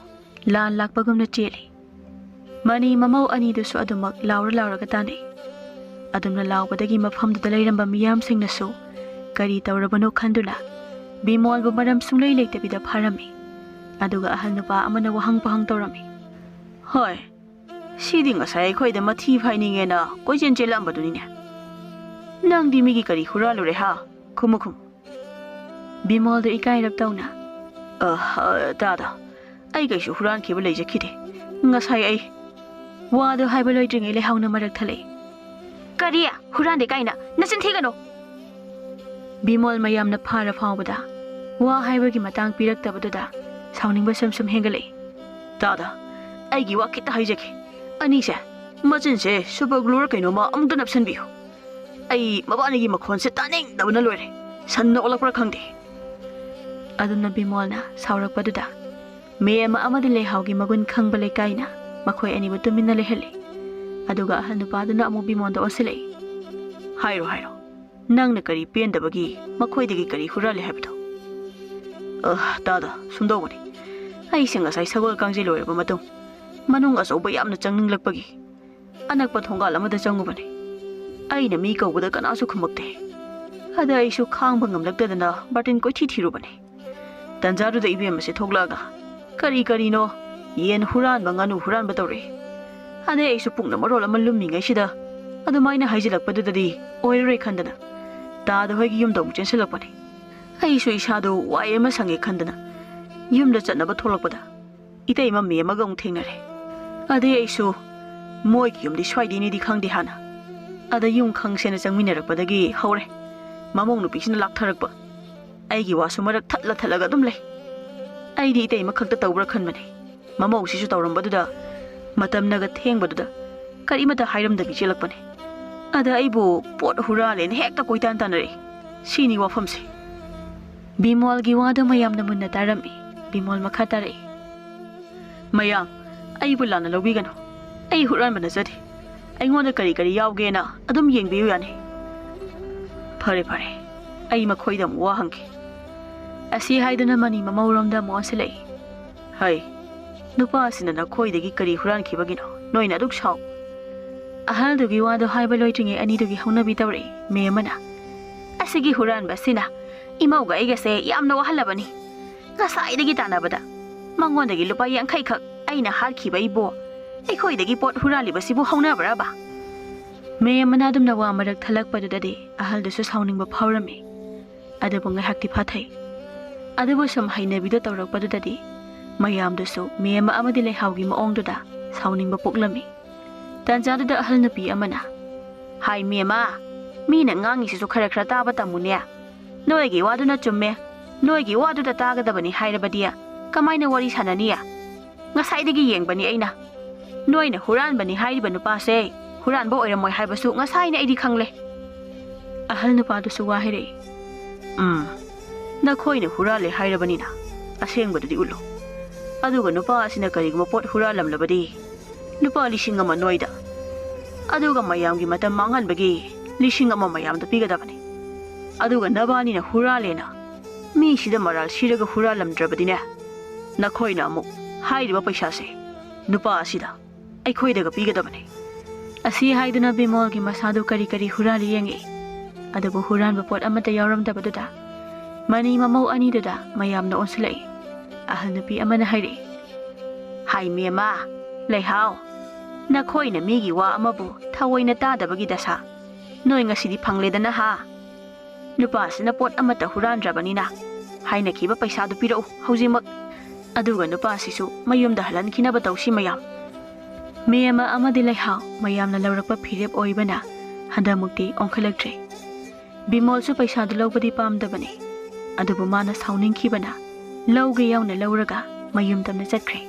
ꯂꯥꯟ ꯂꯥꯛꯄꯒꯨꯝꯅ ꯆꯦꯜꯂꯤ꯫ ꯃꯅꯤ ꯃꯃꯧ ꯑꯅꯤꯗꯨꯁꯨ ꯑꯗꯨꯃꯛ ꯂꯥꯎꯔ ꯂꯥꯎꯔꯒ ꯇꯥꯟꯅꯩ꯫ ꯑꯗꯨꯝꯅ ꯂꯥꯎꯕꯗꯒꯤ ꯃꯐꯝꯗꯨꯗ ꯂꯩꯔꯝꯕ ꯃꯤꯌꯥꯝꯁꯤꯡꯅꯁꯨ ꯀꯔꯤ ꯇꯧꯔꯕꯅꯣ ꯈꯟꯗꯨꯅ ꯕꯤꯃꯣꯜꯕꯨ ꯃꯔꯝ ꯁꯨꯡꯂꯩ ꯂꯩꯇꯕꯤꯗ ꯐꯥꯔꯝꯃꯤ꯫ ꯑꯗꯨꯒ ꯑꯍꯜ ꯅꯨꯄꯥ ꯑꯃꯅ ꯋꯥꯍꯪ ꯄꯥꯍꯪ ꯇꯧꯔꯝꯃꯤ꯫ "ꯍꯣꯏ, ꯁꯤꯗꯤ ꯉꯁꯥꯏ ꯑꯩꯈꯣꯏꯗ ꯃꯊꯤ ꯐꯥꯏꯅꯤꯡꯉꯦꯅ ꯀꯣꯏꯆꯦꯟ ꯆꯦꯜꯂꯝꯕꯗꯨꯅꯤꯅꯦ꯫ ꯅꯪꯗꯤ ꯃꯤꯒꯤ ꯀꯔꯤ ꯍꯨꯔꯥꯜꯂꯨꯔꯦ ꯍꯥ? ꯈꯨꯝꯃꯨ ꯈꯨꯝꯃꯨ꯫" ꯕꯤꯃꯣꯜꯗꯨ ꯏꯀꯥꯏꯔꯞ ꯇꯧꯅ, "ꯑ, ꯑ, ꯇꯥꯗ, ꯑꯩ ꯀꯩꯁꯨ ꯍꯨꯔꯥꯟꯈꯤꯕ ꯂꯩꯖꯈꯤꯗꯦ꯫ ꯉꯁꯥꯏ ꯑꯩ ꯋꯥꯗꯨ ꯍꯥꯏꯕ ꯂꯣꯏꯗ꯭ꯔꯤꯉꯩ ꯂꯩꯍꯥꯎꯅ ꯃꯔꯛ ꯊꯠꯂꯛꯏ꯫ "ꯀꯔꯤ? ꯍꯨꯔꯥꯟꯗꯦ ꯀꯥꯏꯅ? ꯅꯆꯤꯟ ꯊꯤꯒꯅꯨ!" ꯕꯤꯃꯣꯜ ꯃꯌꯥꯝꯅ ꯐꯥꯔ ꯐꯥꯎꯕꯗ ꯋꯥ ꯍꯥꯏꯕꯒꯤ ꯃꯇꯥꯡ ꯄꯤꯔꯛꯇꯕꯗꯨꯗ ꯁꯥꯎꯅꯤꯡꯕ ꯁꯨꯝ ꯁꯨꯝ ꯍꯦꯟꯒꯠꯂꯛꯏ꯫ "ꯇꯥꯗ, ꯑꯩꯒꯤ ꯋꯥ ꯈꯤꯇ ꯍꯥꯏꯖꯒꯦ꯫ ꯑꯅꯤꯁꯦ ꯃꯆꯤꯟꯁꯦ ꯁꯨꯄꯔ ꯒ꯭ꯂꯨꯔ ꯀꯩꯅꯣꯝꯃ ꯑꯃꯨꯛꯇ ꯅꯞꯁꯟꯕꯤꯌꯨ꯫ ꯑꯩ ꯃꯕꯥꯅꯤꯒꯤ ꯃꯈꯣꯟꯁꯦ ꯇꯥꯅꯤꯡꯗꯕꯅ ꯂꯣꯏꯔꯦ꯫ ꯁꯟꯅ ꯑꯣꯜꯂꯛꯄ꯭ꯔꯥ ꯈꯪꯗꯦ꯫" ꯑꯗꯨꯅ ꯕꯤꯃꯣꯜꯅ ꯁꯥꯎꯔꯛꯄꯗꯨꯗ ꯃꯦꯝ ꯑꯃꯗꯤ ꯂꯩꯍꯥꯎꯒꯤ ꯃꯒꯨꯟ ꯈꯪꯕ ꯂꯩꯀꯥꯏꯅ ꯃꯈꯣꯏ ꯑꯅꯤꯕꯨ ꯇꯨꯃꯤꯟꯅ ꯂꯩꯍꯜꯂꯤ꯫ ꯑꯗꯨꯒ ꯑꯍꯜ ꯅꯨꯄꯥꯗꯨꯅ ꯑꯃꯨꯛ ꯕꯤꯃꯣꯜꯗ ꯑꯣꯟꯁꯤꯜꯂꯛꯏ꯫ "ꯍꯥꯏꯔꯣ, ꯍꯥꯏꯔꯣ꯫ ꯅꯪꯅ ꯀꯔꯤ ꯄꯦꯟꯗꯕꯒꯤ ꯃꯈꯣꯏꯗꯒꯤ ꯀꯔꯤ ꯍꯨꯔꯥꯜꯂꯤ ꯍꯥꯏꯕꯗꯣ?" "ꯑ, ꯇꯥꯗ, ꯁꯨꯝꯗꯧꯕꯅꯤ꯫ ꯑꯩꯁꯦ ꯉꯁꯥꯏ ꯁꯒꯣꯜ ꯀꯥꯡꯖꯩ ꯂꯣꯏꯔꯕ ꯃꯇꯨꯡ ꯃꯅꯨꯡ ꯑꯆꯧꯕ ꯌꯥꯝꯅ ꯆꯪꯅꯤꯡꯂꯛꯄꯒꯤ ꯑꯅꯛꯄ ꯊꯣꯡꯒꯥꯜ ꯑꯃꯗ ꯆꯪꯉꯨꯕꯅꯤ꯫ ꯑꯩꯅ ꯃꯤ ꯀꯧꯕꯗ ꯀꯅꯥꯁꯨ ꯈꯨꯝꯃꯛꯇꯦ꯫ ꯑꯗ ꯑꯩꯁꯨ ꯈꯥꯡꯕ ꯉꯝꯂꯛꯇꯗꯅ ꯕꯥꯔꯇꯤꯟ ꯀꯣꯏꯊꯤ ꯊꯤꯔꯨꯕꯅꯤ꯫ ꯇꯟꯖꯥꯗꯨꯗ ꯏꯕꯦꯝ ꯑꯁꯤ ꯊꯣꯛꯂꯛꯑꯒ ꯀꯔꯤ ꯀꯔꯤꯅꯣ, ꯌꯦꯟ ꯍꯨꯔꯥꯟꯕ, ꯉꯥꯅꯨ ꯍꯨꯔꯥꯟꯕ ꯇꯧꯔꯛꯏ꯫ ꯑꯗꯩ ꯑꯩꯁꯨ ꯄꯨꯛꯅ ꯃꯔꯣꯜ ꯑꯃ ꯂꯨꯝꯃꯤꯉꯩꯁꯤꯗ ꯑꯗꯨꯃꯥꯏꯅ ꯍꯥꯏꯖꯤꯜꯂꯛꯄꯗꯨꯗꯗꯤ ꯑꯣꯏꯔꯔꯣꯏ ꯈꯟꯗꯅ ꯇꯥꯗ ꯍꯣꯏꯒꯤ ꯌꯨꯝꯗ ꯑꯃꯨꯛ ꯆꯦꯟꯁꯤꯜꯂꯛꯄꯅꯤ꯫ ꯑꯩꯁꯨ ꯏꯁꯥꯗꯣ ꯋꯥꯏ ꯑꯃ ꯁꯪꯉꯦ ꯈꯟꯗꯅ ꯌꯨꯝꯗ ꯆꯠꯅꯕ ꯊꯣꯛꯂꯛꯄꯗ ꯏꯇꯩꯃ ꯃꯦꯝ ꯑꯃꯒ ꯑꯃꯨꯛ ꯊꯦꯡꯅꯔꯦ꯫ ꯑꯗꯩ ꯑꯩꯁꯨ ꯃꯣꯏꯒꯤ ꯌꯨꯝꯗꯤ ꯁ꯭ꯋꯥꯏꯗꯩꯅꯤꯗꯤ ꯈꯪꯗꯦ ꯍꯥꯟꯅ꯫ ꯑꯗ ꯌꯨꯝ ꯈꯪꯁꯦꯅ ꯆꯪꯃꯤꯟꯅꯔꯛꯄꯗꯒꯤ ꯍꯧꯔꯦ꯫ ꯃꯃꯧ ꯅꯨꯄꯤꯁꯤꯅ ꯂꯥꯛꯊꯔꯛꯄ꯫ ꯑꯩꯒꯤ ꯋꯥꯁꯨ ꯃꯔꯛ ꯊꯠꯂ ꯊꯠꯂꯒ ꯑꯗꯨꯝ ꯂꯩ꯫ ꯑꯩꯗꯤ ꯏꯇꯩꯃ ꯈꯛꯇ ꯇꯧꯕ꯭ꯔꯥ ꯈꯟꯕꯅꯦ꯫ ꯃꯃꯧꯁꯤꯁꯨ ꯇꯧꯔꯝꯕꯗꯨꯗ, ꯃꯇꯝꯅꯒ ꯊꯦꯡꯕꯗꯨꯗ ꯀꯔꯤꯃꯇ ꯍꯥꯏꯔꯝꯗꯕꯤ ꯆꯦꯜꯂꯛꯄꯅꯦ꯫ ꯑꯗ ꯑꯩꯕꯨ ꯄꯣꯠ ꯍꯨꯔꯥꯜꯂꯦꯅ ꯍꯦꯛꯇ ꯀꯣꯏꯇꯥꯟ ꯇꯥꯟꯅꯔꯛꯏ꯫ ꯁꯤꯅꯤ ꯋꯥꯐꯝꯁꯦ꯫ ꯕꯤꯃꯣꯜꯒꯤ ꯋꯥꯗꯣ ꯃꯌꯥꯝꯅ ꯃꯨꯟꯅ ꯇꯥꯔꯝꯃꯤ꯫ ꯕꯤꯃꯣꯜ ꯃꯈꯥ ꯇꯥꯔꯛꯏ꯫ ꯃꯌꯥꯝ, ꯑꯩꯕꯨ ꯂꯥꯟꯅ ꯂꯧꯕꯤꯒꯅꯨ꯫ ꯑꯩ ꯍꯨꯔꯥꯟꯕ ꯅꯠꯆꯗꯦ꯫ ꯑꯩꯉꯣꯟꯗ ꯀꯔꯤ ꯀꯔꯤ ꯌꯥꯎꯒꯦꯅ ꯑꯗꯨꯝ ꯌꯦꯡꯕꯤꯌꯨ ꯌꯥꯅꯤ꯫ ꯐꯔꯦ, ꯐꯔꯦ꯫ ꯑꯩ ꯃꯈꯣꯏꯗ ꯑꯃꯨꯛ ꯋꯥ ꯍꯪꯒꯦ꯫ ꯑꯁꯤ ꯍꯥꯏꯗꯨꯅ ꯃꯅꯤ ꯃꯃꯧꯔꯣꯝꯗ ꯑꯃꯨꯛ ꯑꯣꯟꯁꯤꯜꯂꯛꯏ꯫ ꯍꯩ, ꯅꯨꯄꯥ ꯑꯁꯤꯅ ꯅꯈꯣꯏꯗꯒꯤ ꯀꯔꯤ ꯍꯨꯔꯥꯟꯈꯤꯕꯒꯤꯅꯣ ꯅꯣꯏꯅ ꯑꯗꯨꯛ ꯁꯥꯎ? ꯑꯍꯜꯗꯨꯒꯤ ꯋꯥꯗꯣ ꯍꯥꯏꯕ ꯂꯣꯏꯗ꯭ꯔꯤꯉꯩ ꯑꯅꯤꯗꯨꯒꯤ ꯍꯧꯅꯕꯤ ꯇꯧꯔꯛꯏ꯫ ꯃꯦꯝ ꯑꯃꯅ, "ꯑꯁꯤꯒꯤ ꯍꯨꯔꯥꯟꯕ ꯑꯁꯤꯅ ꯏꯃꯧꯒ ꯑꯩꯒꯁꯦ ꯌꯥꯝꯅ ꯋꯥꯍꯜꯂꯕꯅꯤ꯫ ꯉꯁꯥꯏꯗꯒꯤ ꯇꯥꯟꯅꯕꯗ ꯃꯉꯣꯟꯗꯒꯤ ꯂꯨꯄꯥ ꯌꯥꯡꯈꯩ ꯈꯛ ꯑꯩꯅ ꯍꯥꯠꯈꯤꯕ ꯏꯕꯣ, ꯑꯩꯈꯣꯏꯗꯒꯤ ꯄꯣꯠ ꯍꯨꯔꯥꯜꯂꯤꯕꯁꯤꯕꯨ ꯍꯧꯅꯕ꯭ꯔꯕ?" ꯃꯦꯝ ꯑꯃꯅ ꯑꯗꯨꯝꯅ ꯋꯥ ꯃꯔꯛ ꯊꯠꯂꯛꯄꯗꯨꯗꯗꯤ ꯑꯍꯜꯗꯨꯁꯨ ꯁꯥꯎꯅꯤꯡꯕ ꯐꯥꯎꯔꯝꯃꯤ꯫ ꯑꯗꯨꯕꯨ ꯉꯥꯏꯍꯥꯛꯇꯤ ꯐꯥꯊꯩ꯫ ꯑꯗꯨꯕꯨ ꯁꯨꯝ ꯍꯩꯅꯕꯤꯗꯣ ꯇꯧꯔꯛꯄꯗꯨꯗꯗꯤ ꯃꯌꯥꯝꯗꯨꯁꯨ ꯃꯦꯝ ꯑꯃꯗꯤ ꯂꯩꯍꯥꯎꯒꯤ ꯃꯑꯣꯡꯗꯨꯗ ꯁꯥꯎꯅꯤꯡꯕ ꯄꯣꯛꯂꯝꯃꯤ꯫ ꯇꯥꯟꯖꯥꯗꯨꯗ ꯑꯍꯜ ꯅꯨꯄꯤ ꯑꯃꯅ, "ꯍꯥꯏ ꯃꯦꯝꯃ, ꯃꯤꯅ ꯉꯥꯡꯉꯤꯁꯤꯁꯨ ꯈꯔ ꯈꯔ ꯇꯥꯕ ꯇꯝꯃꯨꯅꯦ꯫ ꯅꯣꯏꯒꯤ ꯋꯥꯗꯨꯅ ꯆꯨꯝꯃꯦ, ꯅꯣꯏꯒꯤ ꯋꯥꯗꯨꯗ ꯇꯥꯒꯗꯕꯅꯤ ꯍꯥꯏꯔꯕꯗꯤ ꯀꯃꯥꯏꯅ ꯋꯥꯔꯤ ꯁꯥꯟꯅꯅꯤ? ꯉꯁꯥꯏꯗꯒꯤ ꯌꯦꯡꯕꯅꯤ ꯑꯩꯅ꯫ ꯅꯣꯏꯅ ꯍꯨꯔꯥꯟꯕꯅꯤ ꯍꯥꯏꯔꯤꯕ ꯅꯨꯄꯥꯁꯦ ꯍꯨꯔꯥꯟꯕ ꯑꯣꯏꯔꯝꯃꯣꯏ ꯍꯥꯏꯕꯁꯨ ꯉꯁꯥꯏꯅ ꯑꯩꯗꯤ ꯈꯪꯂꯦ꯫" ꯑꯍꯜ ꯅꯨꯄꯥꯗꯨꯁꯨ ꯋꯥ ꯍꯥꯏꯔꯛꯏ꯫ "ꯎꯝ, ꯅꯈꯣꯏꯅ ꯍꯨꯔꯥꯜꯂꯦ ꯍꯥꯏꯔꯕꯅꯤꯅ ꯑꯁꯦꯡꯕꯗꯨꯗꯤ ꯎꯠꯂꯨ꯫ ꯑꯗꯨꯒ ꯅꯨꯄꯥ ꯑꯁꯤꯅ ꯀꯔꯤꯒꯨꯝꯕ ꯄꯣꯠ ꯍꯨꯔꯥꯜꯂꯝꯂꯕꯗꯤ ꯂꯨꯄꯥ ꯂꯤꯁꯤꯡ ꯑꯃ ꯅꯣꯏꯗ, ꯑꯗꯨꯒ ꯃꯌꯥꯝꯒꯤ ꯃꯇꯝ ꯃꯥꯡꯍꯟꯕꯒꯤ ꯂꯤꯁꯤꯡ ꯑꯃ ꯃꯌꯥꯝꯗ ꯄꯤꯒꯗꯕꯅꯤ꯫ ꯑꯗꯨꯒ ꯅꯕꯥꯅꯤꯅ ꯍꯨꯔꯥꯜꯂꯦꯅ ꯃꯤꯁꯤꯗ ꯃꯔꯥꯜ ꯁꯤꯔꯒ ꯍꯨꯔꯥꯜꯂꯝꯗ꯭ꯔꯕꯗꯤꯅꯦ, ꯅꯈꯣꯏꯅ ꯑꯃꯨꯛ ꯍꯥꯏꯔꯤꯕ ꯄꯩꯁꯥꯁꯦ ꯅꯨꯄꯥ ꯑꯁꯤꯗ ꯑꯩꯈꯣꯏꯗꯒ ꯄꯤꯒꯗꯕꯅꯤ꯫" ꯑꯁꯤ ꯍꯥꯏꯗꯨꯅ ꯕꯤꯃꯣꯜꯒꯤ ꯃꯁꯥꯗꯨ ꯀꯔꯤ ꯀꯔꯤ ꯍꯨꯔꯥꯜꯂꯤ ꯌꯦꯡꯉꯛꯏ꯫ ꯑꯗꯨꯕꯨ ꯍꯨꯔꯥꯟꯕ ꯄꯣꯠ ꯑꯃꯠꯇ ꯌꯥꯎꯔꯝꯗꯕꯗꯨꯗ ꯃꯅꯤ ꯃꯃꯧ ꯑꯅꯤꯗꯨꯗ ꯃꯌꯥꯝꯅ ꯑꯣꯟꯁꯤꯜꯂꯛꯏ꯫ ꯑꯍꯜ ꯅꯨꯄꯤ ꯑꯃꯅ ꯍꯥꯏꯔꯛꯏ, "ꯍꯥꯏ ꯃꯦꯝꯃ, ꯂꯩꯍꯥꯎ, ꯅꯈꯣꯏꯅ ꯃꯤꯒꯤ ꯋꯥ ꯑꯃꯕꯨ ꯊꯑꯣꯏꯅ ꯇꯥꯗꯕꯒꯤ ꯗꯁꯥ ꯅꯣꯏ ꯉꯁꯤꯗꯤ ꯐꯪꯂꯦꯗꯅ ꯍꯥ? ꯅꯨꯄꯥꯁꯤꯅ ꯄꯣꯠ ꯑꯃꯠꯇ ꯍꯨꯔꯥꯟꯗ꯭ꯔꯕꯅꯤꯅ ꯍꯥꯏꯅꯈꯤꯕ ꯄꯩꯁꯥꯗꯨ ꯄꯤꯔꯛꯎ ꯍꯧꯖꯤꯛꯃꯛ꯫ ꯑꯗꯨꯒ ꯅꯨꯄꯥꯁꯤꯁꯨ ꯃꯌꯨꯝꯗ ꯍꯜꯍꯟꯈꯤꯅꯕ ꯇꯧꯁꯤ ꯃꯌꯥꯝ꯫" ꯃꯦꯝꯃ ꯑꯃꯗꯤ ꯂꯩꯍꯥꯎ ꯃꯌꯥꯝꯅ ꯂꯧꯔꯛꯄ ꯐꯤꯔꯦꯞ ꯑꯣꯏꯕꯅ ꯑꯗꯨꯃꯨꯛꯇꯤ ꯑꯣꯟꯈꯠꯂꯛꯇ꯭ꯔꯦ꯫ ꯕꯤꯃꯣꯜꯁꯨ ꯄꯩꯁꯥꯗꯨ ꯂꯧꯕꯗꯤ ꯄꯥꯝꯗꯕꯅꯤ, ꯑꯗꯨꯕꯨ ꯃꯥꯅ ꯁꯥꯎꯅꯤꯡꯈꯤꯕꯅ ꯂꯧꯒꯦ ꯌꯥꯎꯅ ꯂꯧꯔꯒ ꯃꯌꯨꯝ ꯇꯝꯅ ꯆꯠꯈ꯭ꯔꯦ꯫